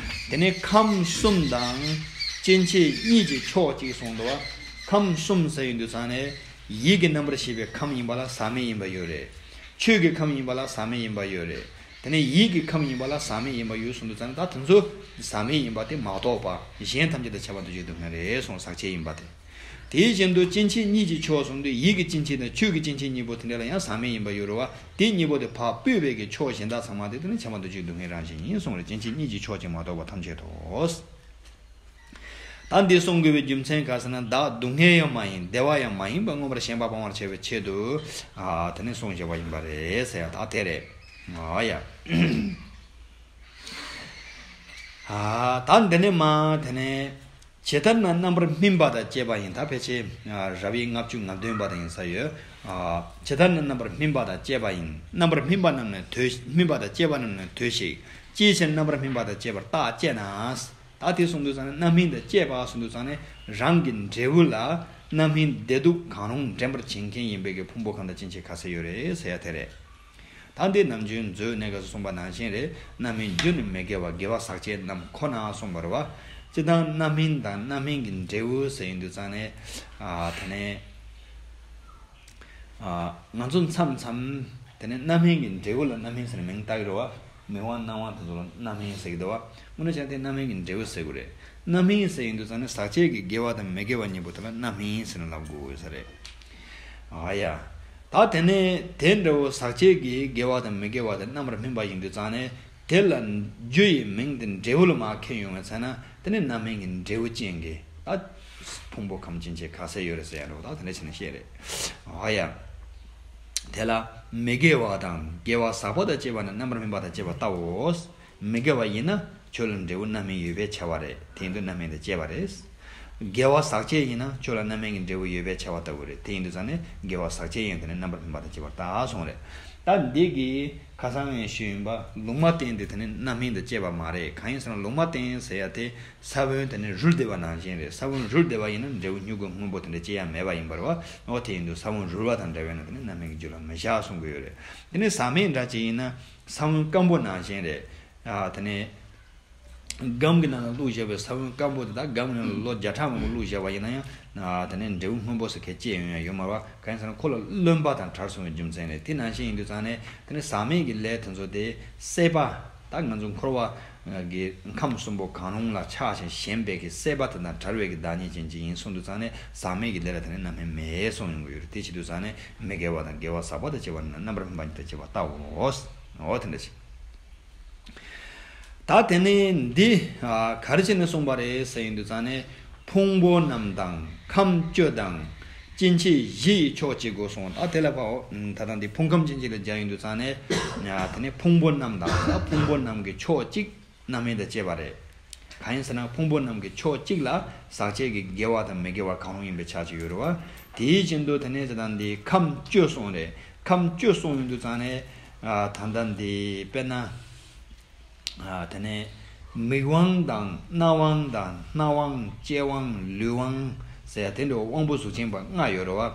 དེ་ནི་ཁམས་གསུམ་དང་སྐྱེ་མཆེད་གཉིས་ཀྱི་ཕྱོགས་གཅིག་གསུངས་འདུག་བ། ཁམས་གསུམ་ཟེར་ཡོང་དུས་ཙང་ནས་ཡིད་ཀྱི་རྣམ་པར་ཤེས་པའི་ཁམས་ཡིན་པ་ལ་ཟག་མེད་ཡིན་པ་ཡོད་རེད། ཆོས་ཀྱི་ཁམས་ཡིན་པ་ལ་ཟག་མེད་ཡིན་པ་ཡོད་རེད། དེ་ནས་ཡིད་ཀྱི་ཁམས་ཡིན་པ་ལ་ཟག་མེད་ཡིན་པ་ཡོད་གསུངས་དུས་ཙང་ནས་ད་དེ་ཚོ་ཟག་མེད་ཡིན་པ་དེ་མ་གཏོགས་པ་གཞན་ཐམས་ཅད་དང་ཁྱབ་པ་འདུ་བྱེད་སྡུག་བསྔལ་རེད་གསུངས། ཟག་བཅས་ཡིན་པ་དེ། དེ་བཞིན་དུ་སྐྱེ་མཆེད་གཉིས་ཀྱི་ཕྱོགས་གསུངས་དུས་ཡིད་ཀྱི་སྐྱེ་མཆེད་དང་ཆོས་ཀྱི་སྐྱེ་མཆེད་གཉིས་པོ་དེ་འདྲ་ལ་ཡང་ཟག་མེད་ཡིན་པ་ཡོད་རེད་བ། དེ་གཉིས་པོ་དེ་ཕར་སྤོས་པའི་གི་ཕྱོགས་གཞན་དག་ཚང་མ་དེ་དེ་ནི་ཁྱབ་པ་འདུ་བྱེད་སྡུག་བསྔལ་རང་བཞིན་ཡིན་གསུངས་རེད། སྐྱེ་མཆེད་གཉིས་ཀྱི་ཕྱོགས་གཅིག་མ་གཏོགས་པ་ཐམས་ཅད་དོ། ད་འདི་གསུང་དགོས་པའི་རྒྱུ་མཚན་ག་ཟེར་ན་བདག་སྡུག་བསྔལ་ཡང་མ་ཡིན་བདེ་བ་ཡང་མ་ཡིན་པ་མངོན་པར་ཞེན་པ་སྤང་བར་བྱ་བའི་ཆེད་དུ། ཨ། དེ་ནི་གསུངས་བཞག་པ་ཡིན་པ་རེད་ཟེར་ཡ་ད་དེ་རེད། ཨ་ཡ། ཨ། ད་འདི་ནི་མ་དེ་ནི། ཇི་ལྟར་ན་རྣམ་པར་སྨིན་པ་དང་བཅས་པ་ཡིན། ད་ཕལ་ཆེར་རབ་དབྱེ་ལྔ་བཅུ་ང་བདུན་པ་དང་ཡིན་ས་ཡོད། ཇི་ལྟར་ན་རྣམ་པར་སྨིན་པ་དང་བཅས་པ་ཡིན། རྣམ་པར་སྨིན་པ་རྣམས་ནི་ཐོས། སྨིན་པ་དང་བཅས་པ་རྣམས་ནི་ཐོས་ཤིག། ཅིའི་ཕྱིར་རྣམ་པར་སྨིན་པ་དང་བཅས་པར་བརྟག་ཅེ་ན། ད་དེ་གསུངས་དུས་ཙང་ནས་རྣམ་སྨིན་དང་བཅས་པ་གསུངས་དུས་ཙང་ནས་རང་གི་འབྲས་བུ་ལ་རྣམ་སྨིན་བདེ་སྡུག་གང་རུང་འདྲེན་པར་བྱེད་མཁན་ཡིན་པའི་གི་ཕུང་པོ་ཁམས་དང་སྐྱེ་མཆེད་ག་ཚད་ཡོད་རེད་ཟེར་ཡ་དེ་རེད། ད་འདི་ནམ་རྒྱུན་མཛོད་གནས་སྐབས་སུ་གསུངས་པ་ནང་བཞིན་རེད། རྣམ་སྨིན་རྒྱུ་ནི་མི་དགེ་བ་དགེ་བ་ཟག་བཅས་རྣམས་ཁོ་ན་གསུངས་པ་རེད་བ། སྤྱིར་བཏང་རྣམ་སྨིན་དང་རྣམ་སྨིན་གྱི་འབྲས་བུ་ཟེར་ཡོང་དུས་ཙང་ནས། ཨ། དེ་ནས། ཨ། ང་ཚོ་མཚམས་མཚམས་དེ་ནས་རྣམ་སྨིན་གྱི་འབྲས་བུ་ལ་རྣམ་སྨིན་ཟེར་ནས་མིང་བཏགས་ཀྱི་རེད་བ། མིག་དབང་རྣ་དབང་དེ་ཚོ་ལ་རྣམ་སྨིན་ཟེར་གྱི་འདུག་བ། དངོས་གནས་བྱས་ན་དེ་རྣམ་སྨིན་གྱི་འབྲས་བུ་ཟེར་དགོས་རེད། རྣམ་སྨིན་ཟེར་ཡོང་དུས་ཙང་ནས་ཟག་བཅས་ཀྱི་དགེ་བ་དང་མི་དགེ་བ་གཉིས་པོ་དེ་ལ་རྣམ་སྨིན་ཟེར་ནས་ལབ་དགོས་ས་རེད། ཨ་ཡ། ད་དེ་ནས་དེ་འདྲ་བོ་ཟག་བཅས་ཀྱི་དགེ་བ་དང་མི་དགེ་བ་དེ་རྣམ་པར་སྨིན་པ་ཡིན་དུས་ཙང་ནས་དེ་ལ་རྒྱུ་ཡི་མིང་དེ་འབྲས་བུ་ལ་མར་ཁེལ་ཡོང་བའི་ཚེ་ན་དེ་ནི་རྣམ་སྨིན་གྱི་འབྲས་བུ་ཅན་གྱི་ད་ཕུང་པོ་ཁམས་སྐྱེ་མཆེད་ག་ཚད་ཡོད་རེད་ཟེར་ཡ་འདྲ་བོ་ད་དེ་འདྲ་བྱས་ནས་བཤད་རེད། ཨ་ཡ། དེ་ལ་མི་དགེ་བ་དང་དགེ་བ་ཟག་པ་དང་བཅས་པ་ནི་རྣམ་པར་སྨིན་པ་དང་བཅས་པ་ལྟ་བུའོ། མི་དགེ་བ་ཡིན་ན་ཁྱོད་ལ་འབྲས་བུ་རྣམ་སྨིན་ཡོད་པས་ཁྱབ་པ་རེད། དེ་ཡིན་དུས་རྣམ་སྨིན་དང་བཅས་པ་རེད། དགེ་བ་ཟག་བཅས་ཡིན་ན་ཁྱོད་ལ་རྣམ་སྨིན་གྱི་འབྲས་བུ་ཡོད་པས་ཁྱབ་པ་ལྟ་བུ་རེད། དེ་ཡིན་དུས་ཙང་ནས་དགེ་བ་ཟག་བཅས་ཡིན་དེ་ནི་རྣམ་པར་སྨིན་པ་དང་བཅས་པར་ལྟ་གསུངས་རེད། ད་འདི་གི་ཁ་སང་ངས་ཞུས་ཡིན་པ་ལུང་མ་བསྟན་དེ་དེ་ནི་རྣམ་སྨིན་དང་བཅས་པ་མ་རེད། གང་ཡིན་ཟེར་ན་ལུང་མ་བསྟན་ཟེར་ཡ་དེ་ས་བོན་དེ་ནི་རུལ་བསྡད་པ་ནང་བཞིན་རེད། ས་བོན་རུལ་བསྡད་པ་ཡིན་ན་འབྲས་བུ་མྱུ་གུ་སྔོན་པོ་དེ་འདྲ་སྐྱེ་ཡ་མེད་པ་ཡིན་པ་རེད་བ། འོ་དེ་ཡིན་དུས་ས་བོན་རུལ་བ་དང་འདྲ་བས་ན་དེ་ནི་རྣམ་སྨིན་གྱི་རྒྱུ་ལ་མི་བཞག་གསུང་གི་ཡོད་རེད། དེ་ནི་ཟག་མེད་འདྲ་ཅིག་ཡིན་ན་ས་བོན་སྐམ་པོ་ནང་བཞིན་རེད། ཨ། དེ་ནས་ སྒམ་གྱི་ནང་ལ་བླུགས་བཞག་པའི་ས་བོན་སྐམ་པོ་དེ་དག་སྒམ་གྱི་ནང་ལ་ལོ་བརྒྱ་ཕྲག་མང་པོ་བླུགས་བཞག་པ་ཡིན་ན་ཡང་། ཨ། དེ་ནས་འབྲས་བུ་སྔོན་པོ་ཟེར་མཁན་སྐྱེ་ཡོང་ཡ་ཡོད་མ་རེད་བ། གང་ཡིན་ཟེར་ན་ཁོ་ལ་རློན་པ་དང་བྲལ་སོང་བའི་རྒྱུ་མཚན་རེད། དེ་ནང་བཞིན་ཡིན་དུས་ཙང་ནས་དེ་ནས་ཟག་མེད་ཀྱི་ལས་དེ་ཚོ་དེ་སྲེད་པ། ད་ང་ཚོ་འཁོར་བ་གི་ཁམས་གསུམ་པོ་གང་རུང་ལ་ཆགས་ཤིང་ཞེན་པའི་གི་སྲེད་པ་དེ་དང་བྲལ་བའི་གི་བདག་ཉིད་ཅན་ཅིག་ཡིན་གསུངས་དུས་ཙང་ནས་ཟག་མེད་ཀྱི་ལས་ལ་དེ་ནས་རྣམ་སྨིན་མེད་གསུངས་ཡོང་གི་ཡོད་རེད། དེ་བྱེད་དུས་ཙང་ནས་མི་དགེ་བ་དང་དགེ་བ་ཟག་པ་དང་བཅས་པ་ནི་རྣམ་པར་སྨིན་པ་ཉིད་དང་བཅས་པ་ལྟའོ། འོ་དེ་འདྲ་ཞིག་ད་དེ་ནས་འདི་ཨ་ག་རེ་བྱས་ནས་གསུངས་པ་རེད་ཟེར་ཡིན་དུས་ཙང་ནས་ཕུང་པོ་རྣམས་དང་ཁམས་བཅུ་དང་སྐྱེ་མཆེད་བཞི་ཡི་ཕྱོགས་གཅིག་གོ་གསུངས། ད་དེ་ལ་ཕར་ད་ལྟ་འདི་ཕུང་ཁམས་སྐྱེ་མཆེད་ལ་སྦྱར་ཡིན་དུས་ཙང་ནས་ཨ་དེ་ནས་ཕུང་པོ་རྣམས་དང་ད་ཕུང་པོ་རྣམས་ཀྱི་ཕྱོགས་གཅིག་རྣམ་སྨིན་དང་བཅས་པ་རེད། གང་ཡིན་ཟེར་ན་ཕུང་པོ་རྣམས་ཀྱི་ཕྱོགས་གཅིག་ལ་ཟག་བཅས་ཀྱི་དགེ་བ་དང་མི་དགེ་བ་གང་རུང་ཡིན་པའི་ཆ་ཅིག་ཡོད་རེད་བ། དེའི་རྐྱེན་དུ་དེ་ནས་ད་ལྟ་འདི་ཁམས་བཅུ་གསུངས་རེད། ཁམས་བཅུ་གསུངས་ཡིན་དུས་ཙང་ནས་ཨ་ད་ལྟ་འདི་དཔེར་ན། ཨ་དེ་ནས་མིག་དབང་དང་རྣ་དབང་དང་སྣ་དབང་ལྕེ་དབང་ལུས་དབང་ཟེར་ཡ་དེ་འདྲ་དབང་པོ་གཟུགས་ཅན་པ་ལྔ་ཡོད་རེད་བ།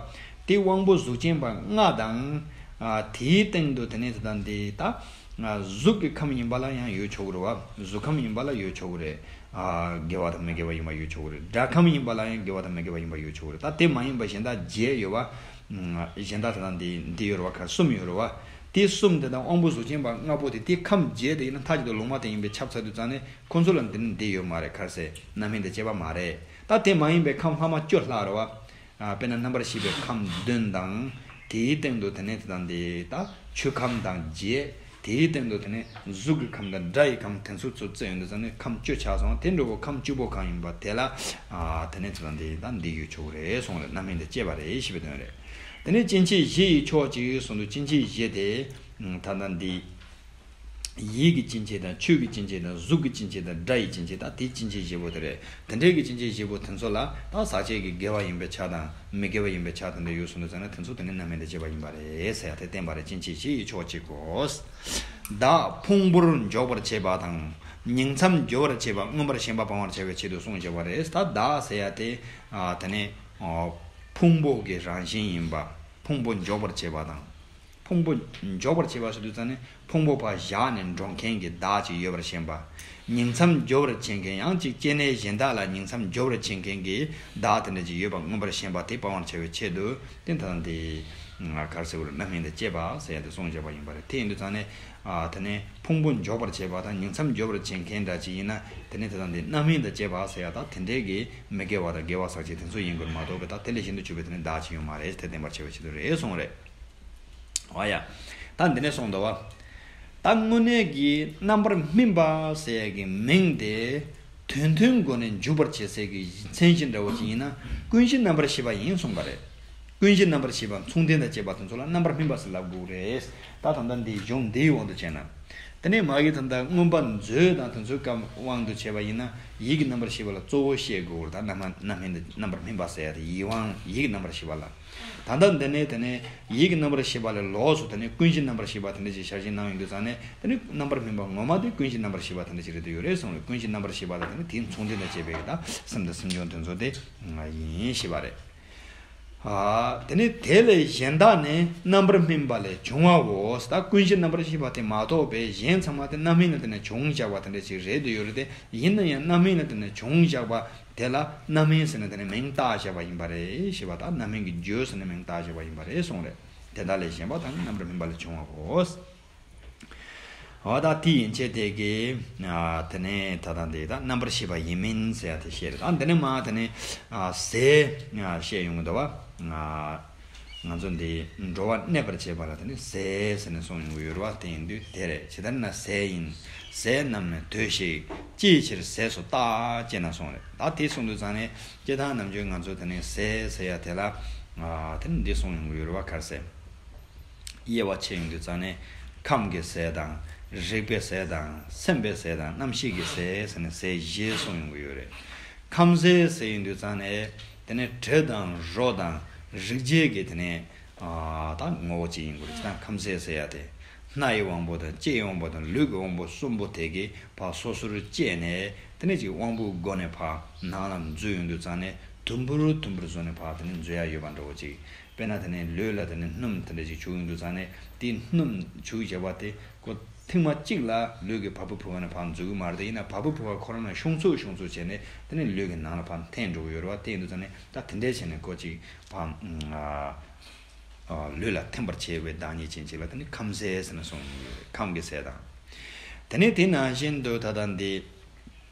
དེ་དབང་པོ་གཟུགས་ཅན་པ་ལྔ་དང་ཨ་དེའི་སྟེང་དུ་དེ་ནས་ད་ལྟ་འདི་ད་ཨ་གཟུགས་ཀྱི་ཁམས་ཡིན་པ་ལ་ཡང་ཡོད་ཆོག་གི་རེད་བ། གཟུགས་ཁམས་ཡིན་པ་ལ་ཡོད་ཆོག་གི་རེད། ཨ་དགེ་བ་དང་མི་དགེ་བ་ཡིན་པ་ཡོད་ཆོག་གི་རེད། སྒྲ་ཁམས་ཡིན་པ་ལ་ཡང་དགེ་བ་དང་མི་དགེ་བ་ཡིན་པ་ཡོད་ཆོག་གི་རེད། ད་དེ་མ་ཡིན་པ་གཞན་དག་བརྒྱད་ཡོད་བ། གཞན་དག་དེ་དང་འདི་འདི་ཡོད་རེད་བ། ཁ་གསུམ་ཡོད་རེད་བ། དེ་གསུམ་དེ་དང་དབང་པོ་གཟུགས་ཅན་པ་ལྔ་པོ་དེ་དེ་ཁམས་བརྒྱད་དེ་ཡིན་ན་མཐའ་གཅིག་ཏུ་ལུང་མ་དེ་ཡིན་པས་ཁྱབ་ཚར་དུས་ཙང་ནས་ཁོ་ཚོ་ལ་འདི་ནི་འདི་ཡོད་མ་རེད། ཁར་སེ་རྣམ་སྨིན་དང་བཅས་པ་མ་རེད། ད་དེ་མ་ཡིན་པའི་ཁམས་ལྷག་མ་བཅུ་ལྷག་རེད་བ། ཨ་དཔེར་ན་རྣམ་པར་ཤེས་པའི་ཁམས་བདུན་དང་། དེའི་སྟེང་དུ་དེ་ནས་དེ་དང་འདི་ད་ཆོས་ཁམས་དང་བརྒྱད། དེའི་སྟེང་དུ་དེ་ནས་གཟུགས་ཀྱི་ཁམས་དང་སྒྲ་ཡི་ཁམས་དེ་ཚོ་ཚོ་རྩིས་ཡོང་དུས་ཙང་ནས་ཁམས་བཅུ་ཆགས་སོང་། དེ་འདྲ་བོ་ཁམས་བཅུ་པོ་གང་ཡིན་པ་དེ་ལ་ཨ་དེ་ནས་དེ་དང་འདི་ད་འདི་ཡོད་ཆོག་རེད་གསུངས་རེད། རྣམ་སྨིན་དང་བཅས་པ་རེད་ཞེས་པའི་དོན་རེད། དེ་ནས་སྐྱེ་མཆེད་བཞི་ཡི་ཕྱོགས་གཅིག་གསུངས་འདུག་སྐྱེ་མཆེད་བཞི་དེ་ད་ལྟ་འདི། ཡིད་ཀྱི་སྐྱེ་མཆེད་དང་ཆོས་ཀྱི་སྐྱེ་མཆེད་དང་གཟུགས་ཀྱི་སྐྱེ་མཆེད་དང་སྒྲ་ཡི་སྐྱེ་མཆེད་དང་དེའི་སྐྱེ་མཆེད་བཞི་པོ་དེ་རེད། དེ་འདྲའི་གི་སྐྱེ་མཆེད་བཞི་པོ་དེ་ཚོ་ལ་ད་ཟག་བཅས་ཀྱི་དགེ་བ་ཡིན་པའི་ཆ་དང་མི་དགེ་བ་ཡིན་པའི་ཆ་དེ་འདྲ་ཡོད་སོང་དུས་ཙང་ནས་དེ་ཚོ་དེ་ནི་རྣམ་སྨིན་དང་བཅས་པ་ཡིན་པ་རེད་ཟེར་ཡ་དེ་བསྟན་པ་རེད། སྐྱེ་མཆེད་བཞི་ཡི་ཕྱོགས་གཅིག་གོ། བདག་ཕུང་པོར་འཇོག་པར་བྱེད་པ་དང་ཉིང་མཚམས་སྦྱོར་བར་བྱེད་པ་མངོན་པར་ཞེན་པ་སྤང་བར་བྱ་བའི་ཆེད་དུ་གསུངས་བཞག་པ་རེད། ད་བདག་ཟེར་ཡ་དེ་ཨ་དེ་ནི་ཨ་ཕུང་པོ་གི་རང་བཞིན་ཡིན་པ། ཕུང་པོ་འཇོག་པར་བྱེད་པ་དང་། ཕུང་པོ་འཇོག་པར་བྱེད་པ་ཟེར་དུས་ཙང་ནས་ཕུང་པོ་ཕར་བཞག་ནས་འགྲོ་མཁན་གྱི་བདག་ཅིག་ཡོད་པར་ཞེན་པ། ཉིང་མཚམས་སྦྱོར་བར་བྱེད་མཁན་ཡང་ཅིག་སྐྱེ་གནས་གཞན་དག་ལ་ཉིང་མཚམས་སྦྱོར་བར་བྱེད་མཁན་གྱི་བདག་དེ་འདྲ་ཅིག་ཡོད་པ་མངོན་པར་ཞེན་པ་དེ་སྤང་བར་བྱ་བའི་ཆེད་དུ་དེ་ད་ལྟ་འདི་ག་རེ་ཟེར་དགོས་རེད། རྣམ་སྨིན་དང་བཅས་པ་ཟེར་ཡ་དེ་གསུངས་བཞག་པ་ཡིན་པ་རེད། དེ་ཡིན་དུས་ཙང་ནས་ཨ་དེ་ནས་ཕུང་པོ་འཇོག་པར་བྱེད་པ་དང་ཉིང་མཚམས་སྦྱོར་བར་བྱེད་མཁན་འདྲ་ཅིག་ཡིན་ན་དེ་ནས་དེ་ད་ལྟ་འདི་རྣམ་སྨིན་དང་བཅས་པ་ཟེར་ཡ་ད་དེ་འདྲའི་གི་མི་དགེ་བ་དང་དགེ་བ་ཟག་བཅས་དེ་ཚོ་ཡིན་དགོས་མ་གཏོགས་པའི་ད་དེ་ལས་གཞན་དུ་གྱུར་པའི་དེ་ནས་བདག་ཅིག་ཡོད་མ་རེད། དེ་བསྟན་པར་བྱ་བའི་ཆེད་དུ་རེད་གསུངས་རེད། འོ་ཡ། ད་འདི་ནས་གསུངས་འདུག་བ། ད་དངོས་གནས་ཀྱི་རྣམ་པར་སྨིན་པ་ཟེར་ཡ་གི་མིང་དེ་དོན་མཐུན་སྒོ་ནས་འཇུག་པར་བྱེད་སའི་གི་མཚན་གཞི་འདྲ་བོ་ཅིག་ཡིན་ན་ཀུན་གཞི་རྣམ་པར་ཤེས་པ་ཡིན་གསུངས་པ་རེད། ཀུན་གཞི་རྣམ་པར་ཤེས་པ་མཚུངས་ལྡན་དང་བཅས་པ་དེ་ཚོ་ལ་རྣམ་པར་སྨིན་པ་ཟེར་ལབ་དགོས་རེད། ད་ད་ལྟ་འདིའི་གཞུང་འདིའི་དབང་དུ་བྱས་ན། དེ་ནས་མ་གི་ད་ལྟ་མངོན་པ་མཛོད་དང་དེ་ཚོའི་སྐབས་དབང་དུ་བྱས་པ་ཡིན་ན་ཡིད་ཀྱི་རྣམ་པར་ཤེས་པ་ལ་གཙོ་བོ་བཤད་དགོས་རེད། ད་རྣམ་རྣམ་སྨིན་དང་རྣམ་པར་སྨིན་པ་ཟེར་ཡ་དེ་ཡིད་དབང་ཡིད་ཀྱི་རྣམ་པར་ཤེས་པ་ལ། ད་ལྟ་འདི་ནས་དེ་ནས་ཡིད་ཀྱི་རྣམ་པར་ཤེས་པ་ལས་ལོགས་སུ་དེ་ནས་ཀུན་གཞི་རྣམ་པར་ཤེས་པ་དེ་འདྲ་ཞིག་ཞལ་བཞེས་གནང་ཡོང་དུས་ཙང་ནས་དེ་ནས་རྣམ་པར་སྨིན་པ་ངོ་མ་དེ་ཀུན་གཞི་རྣམ་པར་ཤེས་པ་དེ་འདྲ་ཞིག་རེད་དུ་ཡོད་རེད་གསུངས་རེད། ཀུན་གཞི་རྣམ་པར་ཤེས་པ་དང་དེ་ནས་དེའི་མཚུངས་ལྡན་དང་བཅས་པའི་ད་སེམས་དང་སེམས་བྱུང་དེ་ཚོ་དེ་ཡིན་ཞེས་པ་རེད། ཨ། དེ་ནས་དེ་ལས་གཞན་དག་ནི་རྣམ་པར་སྨིན་པ་ལས་བྱུང་བའོ། ད་ཀུན་གཞི་རྣམ་པར་ཤེས་པ་དེ་མ་གཏོགས་པའི་གཞན་ཚང་མ་དེ་རྣམ་སྨིན་ལ་བརྟེན་ནས་བྱུང་བཞག་པ་དེ་འདྲ་ཞིག་རེད་དུ་ཡོད་རེད་དེ། ཡིན་ན་ཡང་རྣམ་སྨིན་ལ་བརྟེན་ནས་བྱུང་བཞག་པ་དེ་ལ་རྣམ་སྨིན་ཟེར་ནས་དེ་ནས་མིང་བཏགས་བཞག་པ་ཡིན་པ་རེད་ཞེས་པ་དང་། རྣམ་སྨིན་གྱི་རྒྱུ་ཟེར་ནས་མིང་བཏགས་བཞག་པ་ཡིན་པ་རེད་གསུངས་རེད། དེ་དག་ལས་གཞན་པ་དག་ནི་རྣམ་པར་སྨིན་པ་ལས་བྱུང་བའོ། འོ་ད་དེ་ཡན་ཆད་དེ་གི་ཨ་དེ་ནས་ད་ལྟ་འདི་ད་རྣམ་པར་ཤེས་པ་ཡིན་མིན་ཟེར་ཡ་དེ་བཤད་རེད། ད་འདི་ནས་མ་དེ་ནས་ཨ་ཟས་ཨ་བཤད་ཡོང་གི་འདུག་བ། ཨ་ང་ཚོ་འདི་འགྲོ་བ་གནས་པར་བྱེད་པ་ལ་དེ་ནས་ཟས་ཟེར་ནས་གསུངས་ཡོང་གི་ཡོད་རེད་བ། དེ་ཡིན་དུས་དེ་རེད། ཇི་ལྟར་ན་ཟས་ཡིན། ཟས་རྣམས་ནི་དུས་ཤིག་ཅིའི་ཕྱིར་ཟས་སུ་བཏགས་ཅེ་ན་གསུངས་རེད། ད་དེ་གསུངས་དུས་ཙང་ནས་སྤྱིར་བཏང་ནམ་རྒྱུན་ང་ཚོ་དེ་ནས་ཟས་ཟེར་ཡ་དེ་ལ་ཨ་དེ་ནས་འདི་གསུངས་ཡོང་གི་ཡོད་རེད་བ། ག་རེ་ཟེར། དབྱེ་བ་ཕྱེ་ཡོང་དུས་ཙང་ནས་ཁམས་ཀྱི་ཟས་དང་། རེག་པའི་ཟས་དང་། སེམས་པའི་ཟས་དང་། རྣམ་ཤེས་ཀྱི་ཟས་ཟེར་ནས་ཟས་བཞི་གསུངས་ཡོང་གི་ཡོད་རེད། ཁམས་ཟས་ཟེར་ཡོང་དུས་ཙང་ནས་དེ་ནས་དྲི་དང་རོ་དང་རེག་བྱའི་གི་དེ་ནས་ཨ་ད་ངོ་བོ་གཅིག་ཡིན་དགོས་རེད། ད་ཁམས་ཟས་ཟེར་ཡ་དེ་སྣའི་དབང་པོ་དང་། ལྕེའི་དབང་པོ་དང་། ལུས་ཀྱི་དབང་པོ་གསུམ་པོ་དེ་གི་ཕར་སོ་སོར་བཅད་ནས་དེ་ནས་ཅིག་དབང་པོའི་སྒོ་ནས་ཕར་ནང་ལ་འཛུལ་ཡོང་དུས་ཙང་ནས་དུམ་བུར་དུམ་བུར་བཟོས་ནས་ཕར་དེ་ནས་འཛུལ་ཡ་ཡོད་པ་འདྲ་བོ་ཅིག་དཔེར་ན་དེ་ནས་ལུས་ལ་དེ་ནས་སྣུམ་དེ་འདྲ་ཅིག་བྱུགས་ཡོང་དུས་ཙང་ནས་དེ་སྣུམ་བྱུགས་བྱས་པ་དེ་ཁོ་ ཐེངས་མ་གཅིག་ལ་ལུས་ཀྱི་བ་སྤུ་བུ་ག་ནས་ཕར་འཛུལ་གི་མ་རེད་དེ། ཡིན་ན་བ་སྤུ་བུ་ག་ཁོ་རང་ནས་ཤོང་ཚུགས་ཤོང་ཚུགས་བྱས་ནས་དེ་ནས་ལུས་ཀྱི་ནང་ལ་ཕར་འཐེན་འགྲོ་གི་ཡོད་རེད་བ། དེ་ཡིན་དུས་ཙང་ནས་ད་དེ་འདྲས་བྱས་ནས་ཁོ་ཅིག་ཕར་ཨ་ལུས་ལ་འཐེན་པར་བྱེད་པའི་བདག་ཉིད་ཅན་ཅིག་ལ་དེ་ནི་ཁམས་ཟས་ཟེར་ནས་གསུངས་ཡོད་རེད། ཁམས་ཀྱི་ཟས་དང་། དེ་ནས་དེ་ནང་བཞིན་དུ་ད་ལྟ་འདི།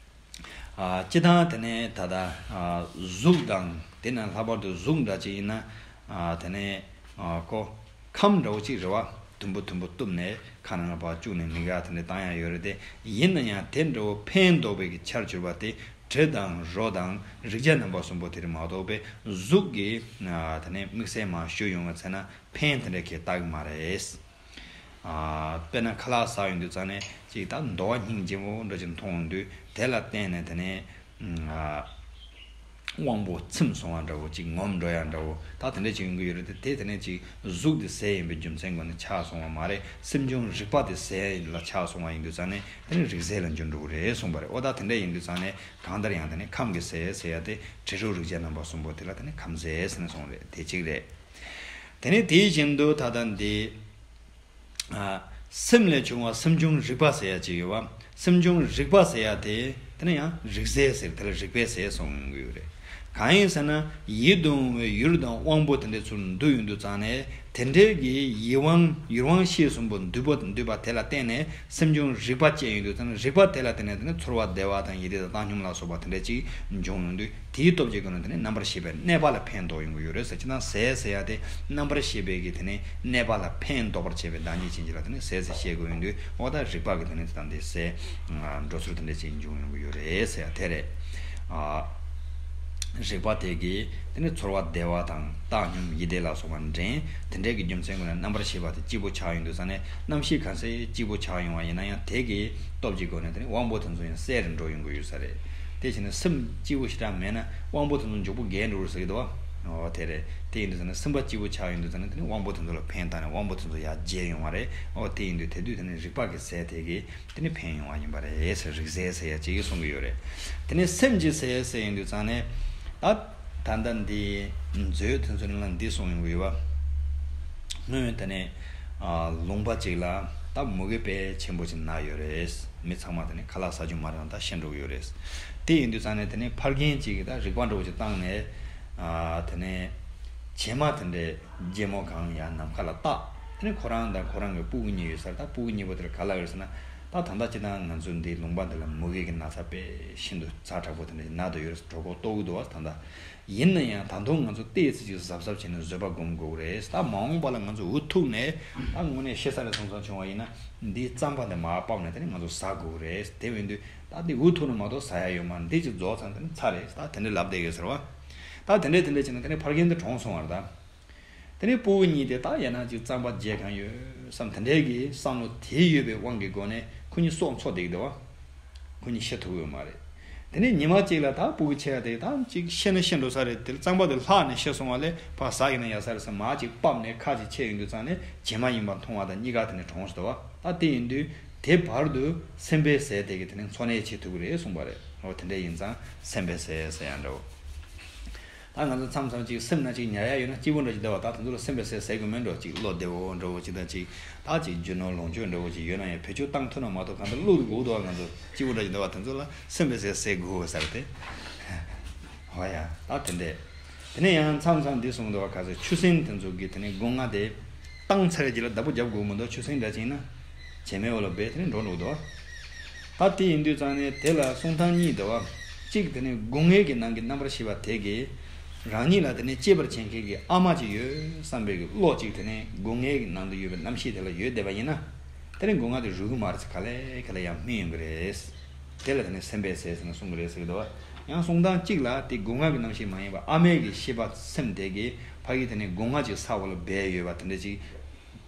ཨ་སྤྱི་བཏང་དེ་ནས་ད་ལྟ་ཨ་གཟུགས་དང་དེ་ན་ལྷག་པར་དུ་གཟུགས་འདྲ་ཅིག་ཡིན་ན། ཨ་དེ་ནས་ཨ་ཁོ་ཁམས་འདྲ་བོ་ཅིག་རེད་བ། དུམ་བུ་དུམ་བུ་གཏུབ་ནས་ཁ་ནང་ལ་ཕར་བཅུག་ནས་མི་དགའ་དེ་འདྲ་བཏང་ཡ་ཡོད་རེད་དེ། ཡིན་ན་ཡང་དེ་འདྲ་བོ་ཕན་འདོགས་པའི་གི་ཆར་གྱུར་པ་དེ་དྲི་དང་རོ་དང་རེག་བྱ་རྣམ་པ་གསུམ་པོ་དེ་རེད་མ་གཏོགས་པའི་གཟུགས་ཀྱི་ཨ་དེ་ནས་དམིགས་བསལ་མ་ཞུ་ཡོང་བ་ཚེ་ན་ཕན་དེ་འདྲ་གི་བཏགས་མ་རེད། ཨ་དཔེར་ན་ཁ་ལག་ཟ་ཡོང་དུས་ཙང་ནས་ཅིག་ད་འདོ་བ་སྙིང་རྗེ་མོ་འདྲ་ཅིག་མཐོང་ཡོང་དུས་དེ་ལ་བརྟེན་ནས་དེ་ནས་ཨ་དབང་པོ་ཚིམ་སོང་བ་འདྲ་བོ་ཅིག་ངོམས་འགྲོ་ཡ་འདྲ་བོ་ད་དེ་འདྲ་ཅིག་ཡོང་གི་ཡོད་རེད་དེ། དེ་དེ་ནས་ཅིག་གཟུགས་དེ་ཟས་ཡིན་པའི་རྒྱུ་མཚན་སྒོ་ནས་ཆགས་སོང་བ་མ་རེད། སེམས་བྱུང་རེག་པ་དེ་ཟས་ལ་ཆགས་སོང་བ་ཡིན་དུས་ཙང་ནས་དེ་ནས་རེག་ཟས་ལ་འགྱུར་འགྲོ་གི་རེད་གསུངས་པ་རེད། འོ་ད་དེ་འདྲ་ཡིན་དུས་ཙང་ནས་གང་ལྟར་ཡང་དེ་ནས་ཁམས་ཀྱི་ཟས་ཟེར་ཡ་དེ་དྲི་རོ་རེག་བྱ་རྣམ་པ་གསུམ་པོ་དེ་ལ་དེ་ནས་ཁམས་ཟས་ཟེར་ནས་གསུངས་རེད། དེ་གཅིག་རེད། དེ་ནས་དེ་བཞིན་དུ་ད་ལྟ་འདི། ཨ་སེམས་ལས་བྱུང་བ་སེམས་བྱུང་རེག་པ་ཟེར་ཡ་ཅིག་ཡོད་བ། སེམས་བྱུང་རེག་པ་ཟེར་ཡ་དེ་དེ་ནི་ཡང་རེག་ཟས་ཟེར་དེ་ལ་རེག་པའི་ཟས་གསུངས་ཡོང་གི་ཡོད་རེད། གང་ཡིན་ཟེར་ན་ཡིད་དུ་འོང་བའི་ཡུལ་དང་དབང་པོ་དེ་འདྲ་ཚུར་འདུས་ཡོང་དུས་ཙང་ནས་དེ་འདྲའི་གི་ཡིད་དབང་ཡུལ་དབང་ཤེས་གསུམ་པོ་འདུས་པ་འདུས་པ་དེ་ལ་བརྟེན་ནས་སེམས་བྱུང་རེག་པ་སྐྱེ་ཡོང་དུས་ཙང་ནས་རེག་པ་དེ་ལ་བརྟེན་ནས་དེ་ནི་ཚོར་བ་བདེ་བ་དང་ཡིད་བདེ་དང་བཏང་སྙོམས་ལ་སོགས་པ་དེ་འདྲ་ཅིག་འབྱུང་ཡོང་དུས། དེའི་སྟོབས་ཀྱི་སྒོ་ནས་དེ་ནི་རྣམ་པར་ཤེས་པའི་གནས་པ་ལ་ཕན་ཐོགས་ཡོང་གི་ཡོད་རེད་ཟེར། ཅི་ན་ཟས་ཟེར་ཡ་དེ་རྣམ་པར་ཤེས་པའི་གི་དེ་ནི་གནས་པ་ལ་ཕན་འདོགས་པར་བྱེད་པའི་བདག་ཉིད་ཅན་གྱི་ལ་དེ་ནི་ཟས་ཟེར་བཤད་དགོས་ཡོང་དུས། འོ་ད་རིག་པ་གི་དེ་ནི་དེ་དང་དེ་ཟས་འགྲོ་ཚུལ་དེ་འདྲ་ཅིག་འབྱུང་ཡོང་གི་ཡོད་རེད་ཟེར་ཡ་དེ་རེད། ཨ་རིག་པ་དེ་གིས་དེ་ནི་ཚོར་བ་བདེ་བ་དང་བཏང་སྙོམས་ཡིད་བདེ་ལ་སོགས་པ་འདྲེན། དེ་འདྲའི་གི་རྒྱུ་མཚན་ཀུན་ལ་རྣམ་པར་ཤེས་པ་དེ་སྐྱིད་པོ་ཆགས་ཡོང་དུས་ཙང་ནས་རྣམ་ཤེས་གང་སེ་སྐྱིད་པོ་ཆགས་ཡོང་བ་ཡིན་ན་ཡང་དེ་གི་སྟོབས་ཀྱི་སྒོ་ནས་དེ་ནི་དབང་པོ་དེ་ཚོ་ཡང་གསལ་རུ་འགྲོ་ཡོང་གི་ཡོད་ས་རེད། དེ་བྱས་ན་སེམས་སྐྱིད་པོ་ཞེ་དྲག་མེད་ན་དབང་པོ་དེ་ཚོ་མགྱོགས་པོ་རྒས་འགྲོ་རུ་ཟེར་གི་འདུག་བ། འོ་དེ་རེད། དེ་ཡིན་དུས་ཙང་ནས་སེམས་པ་སྐྱིད་པོ་ཆགས་ཡོང་དུས་ཙང་ནས་དེ་ནི་དབང་པོ་དེ་ཚོ་ལ་ཕན་བཏགས་ནས་དབང་པོ་དེ་ཚོ་ཡར་རྒྱས་ཡོང་བ་རེད། འོ་དེ་ཡིན་དུས་དེ་དུས་དེ་ནི་རིག་པ་གི་ཟས་དེ་གིས་དེ་ནི་ཕན་ཡོང་བ་ཡིན་པ་རེད་ཟེར། རིག་ཟས་ཟེར་ཡ་ཅིག་གསུང་གི་ཡོད་རེད། དེ་ནི་སེམས་ཀྱི་ཟས་ཟེར་ཡོང་དུས་ཙང་ནས་ད་ད་ལྟ་འདི་མཛོད་དེ་ཚོ་ནང་ལ་འདི་གསུངས་ཡོང་གི་ཡོད་པ། སྔོན་དེ་ནས་ཨ་ལུང་པ་ཅིག་ལ་ད་མུ་གེ་དཔེ་ཆེན་པོ་ཅིག་ན་ཡོད་རེད། མི་ཚང་མ་དེ་ནས་ཁ་ལག་ཟ་རྒྱུ་མ་རེད་ད་ཤི་འགྲོ་གི་ཡོད་རེད། དེ་ཡིན་དུས་ཙང་ནས་དེ་ནས་ཕ་རྒན་ཅིག་གིས་ད་རིག་པ་འདྲ་བོ་ཅིག་བཏང་ནས་ཨ་དེ་ནས་བྱེ་མ་དེ་འདྲའི་རྒྱལ་མོ་གང་ཡང་ནམ་མཁའ་ལ་བཏགས། དེ་ནས་ཁོ་རང་དང་ཁོ་རང་གི་སྤུ་གུ་གཉིས་ཡོད་ས་རེད། ད་སྤུ་གུ་གཉིས་པོ་དེ་ལ་ག་ལབ་ཡོད་ཟེར་ན། ད་ད་ལྟ་སྤྱིར་བཏང་ང་ཚོ་འདི་ལུང་པ་འདི་ལ་མུ་གེ་གི་ན་ཚ་དཔེ་ཤིན་ཏུ་ཛ་དྲག་པོ་དེ་འདྲ་ན་དུ་ཡོད་རེད། གྲོད་ཁོག་ལྟོགས་ཀྱི་འདུག་བ། ད་ལྟ་ཡིན་ན་ཡང་ད་དུང་ང་ཚོ་ཏོག་ཙམ་ཅིག་གཟབ་གཟབ་བྱས་ནས་བཟོད་པ་སྒོམ་དགོས་རེད། ད་མ་འོངས་པ་ལ་ང་ཚོ་འུ་ཐུག་ནས་ད་དངོས་གནས་ཤི་ས་རེད་སོང་སོང་བྱུང་བ་ཡིན་ན་འདིའི་རྩམ་པ་འདི་མར་ཕབ་ནས་དེ་ནས་ང་ཚོ་ཟ་དགོས་རེད། དེ་མིན་དུས་ད་འདི་འུ་ཐུག་ནས་མ་གཏོགས་ཟ་ཡ་ཡོད་མ་རེད། འདི་ཅིག་རྫོགས་ཚར་དེ་ནས་ཚར་རེད། ད་དེ་འདྲ་ལབ་བསྡད་ཡོད་ཟེར་བ། ད་དེ་འདྲ་དེ་འདྲ་བྱས་ནས་དེ་ནས་ཕ་རྒན་འདི་གྲོངས་སོང་བ་རེད་ད། དེ་ནས་སྤུ་གུ་གཉིས་དེ་ད་ཡང་ན་ཅིག་རྩམ་པ་བརྗེ་གང་ཡོད་བསམ་དེ་འདྲའི་གི་བསམ་བློ་དེ་ཡོད་པའི་དབང་གི་སྒོ་ནས་ཁོ་གཉིས་སྲོག་འཚོ་བསྡད་ཀྱི་འདུག་བ། ཁོ་གཉིས་ཤི་ཐུབ་ཡོད་མ་རེད། དེ་ནས་ཉི་མ་གཅིག་ལ་ད་སྤུ་གུ་ཆེ་བ་དེ་ད་ཅིག་ཤི་ན་ཤི་འགྲོ་ས་རེད། དེ་རྩམ་པ་དེ་ལྷག་ནས་ཤི་སོང་བ་ལས་ཕར་ཟ་གི་ན་ཡག་ས་རེད་བསམ་མར་ཅིག་ཕབ་ནས་ཁ་ཅིག་ཕྱེ་ཡོང་དུས་ཙང་ནས་བྱེ་མ་ཡིན་པ་མཐོང་བ་དང་གཉིས་ཀ་དེ་ནས་གྲོངས་སོང་བ། ད་དེ་ཡིན་དུས་དེ་བར་དུ་སེམས་པའི་ཟས་དེ་གི་དེ་ནས་འཚོ་གནས་བྱེད་ཐུབ་ཀྱི་རེད་གསུངས་པ་རེད། འོ་དེ་འདྲ་ཡིན་ཙང་སེམས་པའི་ཟས་ཟེར་ཡང་འདྲ་བོ། ད་ང་ཚོ་མཚམས་མཚམས་ཅིག་སེམས་ན་ཅིག་ཉར་ཡ་ཡོད་ན་སྐྱིད་པོ་འདྲ་ཅིག་འདུག་བ། ད་དེ་ཚོ་ལ་སེམས་པའི་ཟས་ཟས་དགོས་མེད་འགྲོ། ཅིག་བློ་བདེ་བོ་འདྲ་བོ་ཅིག་དང་ཅིག་ད་ཅིག་རྒྱུ་ནོར་ལོངས་སྤྱོད་འདྲ་བོ་ཅིག་ཡོད་ན་ཡང་བེད་སྤྱོད་བཏང་ཐུབ་ན་མ་གཏོགས་གང་ལྟར་བློ་དེ་སྒུག་འདུག་བ། ང་ཚོ་སྐྱིད་པོ་འདྲ་ཅིག་འདུག་བ། དེ་ཚོ་ལ་སེམས་པའི་ཟས་ཟས་དགོས་ཟེར་ཏེ། ཧོ་ཡ། ད་དེ་འདྲས། དེ་ནས་ཡང་མཚམས་མཚམས་འདི་གསུངས་འདུག་བ། ག་ཚོད་ཆུ་སྲིན་དེ་ཚོ་གི་དེ་ནས་སྒོ་ང་དེ་བཏང་ཚར་རྗེས་ལ་བདག་པོ་རྒྱབ་དགོས་མི་འདུག་ཆུ་སྲིན་འདྲ་ཅིག་ཡིན་ན། བྱེ་མའི་འོག་ལ་སྦས་དེ་ནས་འགྲོ་འགྲོ་འདུག་བ། ད་དེ་ཡིན་དུས་ཙང་ནས་དེ་ལ་གསུང་སྟངས་གཉིས་འདུག་བ། གཅིག་དེ་ནས་སྒོ་ངའི་གི་ནང་གི་རྣམ་པར་ཤེས་པ་དེ་གིས་རང་ཉིད་ལ་དེ་ནས་གཅེས་པར་བྱེད་མཁན་གྱི་ཨ་མ་ཅིག་ཡོད་བསམ་པའི་གི་བློ་གཅིག་དེ་ནས་སྒོ་ངའི་གི་ནང་དུ་ཡོད་པའི་རྣམ་ཤེས་དེ་ལ་ཡོད་བསྡད་པ་ཡིན་ན། དེ་ནས་སྒོ་ང་དེ་རུལ་གི་མ་རེད་ཟེར། ག་ལེ་ག་ལེ་ཡང་སྨིན་ཡོང་གི་རེད། དེ་ལ་དེ་ནས་སེམས་པའི་ཟས་ཟེར་ནས་གསུང་གི་རེད་ཟེར་གི་འདུག་བ། ཡང་གསུང་སྟངས་གཅིག་ལ་དེ་སྒོ་ང་གི་རྣམ་ཤེས་མ་ཡིན་པ་ཨ་མའི་གི་ཤེས་པ་སེམས་དེ་གིས་ཕ་གི་དེ་ནས་སྒོ་ང་ཅིག་ས་འོག་ལ་སྦས་ཡོད་པ་དེ་འདྲ་ཅིག་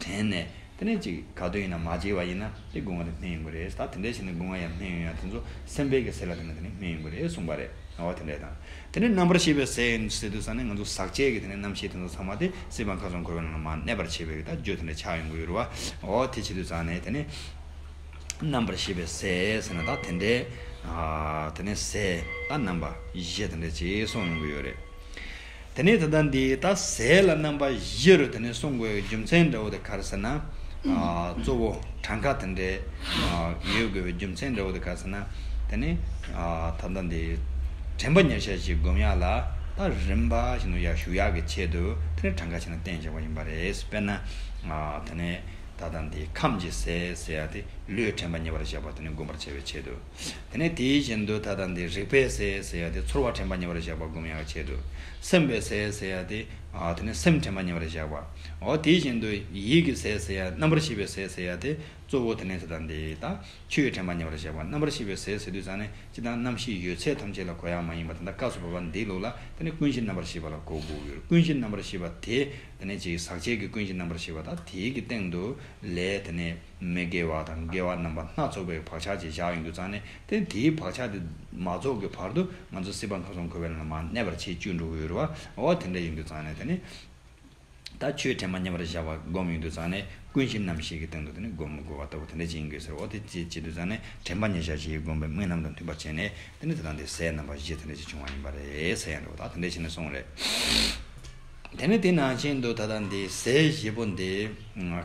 དྲན་ནས་དེ་ནས་ཅིག་ག་དུས་ཡིན་ན་མ་བརྗེད་པ་ཡིན་ན་དེ་སྒོ་ང་དེ་སྨིན་ཡོང་གི་རེད། ད་དེ་འདྲ་བྱས་ནས་སྒོ་ང་ཡང་སྨིན་ཡོང་ཡ་དེ་ཚོ་སེམས་པའི་གི་ཟས་ལ་དེ་ནས་དེ་ནས་སྨིན་ཡོང་གི་རེད་གསུངས་པ་རེད། འོ་དེ་འདྲ་དང་། དེ་ནས་རྣམ་པར་ཤེས་པའི་ཟས་ཟེར་དུས་ཙ་ནས་ང་ཚོ་ཟག་བཅས་ཀྱི་དེ་ནས་རྣམ་ཤེས་དེ་ཚོ་ཚང་མ་དེ་སྲིད་པ་མཁའ་གསུམ་འཁོར་བའི་ནང་ལ་མར་གནས་པར་བྱེད་པའི་གི་ད་རྒྱུ་དེ་འདྲ་ཆགས་ཡོང་གི་ཡོད་རེད་བ། འོ་དེ་བྱེད་དུས་ཙ་ནས་དེ་ནས། རྣམ་པར་ཤེས་པའི་ཟས་ཟེར་ན་ད་དེ་འདྲའི་ཨ་དེ་ནས་ཟས་ད་རྣམ་པ་བཞི་དེ་འདྲ་ཅིག་གསུངས་ཡོང་གི་ཡོད་རེད། དེ་ནས་ད་ལྟ་འདི་ད་ཟས་ལ་རྣམ་པ་བཞི་རུ་དེ་ནས་གསུངས་དགོས་རྒྱུ་མཚན་འདྲ་བོ་དེ་ག་རེ་ཟེར་ན། ཨ་གཙོ་བོ་གྲངས་ཀ་དེ་འདྲའི་ཨ་ཡོད་དགོས་པའི་རྒྱུ་མཚན་འདྲ་བོ་དེ་ག་ཟེར་ན། དེ་ནི་ཨ་ད་ལྟ་འདི་དྲན་པ་ཉེར་བཞག་ཅིག་སྒོམ་ཡག་ལ་ད་རིམ་པ་བཞིན་དུ་ཡར་ཞུགས་ཡག་གི་ཆེད་དུ་དེ་ནི་གྲངས་ཀ་ཅིག་ནང་བསྟན་བཞག་པ་ཡིན་པ་རེད། དཔེར་ན་ཨ་དེ་ནི་ད་ལྟ་འདི་ཁམས་ཀྱི་ཟས་ཟེར་ཡག་དེ་ལུས་དྲན་པ་ཉེ་བར་བཞག་པ་དེ་ནི་སྒོམ་པར་བྱ་བའི་ཆེད་དུ། དེ་ནས་དེའི་བཞིན་དུ་ད་ལྟ་འདི་རེག་པའི་ཟས་ཟེར་ཡག་དེ་ཚོར་བ་དྲན་པ་ཉེ་བར་བཞག་པ་སྒོམ་ཡག་ཆེད་དུ། སེམས་པའི་ཟས་ཟེར་ཡག་དེ་ཨ་དེ་ནས་སེམས་དྲན་པ་ཉེ་བར་བཞག་པ། འོ་དེའི་བཞིན་དུ་ཡིད་ཀྱི་ཟས་ཟེར་ཡག་རྣམ་པར་ཤེས་པའི་ཟས་ཟེར་ཡག་དེ་གཙོ་བོ་དེ་ནས་ད་ལྟ་འདི་ད་ཆོས་དྲན་པ་ཉེ་བར་བཞག་པ། རྣམ་པར་ཤེས་པའི་ཟས་ཟེར་དུས་ཙང་ནས་སྤྱིར་བཏང་རྣམ་ཤེས་ཡོད་ཚད་ཐམས་ཅད་ལ་གོ་ཡག་མ་ཡིན་པ། ད་ལྟ་སྐབས་སུ་བབ་པ་འདིའི་ལུགས་ལ་དེ་ནི་ཀུན་གཞི་རྣམ་པར་ཤེས་པ་ལ་གོ་དགོས་ཡོད། ཀུན་གཞི་རྣམ་པར་ཤེས་པ་དེ་དེ་ནས་ཅིག་ཟག་བཅས་ཀྱི་ཀུན་གཞི་རྣམ་པར་ཤེས་པ་དང་དེའི་གི་སྟེང་དུ་ལས་དེ་ནས་མི་དགེ་བ་དང་དགེ་བ་རྣམ་པ་སྣ་ཚོགས་པའི་བག་ཆགས་ཅིག་བཞག་ཡོང་དུས་ཙང་ནས་དེ་དེའི་བག་ཆགས་དེ་མ་རྫོགས་ཀྱི་བར་དུ་ང་ཚོ་སྲིད་པ་མངོན་སུམ་འཁོར་བའི་ནང་ལ་མར་གནས་པར་བྱེད་བཅུག་འགྲོ་གི་ཡོད་རེད་བ། འོ་དེ་འདྲ་ཡིན་དུས་ཙང་ནས་དེ་ནི་ད་ཆོས་དྲན་པ་ཉེ་བར་བཞག་པ་སྒོམ་ཡོང་དུས་ཙང་ནས་ཀུན་གཞི་རྣམ་ཤེས་ཀྱི་སྟེང་དུ་དེ་ནི་སྒོམ་དགོས་པ་ལྟ་བུ་དེ་འདྲ་ཅིག་ཡིན་དགོས་ཟེར། འོ་དེ་ཅི་བྱེད་དུས་ཙང་ནས་དྲན་པ་ཉེར་བཞག་ཅིག་སྒོམ་པའི་དམིགས་རྣམ་དང་མཐུན་པར་བྱས་ནས་དེ་ནི་ད་ལྟ་འདི་ཟས་རྣམ་པ་བཞི་དེ་འདྲ་ཅིག་བྱུང་བ་ཡིན་པ་རེད་ཟེར་ཡང་འགྲོ། ད་དེ་འདྲ་བྱས་ནས་གསུངས་རེད། དེ་ནི་དེ་ནང་བཞིན་དུ་ད་ལྟ་འདི་ཟས་བཞི་པོ་འདི་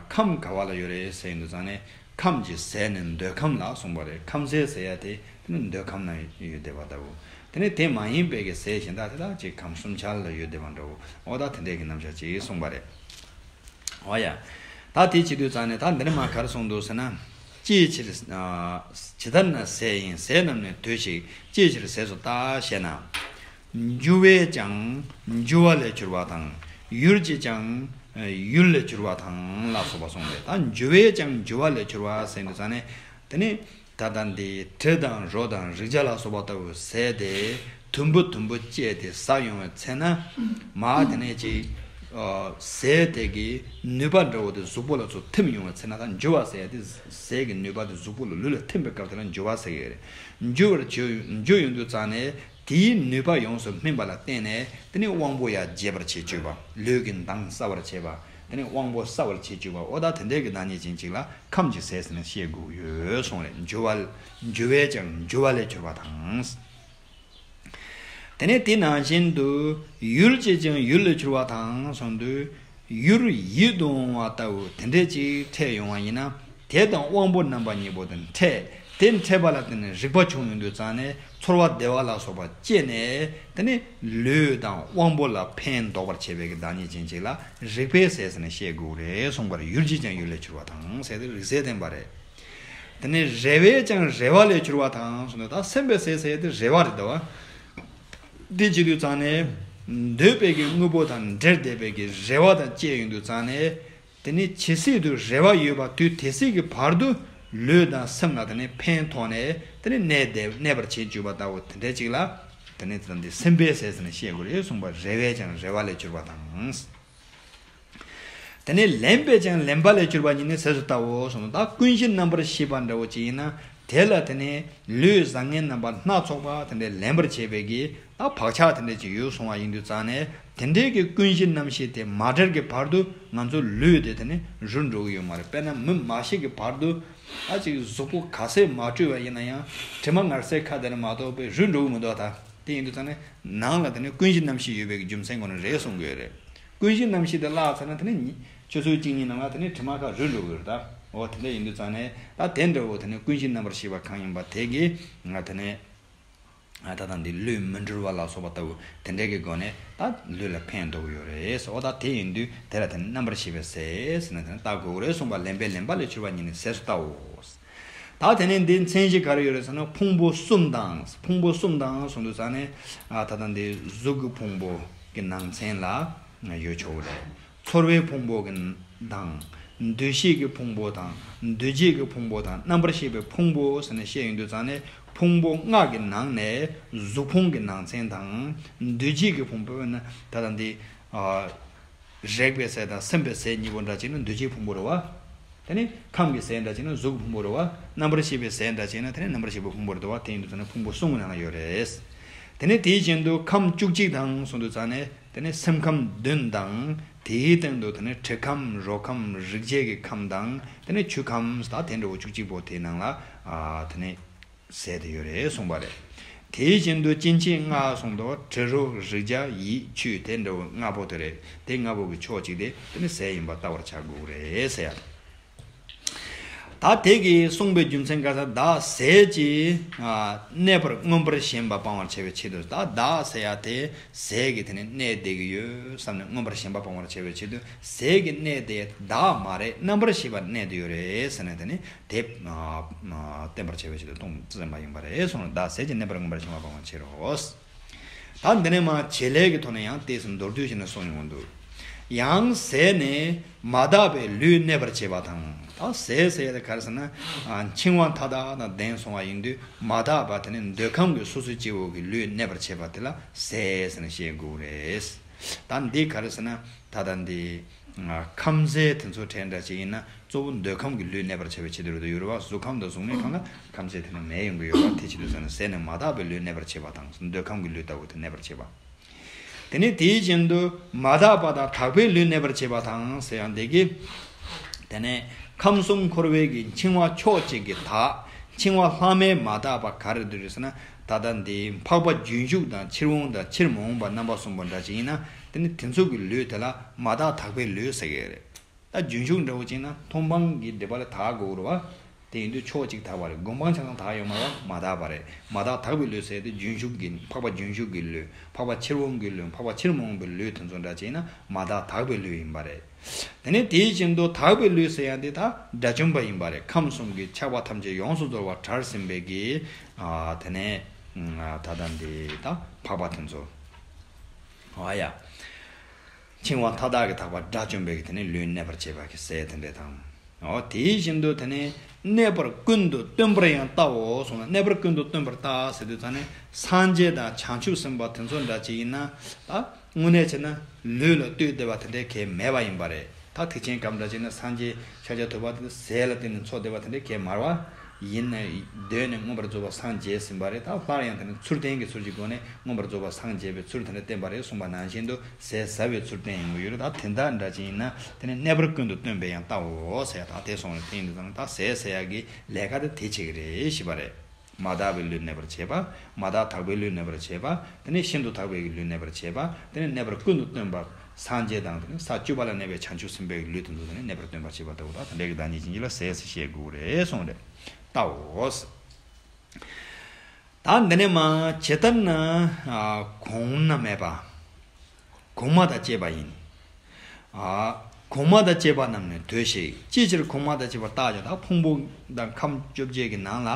ཁམས་ག་བ་ལ་ཡོད་རེད་ཟེར་ཡོང་དུས་ཙང་ནས་ཁམས་ཀྱི་ཟས་ནི་འདོད་ཁམས་ལ་གསུངས་པ་རེད། ཁམས་ཟས་ཟེར་ཡ་དེ་དེ་ནི་འདོད་ཁམས་ན་ཡོད་བསྡད་པ་ལྟ་བུ། དེ་ནི་དེ་མ་ཡིན་པའི་གི་ཟས་གཞན་དག་དེ་དག་ཅིག་ཁམས་གསུམ་ཆར་ལ་ཡོད་བསྡད་པ་འདྲ་བོ། འོ་ད་དེ་འདྲའི་གི་རྣམ་གཞག་ཅིག་གསུངས་པ་རེད། འོ་ཡ། ད་དེ་བྱེད་དུས་ཙང་ནས་ད་འདི་ནས་མ་ག་རེ་གསུངས་འདུག་ཟེར་ན། ཅིའི་ཕྱིར། ཇི་ལྟར་ན་ཟས་ཡིན་ཟས་རྣམས་ནི་དུས་ཤིག་ཅིའི་ཕྱིར་ཟས་སུ་བལྟ་ཞེ་ན། འགྱུ་བས་ཀྱང་འགྱུ་བ་ལས་གྱུར་པ་དང་། ཡུལ་གྱིས་ཀྱང་ཡུལ་ལས་གྱུར་པ་དང་ལ་སོགས་པ་གསུངས་ཏེ། ད་འགྱུ་བས་ཀྱང་འགྱུ་བ་ལས་གྱུར་པ་ཟེར་དུས་ཙང་ནས་དེ་ནི་ད་ལྟ་འདི་དྲི་དང་རོ་དང་རེག་བྱ་ལ་སོགས་པ་ལྟ་བུ་ཟས་དེ་དུམ་བུ་དུམ་བུ་བཅད་དེ་ཟ་ཡོང་བའི་ཚེ་ན་མ་དེ་ནས་ཅིག་ཟས་དེ་གི་ནུས་པ་འདྲ་བོ་དེ་གཟུགས་པོ་ལ་ཚུར་ཐིམ་ཡོང་བའི་ཚེ་ན་ད་འགྱུ་བ་ཟེར་ཡ་དེ་ཟས་ཀྱི་ནུས་པ་དེ་གཟུགས་པོ་ལ་ལུས་ལ་ཐིམ་པའི་སྐབས་དེ་ལ་འགྱུ་བ་ཟེར་གི་རེད། འགྱུ་བར་འགྱུ་ཡོང་དུས་ཙང་ནས། དེའི་ནུས་པ་ཡོངས་སུ་སྨིན་པ་ལ་བརྟེན་ནས་དེ་ནི་དབང་པོ་ཡར་རྒྱས་པར་བྱེད་བཅུག་པ། ལུས་ཀྱི་མདངས་གསལ་བར་བྱེད་པ། དེ་ནི་དབང་པོ་གསལ་བར་བྱེད་བཅུག་པ། འོ་ད་དེ་འདྲའི་གི་བདག་ཉིད་ཅན་ཅིག་ལ་ཁམས་ཀྱི་ཟས་ཟེར་ནས་བཤད་དགོས་ཡོད་གསུངས་རེད། འགྱུ་བ། འགྱུ་བས་ཀྱང་འགྱུ་བ་ལས་གྱུར་པ་དང་། དེ་ནས་དེ་ནང་བཞིན་དུ་ཡུལ་གྱིས་ཀྱང་ཡུལ་ལས་གྱུར་པ་དང་གསུངས་དུས། ཡུལ་ཡིད་དུ་འོང་བ་ལྟ་བུ་དེ་འདྲས་ཅིག་འཕྲད་ཡོང་བ་ཡིན་ན། དེ་དང་དབང་པོ་རྣམ་པ་གཉིས་པོ་དེ་འཕྲད། དེ་འཕྲད་པ་ལ་བརྟེན་ནས་རེག་པ་བྱུང་ཡོང་དུས་ཙང་ནས་ཚོར་བ་བདེ་བ་ལ་སོགས་པ་སྐྱེས་ནས་དེ་ནི་ལུས་དང་དབང་པོ་ལ་ཕན་འདོགས་པར་བྱེད་པའི་གི་བདག་ཉིད་ཅན་ཅིག་ལ་རེག་པའི་ཟས་ཟེར་ནས་བཤད་དགོས་རེད་གསུངས་པར། ཡུལ་གྱིས་ཀྱང་ཡུལ་ལས་གྱུར་པ་དང་ཟེར་ཏེ་རེག་ཟས་བསྟན་པ་རེད། དེ་ནས་རེག་པས་ཀྱང་རེག་པ་ལས་གྱུར་པ་དང་གསུངས་ནས། ད་སེམས་པའི་ཟས་ཟེར་ཏེ་རེག་པ་རེད་དོ། དེ་བྱེད་དུས་ཙང་ནས་འདོད་པའི་གི་དངོས་པོ་དང་འབྲེལ་བསྡད་པའི་གི་རེ་བ་དང་བཅས་ཡོང་དུས་ཙང་ནས། དེ་ནི་ཇི་སྲིད་དུ་རེ་བ་ཡོད་པ་དུས་དེ་སྲིད་ཀྱི་བར་དུ་ལུས་དང་སེམས་ལ་དེ་ནི་ཕན་ཐོགས་ནས་དེ་ནི་གནས་བསྡད་གནས་པར་བྱེད་བཅུག་པ་ལྟ་བུ་དེ་འདྲ་ཅིག་ལ་དེ་ནི་དེ་འདི་སེམས་པའི་ཟས་ཟེར་ནས་བཤད་དགོས་རེད་གསུངས་པ། རེག་པས་ཀྱང་རེག་པ་ལས་གྱུར་པ་དང་། དེ་ནས་ལེན་པས་ཀྱང་ལེན་པ་ལས་གྱུར་པ་ཉིད་ནི་ཟས་སུ་བལྟའོ་གསུངས་ནས། ད་ཀུན་གཞི་རྣམ་པར་ཤེས་པ་འདྲ་བོ་ཅིག་ཡིན་ན་དེ་ལ་དེ་ནས་ལུས་བཟང་ངན་རྣམ་པ་སྣ་ཚོགས་པ་དེ་འདྲའི་ལེན་པར་བྱེད་པའི་གི་ད་བག་ཆགས་དེ་འདྲ་ཅིག་ཡོད་སོང་བ་ཡིན་དུས་ཙང་ནས། དེ་འདྲའི་གི་ཀུན་གཞི་རྣམ་ཤེས་དེ་མ་བྲལ་གྱི་བར་དུ་ང་ཚོ་ལུས་དེ་དེ་ནས་རུལ་འགྲོ་གི་ཡོད་མ་རེད། དཔེར་ན་མི་མ་ཤི་གི་བར་དུ་ད་ཅིག་གཟུགས་པོ་ག་ཚད་མ་བཀྲུས་པ་ཡིན་ན་ཡང་དྲི་མ་ངར་སའི་ཁ་དེ་ནས་མ་གཏོགས་པའི་རུལ་འགྲོ་གི་མི་འདུག་ད་དེ་ཡིན་དུས་ཙང་ནས་ནང་ལ་དེ་ནས་ཀུན་གཞི་རྣམ་ཤེས་ཡོད་པའི་གི་རྒྱུ་མཚན་ཁོ་ན་རེད་གསུང་གི་ཡོད་རེད། ཀུན་གཞི་རྣམ་ཤེས་དེ་བརླག་ཚར་ན་དེ་ནས་ཉི་ཆུ་ཚོད་གཅིག་གཉིས་ནང་ལ་དེ་ནས་དྲི་མ་ཁ་རུལ་འགྲོ་གི་ཡོད་རེད་ད། འོ་དེ་འདྲ་ཡིན་དུས་ཙང་ནས་ད་དེ་འདྲ་བོ་དེ་ནས་ཀུན་གཞི་རྣམ་པར་ཤེས་པ་གང་ཡིན་པ་དེ་གིས་ང་དེ་ནས་ད་ལྟ་འདི་ལུས་མི་འགྲུལ་བ་ལ་སོགས་པ་ལྟ་བུ་དེ་འདྲའི་གི་སྒོ་ནས་ད་ལུས་ལ་ཕན་ཐོགས་ཀྱི་ཡོད་རེད། འོ་ད་དེ་ཡིན་དུས་དེ་ལ་དེ་ནས་རྣམ་པར་ཤེས་པའི་ཟས་ཟེར་ནས་དེ་ནས་བལྟ་དགོས་རེད་གསུངས་པ། ལེན་པས་ལེན་པ་ལས་གྱུར་པ་ཉིད་ནི་ཟས་སུ་བལྟའོ། ད་དེ་ནས་འདི་མཚན་གཞི་ག་རེ་ཡོད་རེད་ཟེར་ན། ཕུང་པོ་གསུམ་དང་། ཕུང་པོ་གསུམ་དང་གསུངས་དུས་ཙང་ནས་ཨ་ད་ལྟ་འདི་གཟུགས་ཀྱི་ཕུང་པོ་གི་ནང་ཚན་ལ་ཡོད་ཆོག་གི་རེད། ཚོར་བའི་ཕུང་པོ་གི་དང་། འདུ་ཤེས་ཀྱི་ཕུང་པོ་དང་། འདུ་བྱེད་ཀྱི་ཕུང་པོ་དང་། རྣམ་པར་ཤེས་པའི་ཕུང་པོ་ཟེར་ནས་བཤད་ཡོང་དུས་ཙང་ནས་ཕུང་པོ་ལྔ་གི་ནང་ནས་གཟུགས་ཕུང་གི་ནང་ཚན་དང་། འདུ་བྱེད་ཀྱི་ཕུང་པོ་ན་ད་ལྟ་འདི་ཨ། རེག་པའི་ཟས་དང་སེམས་པའི་ཟས་གཉིས་པོ་འདྲ་བྱས་ན་འདུ་བྱེད་ཕུང་པོ་རེད་བ། དེ་ནས་ཁམས་ཀྱི་ཟས་འདྲ་བྱས་ན་གཟུགས་ཕུང་པོ་རེད་བ། རྣམ་པར་ཤེས་པའི་ཟས་འདྲ་བྱས་ན་དེ་ནས་རྣམ་པར་ཤེས་པའི་ཕུང་པོ་རེད་བ། དེ་ཡིན་དུས་ཙང་ནས་ཕུང་པོ་གསུམ་གྱི་ནང་ལ་ཡོད་རེད། དེ་ནས་དེའི་རྗེས་སུ་ཁམས་བཅུ་གཅིག་དང་གསུངས་དུས་ཙང་ནས་དེ་ནས་སེམས་ཁམས་བདུན་དང་། དེའི་སྟེང་དུ་དེ་ནས་དྲི་ཁམས་རོ་ཁམས་རེག་བྱའི་གི་ཁམས་དང་། དེ་ནས་ཆུ་ཁམས་ད་དེ་འདྲ་བོ་བཅུ་གཅིག་པོ་དེའི་ནང་ལ་ཨ་དེ་ནས། ཟས་དེ་ཡོད་རེད་གསུངས་པ་རེད། དེའི་རྗེས་སུ་སྐྱེ་མཆེད་ལྔ་གསུངས་འདུག་དྲི་རོ་རེག་བྱ་ཡིད་ཆུས་དེ་འདྲ་བོ་ལྔ་པོ་དེ་རེད། དེ་ལྔ་པོ་གི་ཕྱོགས་གཅིག་དེ་དེ་ནི་ཟས་ཡིན་པ་བལྟ་བར་བྱ་དགོས་རེད་ཟེར་ཡ། ད་དེ་གིས་གསུངས་པའི་རྒྱུ་མཚན་ག་ས་ད་ཟས་ཀྱིས་ཨ་གནས་པར་མངོན་པར་ཞེན་པ་སྤང་བར་བྱ་བའི་ཆེད་དུ། ད་བདག་ཟེར་ཡ་དེ་ཟས་ཀྱིས་དེ་ནི་གནས་བསྡད་ཀྱི་ཡོད་བསམ་ནས་མངོན་པར་ཞེན་པ་སྤང་བར་བྱ་བའི་ཆེད་དུ། ཟས་ཀྱིས་གནས་དེ་བདག་མ་རེད། རྣམ་པར་ཤེས་པར་གནས་དེ་ཡོད་རེད་ཟེར་ནས་དེ་ནི་དེ་ཨ་ཨ་བསྟན་པར་བྱ་བའི་ཆེད་དུ་གཏོང་བཙན་པ་ཡིན་པ་རེད་གསུངས་ནས། བདག་ཟས་ཀྱིས་གནས་པར་མངོན་པར་ཞེན་པ་སྤང་བར་བྱེད་རོ། ད་འདི་ནས་མར་བྱེད་ལས་ཀྱི་ཐོག་ནས་ཡང་ཏོག་ཙམ་མདོར་བསྡུས་བྱས་ནས་གསུངས་ཡོང་གི་འདུག། ཡང་ཟས་ནི་མ་དག་པའི་ལུས་གནས་པར་བྱེད་པ་དང་། ད་ཟས་ཟེར་ཡ་དེ་ག་རེ་ཟེར་ན། ཨ་འཆིང་བ་མཐའ་དག་དང་ལྡན་སོང་བ་ཡིན་དུས་མ་དག་པ་དེ་ནི་འདོད་ཁམས་ཀྱི་སོ་སོའི་སྐྱེ་བོ་གི་ལུས་གནས་པར་བྱེད་པ་དེ་ལ་ཟས་ཟེར་ནས་བཤད་དགོས་རེད། ད་འདི་ག་རེ་ཟེར་ན། ད་ལྟ་འདི་ཨ་ཁམས་ཟས་དེ་ཚོ་གྲས་འདྲ་ཅིག་ཡིན་ན། གཙོ་བོ་འདོད་ཁམས་ཀྱི་ལུས་གནས་པར་བྱ་བའི་ཆེད་དུ་རེད་དོ། ཡོད་རེད་བ། གཟུགས་ཁམས་དང་གཟུགས་མེད་ཁམས་ལ་ཁམས་ཟས་དེ་ནི་མེད་ཡོང་གི་ཡོད་རེད་བ། དེ་ཆེད་དུ་ཟེར་ན་ཟས་ནི་མ་དག་པའི་ལུས་གནས་པར་བྱེད་པ་དང་། འདོད་ཁམས་ཀྱི་ལུས་ལྟ་བུ་དེ་གནས་པར་བྱེད་པ། དེ་ནི་དེའི་རྐྱེན་དུ་མ་དག་པ་དང་དག་པའི་ལུས་གནས་པར་བྱེད་པ་དང་ཟེར་ཡང་འདི་གི། དེ་ནས་ཁམས་གསུམ་འཁོར་བའི་གི་འཆིང་བ་ཕྱོགས་གཅིག་གི་དག། འཆིང་བ་ལྷག་མའི་མ་དག་པ་ག་རེ་འདུག་ཟེར་ན། ད་ལྟ་འདི་འཕགས་པ་རྒྱུན་ཞུགས་དང་ཕྱིར་འོང་དང་ཕྱིར་མི་འོང་བ་རྣམ་པ་གསུམ་པོ་འདྲ་ཅིག་ཡིན་ན། དེ་ནི་དེ་ཚོ་གི་ལུས་དེ་ལ་མ་དག་དག་པའི་ལུས་ཟེར་གི་རེད། ད་རྒྱུན་ཞུགས་འདྲ་བོ་ཅིག་ན་མཐོང་སྤང་གི་སྒྲིབ་པ་ལས་དག་དགོས་རེད་བ། དེ་ཡིན་དུས་ཕྱོགས་གཅིག་དག་པ་རེད། སྒོམ་སྤང་ཆ་ཚང་དག་ཡོད་མ་རེད་བ། མ་དག་པ་རེད། མ་དག་དག་པའི་ལུས་ཟེར་དེ་རྒྱུན་ཞུགས་ཀྱི་འཕགས་པ་རྒྱུན་ཞུགས་ཀྱི་ལུས། འཕགས་པ་ཕྱིར་འོང་གི་ལུས། འཕགས་པ་ཕྱིར་མི་འོང་བའི་ལུས་དེ་ཚོ་འདྲ་ཅིག་ཡིན་ན་མ་དག་དག་པའི་ལུས་ཡིན་པ་རེད། དེ་ནས་དེའི་རྐྱེན་དུ་དག་པའི་ལུས་ཟེར་ཡ་འདི་ད་དགྲ་བཅོམ་པ་ཡིན་པ་རེད། ཁམས་གསུམ་གྱི་ཆགས་པ་ཐམས་ཅད་ཡོངས་སུ་རྫོགས་པར་བྲལ་ཟིན་པའི་གི། ཨ་དེ་ནས་ཨ་ད་ལྟ་འདི་ད་འཕགས་པ་དེ་ཚོ། ཨ་ཡ། འཆིང་བ་མཐའ་དག་གི་དག་པ་དགྲ་བཅོམ་པའི་གི་དེ་ནས་ལུས་གནས་པར་བྱེད་པ་གི་ཟས་དེ་འདྲས་དང་། འོ་དེའི་བཞིན་དུ་དེ་ནས་གནས་པར་ཀུན་ཏུ་སྟོན་པར་ཡང་བལྟའོ་གསུངས་ན། གནས་པར་ཀུན་ཏུ་སྟོན་པར་བལྟ་ཟེར་དུས་ཙང་ནས་སངས་རྒྱས་དང་བྱང་ཆུབ་སེམས་དཔའ་དེ་ཚོ་འདྲ་ཅིག་ཡིན་ན། ད་དངོས་གནས་བྱས་ན་ལུས་ལ་ལྟོས་བསྡད་པ་དེ་འདྲའི་གལ་མེད་པ་ཡིན་པ་རེད། ད་ཐེག་ཆེན་སྐབས་འདྲ་བྱས་ན་སངས་རྒྱས་ཤཱཀྱ་ཐུབ་པ་དེ་ཟས་ལ་བརྟེན་ནས་འཚོ་བསྡད་པ་དེ་འདྲའི་གལ་མ་རེད་བ། ཡིན་ནའི་གདོད་ནས་མངོན་པར་རྫོགས་པར་སངས་རྒྱས་ཟིན་པ་རེད། ད་སླར་ཡང་དེ་ནི་ཚུལ་བསྟན་གྱི་ཚུལ་གྱི་སྒོ་ནས་མངོན་པར་རྫོགས་པར་སངས་རྒྱས་པའི་ཚུལ་དེ་འདྲ་བསྟན་པ་རེད་གསུངས་པ་ནང་བཞིན་དུ། ཟས་ཟ་བའི་ཚུལ་བསྟན་ཡོང་གི་ཡོད་རེད། ད་དེ་འདྲ་འདྲ་ཅིག་ཡིན་ན་དེ་ནི་གནས་པར་ཀུན་ཏུ་སྟོན་པས་ཡང་བལྟའོ་ཟེར། ད་དེ་སོང་བའི་དེ་ཡིན་དུས་ཙང་ད་ཟས་ཟེར་ཡག་གི་ལས་ཀ་དེ་དེ་བྱེད་ཀྱི་རེད་ཞེས་པ་རེད། མ་དག་པའི་ལུས་གནས་པར་བྱེད་པ། མ་དག་དག་པའི་ལུས་གནས་པར་བྱེད་པ། དེ་ནས་ཤིན་ཏུ་དག་པའི་ལུས་གནས་པར་བྱེད་པ། དེ་ནས་གནས་པར་ཀུན་ཏུ་སྟོན་པ། སངས་རྒྱས་དང་དེ་ནས་ས་བཅུ་པ་ལ་གནས་པའི་བྱང་ཆུབ་སེམས་དཔའི་ལུས་དེ་ཚོ་དེ་ནས་གནས་པར་སྟོན་པར་བྱེད་པ་ལྟ་བུ་དང་དེ་འདྲའི་གི་བདག་ཉིད་ཅན་གྱིས་ལ་ཟས་ཟེར་བཤད་དགོས་རེད་གསུངས་རེད། ལྟའོ། ད་འདི་ནས་མ་ཇི་ལྟར་ན་གོང་ན་མེད་པ། གོང་མ་དང་བཅས་པ་ཡིན། ཨ། གོང་མ་དང་བཅས་པ་རྣམས་ནི་ལྟོས་ཤིག། ཅིའི་ཕྱིར་གོང་མ་དང་བཅས་པར་བརྟགས་ཀྱང་། ད་ཕུང་པོ་དང་ཁམས་བཅོ་བརྒྱད་ཀྱི་ནང་ལ་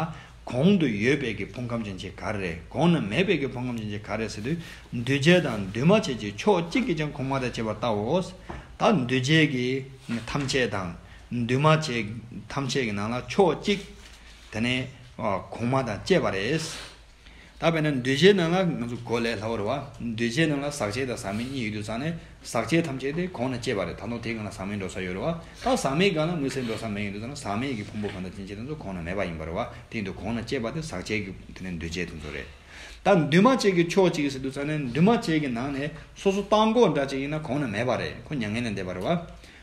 གོང་དུ་ཡོད་པའི་གི་ཕུང་ཁམས་ཅན་ཅིག་ག་རེ་རེད། གོང་ན་མེད་པའི་གི་ཕུང་ཁམས་ཅན་ཅིག་ག་རེ་རེད་ཟེར་དུས། འདུས་བྱས་དང་འདུས་མ་བྱས་ཀྱི་ཕྱོགས་གཅིག་གིས་ཀྱང་གོང་མ་དང་བཅས་པར་བལྟའོ། ད་འདུས་བྱས་ཀྱི་ཐམས་ཅད་དང་འདུས་མ་བྱས་ཐམས་ཅད་ཀྱི་ནང་ལ་ཕྱོགས་གཅིག་དེ་ནས་གོང་མ་དང་བཅས་པ་རེད། ད་དཔེར་ན་འདུས་བྱས་ནང་ལ་ང་ཚོ་གོ་ལས་སླ་བོ་རེད་བ། འདུས་བྱས་ནང་ལ་ཟག་བཅས་དང་ཟག་མེད་གཉིས་ཡོད་དུས་ཙང་ནས་ཟག་བཅས་ཐམས་ཅད་དེ་གོང་ན་བཅས་པ་རེད། ད་དུང་དེའི་སྒང་ལ་ཟག་མེད་འགྲོ་ས་ཡོད་རེད་བ། ད་ཟག་མེད་སྒང་ལ་དངོས་གསལ་འགྲོ་ས་མེད་ཡོད་དུས་ཙང་ནས་ཟག་མེད་ཀྱི་ཕུང་པོ་གང་དང་ཅན་ཅིག་དེ་ཚོ་གོང་ན་མེད་པ་ཡིན་པ་རེད་བ། དེ་ཡིན་དུས་གོང་ན་བཅས་པ་དེ་ཟག་བཅས་ཀྱི་དེ་ནས་འདུས་བྱས་དེ་ཚོ་རེད། ད་འདུས་མ་བྱས་ཀྱི་ཕྱོགས་གཅིག་ཟེར་དུས་ཙང་ནས་འདུས་མ་བྱས་ཀྱི་ནང་ནས་སོ་སོ་བཏང་གོ་འདྲ་ཅིག་ཡིན་ན་གོང་ན་མེད་པ་རེད། ཁོ་མྱ་ངན་ལས་འདས་པ་རེད་བ།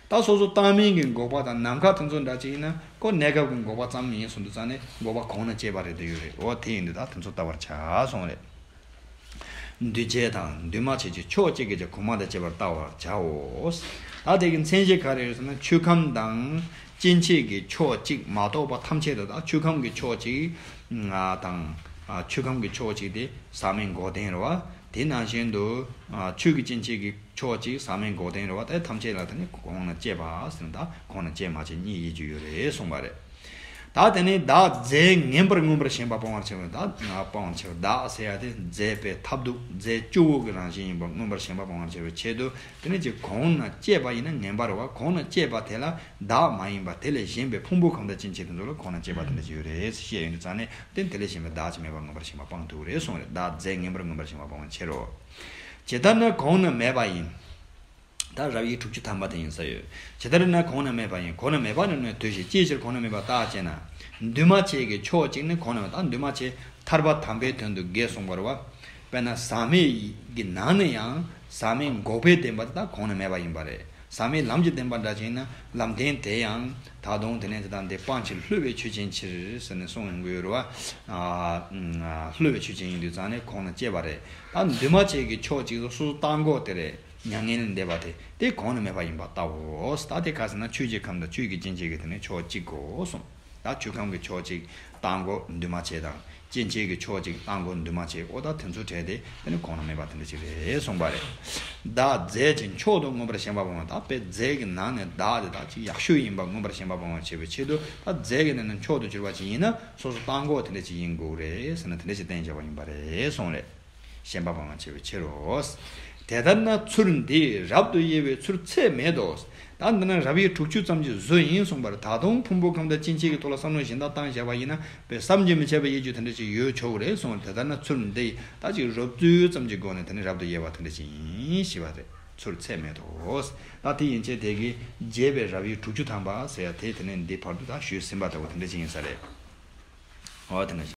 ད་སོ་སོ་བཏང་མིན་གྱི་འགོག་པ་དང་ནམ་མཁའ་དེ་ཚོ་འདྲ་ཅིག་ཡིན་ན་ཁོ་གནས་སྐབས་ཀྱི་འགོག་པ་ཙམ་ཡིན་གསུངས་དུས་ཙང་ནས་འགོག་པ་གོང་ན་བཅས་པ་རེད་དུ་ཡོད་རེད། འོ་དེ་ཡིན་དུས་ད་དེ་ཚོ་བལྟ་བར་བྱ་གསུངས་རེད། འདུས་བྱས་དང་འདུས་མ་བྱས་ཀྱི་ཕྱོགས་གཅིག་གིས་ཀྱང་གོང་མ་དང་བཅས་པར་བལྟ་བར་བྱའོ། ད་དེ་གི་མཚན་གཞི་ག་རེ་ཡོད་ཟེར་ན་ཆོས་ཁམས་དང་སྐྱེ་མཆེད་ཀྱི་ཕྱོགས་གཅིག་མ་གཏོགས་པ་ཐམས་ཅད་དུ། ད་ཆོས་ཁམས་ཀྱི་ཕྱོགས་གཅིག་དང་ཆོས་ཁམས་ཀྱི་ཕྱོགས་གཅིག་དེ་ཟག་མེད་འགོག་བདེན་རེད་བ། དེ་ནང་བཞིན་དུ་ཆོས་ཀྱི་སྐྱེ་མཆེད་ཀྱི་ཕྱོགས་གཅིག་ཟག་མེད་འགོག་བདེན་རེད་བ། དེ་ཐམས་ཅད་ལ་དེ་ནི་གོང་ན་བཅས་པ་ཟེར་ན་ད་གོང་ན་བཅས་མ་བཅས་གཉིས་དབྱེ་རྒྱུ་ཡོད་རེད་གསུངས་པ་རེད། ད་དེ་ནི་བདག་རྫས་ངན་པར་མངོན་པར་ཞེན་པ་སྤང་བར་བྱ་བའི། ད་སྤང་བར་བྱ་བའི་བདག་ཟེར་ཡ་དེ་རྫས་པའི་ཐབས་སྡུག་རྫས་སྐྱོ་བོ་གི་རང་བཞིན་ཡིན་པར་མངོན་པར་ཞེན་པ་སྤང་བར་བྱ་བའི་ཆེད་དུ། དེ་ནི་ཅིག་གོང་ན་བཅས་པ་ཡིན་ན་ངན་པ་རེད་བ། གོང་ན་བཅས་པ་དེ་ལ་བདག་མ་ཡིན་པ་དེ་ལས་གཞན་པའི་ཕུང་པོ་གང་དང་ཅན་ཅིག་དེ་ཚོ་ལ་གོང་ན་བཅས་པ་དེ་འདྲ་ཅིག་ཡོད་རེད་ཞེས་ཡོང་དུས་ཙང་ནས་དེ་དེ་ལས་གཞན་པའི་བདག་ཅིག་མེད་པར་མངོན་པར་ཞེན་པ་སྤང་ཐུབ་རེད་གསུངས་རེད། བདག་རྫས་ངན་པར་མངོན་པར་ཞེན་པ་སྤང་བའི་ཕྱིར་རོ། ཇི་ལྟར་ན་གོང་ན་མེད་པ་ཡིན། ད་རབ་དབྱེ་དྲུག་ཅུ་ཐམ་པ་དེ་ཡིན་ས་ཡོད། ཇི་ལྟར་ན་གོང་ན་མེད་པ་ཡིན། གོང་ན་མེད་པ་ནི་ནི་ལྟོས་ཤིག། ཅིའི་ཕྱིར་གོང་ན་མེད་པ་བརྟག་ཅེ་ན། འདུས་མ་བྱས་ཀྱི་ཕྱོགས་གཅིག་ནི་གོང་ན་མེད། ད་འདུས་མ་བྱས་ཐར་པ་དམ་པའི་དོན་དུ་དགེ་གསུངས་པ་རེད་བ། དཔེར་ན་ཟག་མེད་ཀྱི་ནང་ནས་ཡང་ཟག་མེད་འགོག་པའི་བདེན་པ་དེ་ད་གོང་ན་མེད་པ་ཡིན་པ་རེད། ཟག་མེད་ལམ་གྱི་བདེན་པ་འདྲ་ཅིག་ཡིན་ན་ལམ་བདེན་དེ་ཡང་ད་དུང་དེ་ནས་དེ་དང་དེ་སྤང་ཕྱིར་བསླུ་བའི་ཆོས་ཅན་ཕྱིར་ཟེར་ནས་གསུངས་ཡོང་གི་ཡོད་རེད་བ། ཨ་ཨ་བསླུ་བའི་ཆོས་ཅན་ཡིན་དུས་ཙང་ནས་གོང་ན་བཅས་པ་རེད། ད་འདུས་མ་བྱས་ཀྱི་ཕྱོགས་གཅིག་ཏུ་སོ་སོ་བཏང་གོ་དེ་རེད། མྱ་ངན་ལས་འདས་པ་དེ་དེ་གོང་ན་མེད་པ་ཡིན་པར་བལྟའོ། ད་དེ་ག་ཟེར་ན་ཆོས་ཀྱི་ཁམས་དང་ཆོས་ཀྱི་སྐྱེ་མཆེད་ཀྱི་དེ་ནས་ཕྱོགས་གཅིག་གོ་གསུངས། ད་ཆོས་ཁམས་ཀྱི་ཕྱོགས་གཅིག་རྟག་འགོག་འདུས་མ་བྱས་དང་། སྐྱེ་མཆེད་ཀྱི་ཕྱོགས་གཅིག་རྟག་འགོག་འདུས་མ་བྱས། ཨོ་ད་དེ་ཚོ་བྲལ་ཏེ་དེ་ནི་གོང་ན་མེད་པ་དེ་འདྲ་ཅིག་རེད་གསུངས་པ་རེད། བདག་རྫས་ཀྱི་མཆོག་ཏུ་མངོན་པར་ཞེན་པ་སྤོང་བ། ད་དཔེ་རྫས་ཀྱི་ནང་ནས་བདག་དེ་དག་ཅིག་ཡག་ཤོས་ཡིན་པ་མངོན་པར་ཞེན་པ་སྤོང་བར་བྱེད་པའི་ཆེད་དུ། ད་རྫས་ཀྱི་ནང་ནས་མཆོག་ཏུ་གྱུར་པ་ཅིག་ཡིན་ན་སོ་སོ་རྟག་འགོག་དེ་འདྲ་ཅིག་ཡིན་དགོས་རེད་ཟེར་ན། དེ་འདྲ་ཅིག་བསྟན་བཞག་པ་ཡིན་པ་རེད་གསུངས་རེད། ཞེན་པ་སྤང་བར་བྱེད་པའི་ཕྱིར་རོ། དེ་ལྟར་ན་ཚུལ་འདིས་རབ་ཏུ་དབྱེ་བའི་ཚུལ་ཚད་མེད་དོ། ད་འདི་ན་རབ་དབྱེ་དྲུག་ཅུ་ཙམ་གྱི་བཟོ་ཡིན་གསུངས་པར། ད་དུང་ཕུང་པོ་ཁམས་དང་སྐྱེ་མཆེད་ཀྱི་ཐོག་ལ་བསམ་བློ་གཞན་དག་བཏང་བཞག་པ་ཡིན་ན། དཔེ་བསམ་གྱིས་མི་ཁྱབ་པའི་དབྱེ་བྱེད་དེ་འདྲ་ཅིག་ཡོད་ཆོག་གི་རེད་གསུངས་པར། དེ་ལྟར་ན་ཚུལ་འདི་ད་ཅིག་རོབ་ཙམ་གྱི་སྒོ་ནས་དེ་ནི་རབ་ཏུ་དབྱེ་བ་དེ་འདྲ་ཅིག་ཡིན་ཞེས་པ་རེད། ཚུལ་ཚད་མེད་དོ། ད་དེ་ཡན་ཆད་དེ་གིས་རྒྱས་པའི་རབ་དབྱེ་དྲུག་ཅུ་ཐམ་པ་ཟེར་ཡ་དེ་དེ་ནས་འདི་བར་དུ་ད་ཞུས་ཟིན་པ་ལྟ་བུ་དེ་འདྲ་ཅིག་ཡིན་ས་རེད། འོ་དེ་འདྲ་ཅིག